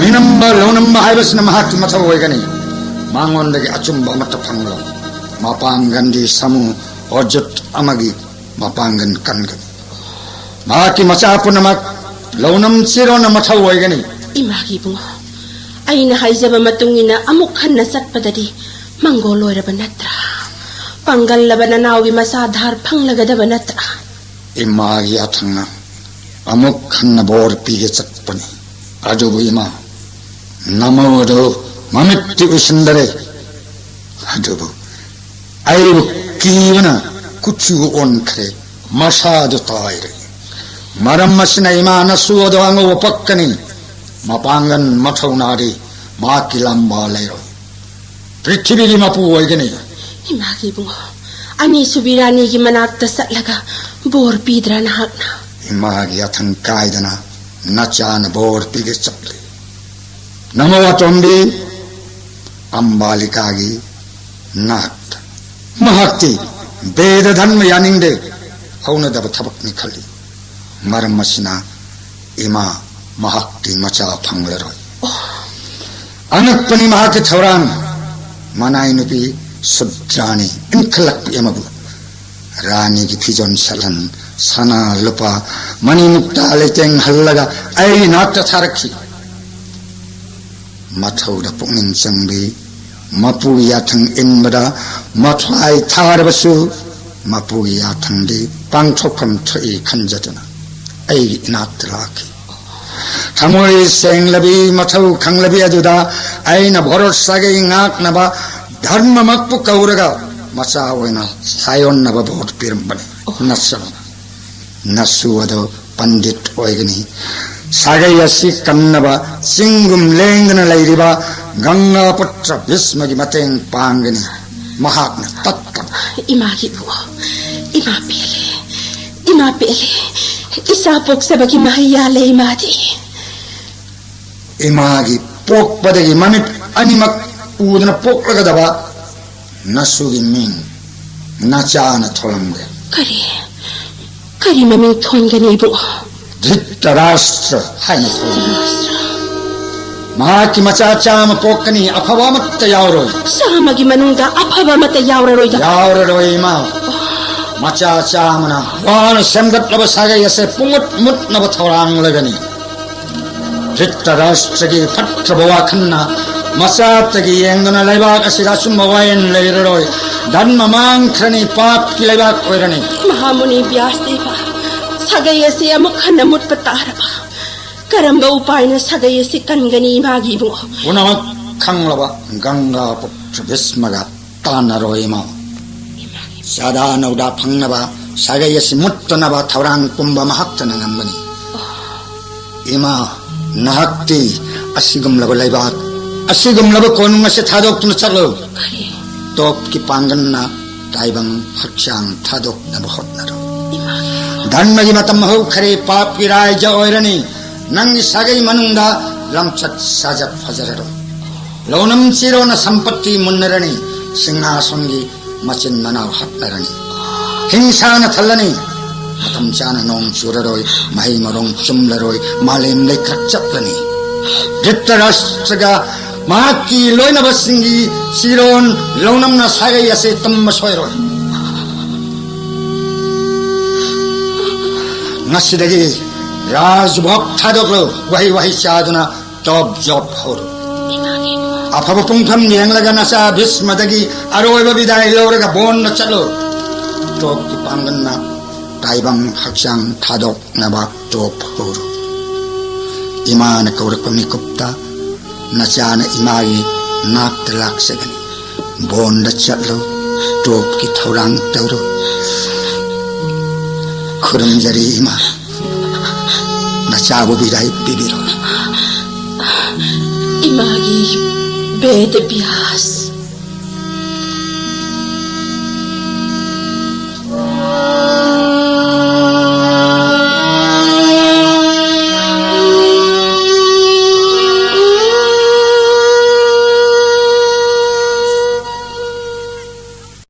ꯃꯤꯅꯝꯕ ꯂꯧꯅꯝꯕ ꯍꯥꯏꯕꯁꯤꯅ ꯃꯍꯥꯛꯀꯤ ꯃꯊꯧ ꯑꯣꯏꯒꯅꯤ꯫ ꯃꯉꯣꯟꯗꯒꯤ ꯑꯆꯨꯝꯕ ꯑꯃꯠꯇ ꯐꯪꯂꯣꯏ꯫ ꯃꯄꯥꯡꯒꯟꯗꯤ ꯁꯥꯃꯨ ꯑꯣꯖꯨꯠ ꯑꯃꯒꯤ ꯃꯄꯥꯡꯒꯟ ꯀꯟꯒꯅꯤ꯫ ꯃꯍꯥꯛꯀꯤ ꯃꯆꯥ ꯄꯨꯝꯅꯃꯛ ꯂꯧꯅꯝ ꯆꯤꯔꯣꯟꯅ ꯃꯊꯧ ꯑꯣꯏꯒꯅꯤ꯫ ꯏꯃꯥꯒꯤ ꯏꯕꯨꯡꯉꯣ, ꯑꯩꯅ ꯍꯥꯏꯖꯕ ꯃꯇꯨꯡ ꯏꯟꯅ ꯑꯃꯨꯛ ꯍꯟꯅ ꯆꯠꯄꯗꯗꯤ ꯃꯪꯒꯣꯜ ꯑꯣꯏꯔꯕ ꯅꯠꯇ꯭ꯔꯥ? ꯄꯥꯡꯒꯜꯂꯕ ꯅꯅꯥꯎꯒꯤ ꯃꯆꯥ ꯙꯥꯔ ꯐꯪꯂꯒꯗꯕ ꯅꯠꯇ꯭ꯔꯥ? ꯏꯃꯥꯒꯤ ꯌꯥꯊꯪꯅ ꯑꯃꯨꯛ ꯍꯟꯅ ꯕꯣꯔ ꯄꯤꯒꯦ ꯆꯠꯄꯅꯤ꯫ ꯑꯗꯨꯕꯨ ꯏꯃꯥ, ꯅꯃꯧ ꯑꯗꯨ ꯃꯃꯤꯠꯇꯤ ꯎꯏꯁꯤꯟꯗꯔꯦ, ꯑꯗꯨꯕꯨ ꯑꯩꯕꯨ ꯀꯤꯕꯅ ꯀꯨꯆꯨ ꯑꯣꯟꯈ꯭ꯔꯦ, ꯃꯁꯥꯗꯨ ꯇꯥꯏꯔꯦ꯫ ꯃꯔꯝ ꯑꯁꯤꯅ ꯏꯃꯥꯅꯁꯨ ꯑꯗꯣ ꯑꯉꯧꯕ ꯄꯛꯀꯅꯤ꯫ ꯃꯄꯥꯡꯒꯜ ꯃꯊꯧꯅꯥꯗꯤ ꯃꯍꯥꯛꯀꯤ ꯂꯥꯝꯕ ꯂꯩꯔꯣꯏ꯫ ꯄ꯭ꯔꯤꯊꯤꯕꯤꯒꯤ ꯃꯄꯨ ꯑꯣꯏꯒꯅꯤ꯫ ꯏꯃꯥꯒꯤ ꯏꯕꯨꯡꯉꯣ, ꯑꯅꯤꯁꯨꯕꯤ ꯔꯥꯅꯤꯒꯤ ꯃꯅꯥꯛꯇ ꯆꯠꯂꯒ ꯕꯣꯔ ꯄꯤꯗ꯭ꯔꯥ ꯅꯍꯥꯛꯅ? ꯏꯃꯥꯒꯤ ꯌꯥꯊꯪ ꯀꯥꯏꯗꯅ ꯅꯆꯥꯅ ꯕꯣꯔ ꯄꯤꯒꯦ ꯆꯠꯂꯤ꯫ ꯅꯃꯧ ꯑꯇꯣꯝꯕꯤ ꯑꯝꯕꯥꯂꯤꯀꯥꯒꯤ ꯅꯥꯠꯇ꯫ ꯃꯍꯥꯛꯇꯤ ꯕꯦꯗ ꯙꯔꯃ ꯌꯥꯅꯤꯡꯗꯦ, ꯍꯧꯅꯗꯕ ꯊꯕꯛꯅꯤ ꯈꯜꯂꯤ꯫ ꯃꯔꯝ ꯑꯁꯤꯅ ꯏꯃꯥ ꯃꯍꯥꯛꯇꯤ ꯃꯆꯥ ꯐꯪꯂꯔꯣꯏ꯫ ꯑꯉꯛꯄꯅꯤ ꯃꯍꯥꯛꯀꯤ ꯊꯧꯔꯥꯡ꯫ ꯃꯅꯥꯏ ꯅꯨꯄꯤ ꯁꯨꯗ꯭ꯔꯥꯅꯤ ꯏꯟꯈꯠꯂꯛꯄꯤ ꯑꯃꯕꯨ ꯔꯥꯅꯤꯒꯤ ꯐꯤꯖꯣꯜ ꯁꯦꯠꯍꯟ, ꯁꯅꯥ ꯂꯨꯄꯥ, ꯃꯅꯤ ꯃꯨꯛꯇꯥ ꯂꯩꯇꯦꯡꯍꯜꯂꯒ ꯑꯩ ꯅꯥꯛꯇ ꯊꯥꯔꯛꯈꯤ꯫ ꯃꯊꯧꯗ ꯄꯨꯛꯅꯤꯡ ꯆꯪꯕꯤ, ꯃꯄꯨꯒꯤ ꯌꯥꯊꯪ ꯏꯟꯕꯗ ꯃꯊ꯭ꯋꯥꯏ ꯊꯥꯔꯕꯁꯨ, ꯃꯄꯨꯒꯤ ꯌꯥꯊꯪꯗꯤ ꯄꯥꯡꯊꯣꯛꯐꯝ ꯊꯣꯛꯏ ꯈꯟꯖꯗꯨꯅ ꯑꯩꯒꯤ ꯏꯅꯥꯛꯇ ꯂꯥꯛꯈꯤ꯫ ꯊꯃꯣꯏ ꯁꯦꯡꯂꯕꯤ, ꯃꯊꯧ ꯈꯪꯂꯕꯤ ꯑꯗꯨꯗ ꯑꯩꯅ ꯚꯣꯔꯣꯠ ꯁꯥꯒꯩ ꯉꯥꯛꯅꯕ ꯙꯔꯃꯃꯛꯄꯨ ꯀꯧꯔꯒ ꯃꯆꯥ ꯑꯣꯏꯅ ꯁꯥꯏꯌꯣꯟꯅꯕ ꯚꯣꯠ ꯄꯤꯔꯝꯕꯅꯤ꯫ ꯅꯆꯥꯅ ꯅꯁꯨ ꯑꯗꯨ ꯄꯟꯗꯤꯠ ꯑꯣꯏꯒꯅꯤ꯫ ꯁꯥꯒꯩ ꯑꯁꯤ ꯀꯟꯅꯕ ꯆꯤꯡꯒꯨꯝ ꯂꯦꯡꯗꯅ ꯂꯩꯔꯤꯕ ꯒꯪꯒꯥꯄꯨꯇ꯭ꯔ ꯚꯤꯁꯃꯒꯤ ꯃꯇꯦꯡ ꯄꯥꯡꯒꯅꯤ꯫ ꯃꯍꯥꯛꯅ ꯇꯠꯇꯅ ꯏꯃꯥꯒꯤ ꯏꯕꯨꯡꯉꯣ, ꯏꯃꯥ ꯄꯦꯜꯂꯦ, ꯏꯃꯥ ꯄꯦꯜꯂꯦ꯫ ꯏꯆꯥ ꯄꯣꯛꯆꯕꯒꯤ ꯃꯍꯩ ꯌꯥꯜꯂꯦ ꯏꯃꯥꯗꯤ꯫ ꯏꯃꯥꯒꯤ ꯄꯣꯛꯄꯗꯒꯤ ꯃꯃꯤꯠ ꯑꯅꯤꯃꯛ ꯎꯗꯅ ꯄꯣꯛꯂꯒꯗꯕ ꯅꯁꯨꯒꯤ ꯃꯤꯡ ꯅꯆꯥꯅ ꯊꯣꯜꯂꯝꯒꯦ꯫ ꯀꯔꯤ? ꯀꯔꯤ ꯃꯃꯤꯡ ꯊꯣꯟꯒꯅꯤ ꯏꯕꯨꯡꯉꯣ? ꯙ꯭ꯔꯤꯇꯔꯥꯁꯇ꯭ꯔ ꯍꯥꯏꯅ ꯊꯣꯟꯒꯅꯤ꯫ ꯙ꯭ꯔꯤꯇꯔꯥꯁꯇ꯭ꯔ꯫ ꯃꯍꯥꯛꯀꯤ ꯃꯆꯥ ꯆꯥꯝꯃ ꯄꯣꯛꯀꯅꯤ, ꯑꯐꯕ ꯑꯃꯠꯇ ꯌꯥꯎꯔꯣꯏ꯫ ꯆꯥꯝꯃꯒꯤ ꯃꯅꯨꯡꯗ ꯑꯐꯕ ꯑꯃꯠꯇ ꯌꯥꯎꯔꯔꯣꯏꯗ꯫ ꯌꯥꯎꯔꯔꯣꯏ ꯏꯃꯥ꯫ ꯃꯆꯥ ꯆꯥꯝꯃꯅ ꯋꯥꯅ ꯁꯦꯝꯒꯠꯂꯕ ꯁꯥꯒꯩ ꯑꯁꯦ ꯄꯨꯡꯃꯨꯠ ꯃꯨꯠꯅꯕ ꯊꯧꯔꯥꯡꯂꯒꯅꯤ꯫ ꯙ꯭ꯔꯤꯇꯔꯥꯁꯇ꯭ꯔꯒꯤ ꯐꯠꯇ꯭ꯔꯕ ꯋꯥꯈꯜꯅ ꯃꯆꯥꯇꯒꯤ ꯌꯦꯡꯗꯨꯅ ꯂꯩꯕꯥꯛ ꯑꯁꯤꯗ ꯑꯆꯨꯝꯕ ꯋꯥꯌꯦꯜ ꯂꯩꯔꯔꯣꯏ꯫ ꯙꯔꯃ ꯃꯥꯡꯈ꯭ꯔꯅꯤ, ꯄꯥꯞꯀꯤ ꯂꯩꯕꯥꯛ ꯑꯣꯏꯔꯅꯤ꯫ ꯃꯍꯥꯃꯨꯅꯤ ꯕ꯭ꯌꯥꯁꯗꯦꯕ, ꯁꯥꯒꯩ ꯑꯁꯤ ꯑꯃꯨꯛ ꯍꯟꯅ ꯃꯨꯠꯄ ꯇꯥꯔꯕ? ꯀꯔꯝꯕ ꯎꯄꯥꯏꯅ ꯁꯥꯒꯩ ꯑꯁꯤ ꯀꯟꯒꯅꯤ ꯏꯃꯥꯒꯤ ꯏꯕꯨꯡꯉꯣ? ꯄꯨꯝꯅꯃꯛ ꯈꯪꯂꯕ ꯒꯪꯒꯥ ꯄꯨꯇ꯭ꯔ ꯚꯤꯁꯃꯒ ꯇꯥꯟꯅꯔꯣꯏ ꯏꯃꯥ꯫ ꯆꯥꯗꯥ ꯅꯧꯗꯥ ꯐꯪꯅꯕ, ꯁꯥꯒꯩ ꯑꯁꯤ ꯃꯨꯠꯇꯅꯕ ꯊꯧꯔꯥꯡ ꯄꯨꯝꯕ ꯃꯍꯥꯛꯇꯅ ꯉꯝꯒꯅꯤ꯫ ꯏꯃꯥ, ꯅꯍꯥꯛꯇꯤ ꯑꯁꯤꯒꯨꯝꯂꯕ ꯂꯩꯕꯥꯛ, ꯑꯁꯤꯒꯨꯝꯂꯕ ꯀꯣꯅꯨꯡ ꯑꯁꯤ ꯊꯥꯗꯣꯛꯇꯨꯅ ꯆꯠꯂꯨ꯫ ꯀꯔꯤ? ꯇꯣꯞꯀꯤ ꯄꯥꯡꯒꯜꯅ ꯇꯥꯏꯕꯪ ꯍꯛꯆꯥꯡ ꯊꯥꯗꯣꯛꯅꯕ ꯍꯣꯠꯅꯔꯨ꯫ ꯏꯃꯥ꯫ ꯙꯔꯃꯒꯤ ꯃꯇꯝ ꯍꯧꯈꯔꯦ, ꯄꯥꯞꯀꯤ ꯔꯥꯏꯖ ꯑꯣꯏꯔꯅꯤ꯫ ꯅꯪꯒꯤ ꯁꯥꯒꯩ ꯃꯅꯨꯡꯗ ꯂꯝꯆꯠ ꯁꯥꯖꯠ ꯐꯖꯔꯔꯣꯏ꯫ ꯂꯧꯅꯝ ꯆꯤꯔꯣꯅ ꯁꯝꯄꯠꯇꯤ ꯃꯨꯟꯅꯔꯅꯤ꯫ ꯁꯤꯡꯍꯥꯁꯟꯒꯤ ꯃꯆꯤꯟ ꯃꯅꯥꯎ ꯍꯠꯅꯔꯅꯤ꯫ ꯍꯤꯡꯁꯥꯅ ꯊꯜꯂꯅꯤ꯫ ꯃꯇꯝ ꯆꯥꯅ ꯅꯣꯡ ꯆꯨꯔꯔꯣꯏ, ꯃꯍꯩ ꯃꯔꯣꯡ ꯆꯨꯝꯂꯔꯣꯏ, ꯃꯥꯂꯦꯝ ꯂꯩꯀ꯭ꯔꯛ ꯆꯠꯂꯅꯤ꯫ ꯙ꯭ꯔꯤꯇꯔꯥꯁ꯭ꯇ꯭ꯔꯒ ꯃꯍꯥꯛꯀꯤ ꯂꯣꯏꯅꯕꯁꯤꯡꯒꯤ ꯆꯤꯔꯣꯟ ꯂꯧꯅꯝꯅ ꯁꯥꯒꯩ ꯑꯁꯤ ꯇꯝꯕ ꯁꯣꯏꯔꯣꯏ꯫ ꯉꯁꯤꯗꯒꯤ ꯔꯥꯖꯚꯣꯒ ꯊꯥꯗꯣꯛꯂꯨ, ꯋꯥꯍꯩ ꯋꯥꯍꯩ ꯆꯥꯗꯨꯅ ꯇꯣꯞ ꯖꯣꯞ ꯍꯧꯔꯨ꯫ ꯑꯐꯕ ꯄꯨꯡꯐꯝ ꯌꯦꯡꯂꯒ ꯅꯆꯥ ꯚꯤꯁꯃꯗꯒꯤ ꯑꯔꯣꯏꯕ ꯕꯤꯗꯥꯏ ꯂꯧꯔꯒ ꯕꯣꯟꯗ ꯆꯠꯂꯨ꯫ ꯇꯣꯞꯀꯤ ꯄꯥꯡꯒꯜꯅ ꯇꯥꯏꯕꯪ ꯍꯛꯆꯥꯡ ꯊꯥꯗꯣꯛꯅꯕ ꯇꯣꯞ ꯍꯧꯔꯨ꯫ ꯏꯃꯥꯅ ꯀꯧꯔꯛꯄ ꯃꯤꯀꯨꯞꯇ ꯅꯆꯥꯅ ꯏꯃꯥꯒꯤ ꯅꯥꯛꯇ ꯂꯥꯛꯆꯒꯅꯤ꯫ ꯕꯣꯟꯗ ꯆꯠꯂꯨ, ꯇꯣꯞꯀꯤ ꯊꯧꯔꯥꯡ ꯇꯧꯔꯨ꯫ ꯈꯨꯔꯨꯝꯖꯔꯤ ꯏꯃꯥ, ꯅꯆꯥꯕꯨ ꯕꯤꯗꯥꯏ ꯄꯤꯕꯤꯔꯣ꯫ ꯏꯃꯥꯒꯤ ꯕꯦꯗ ꯕ꯭ꯌꯥꯁ꯫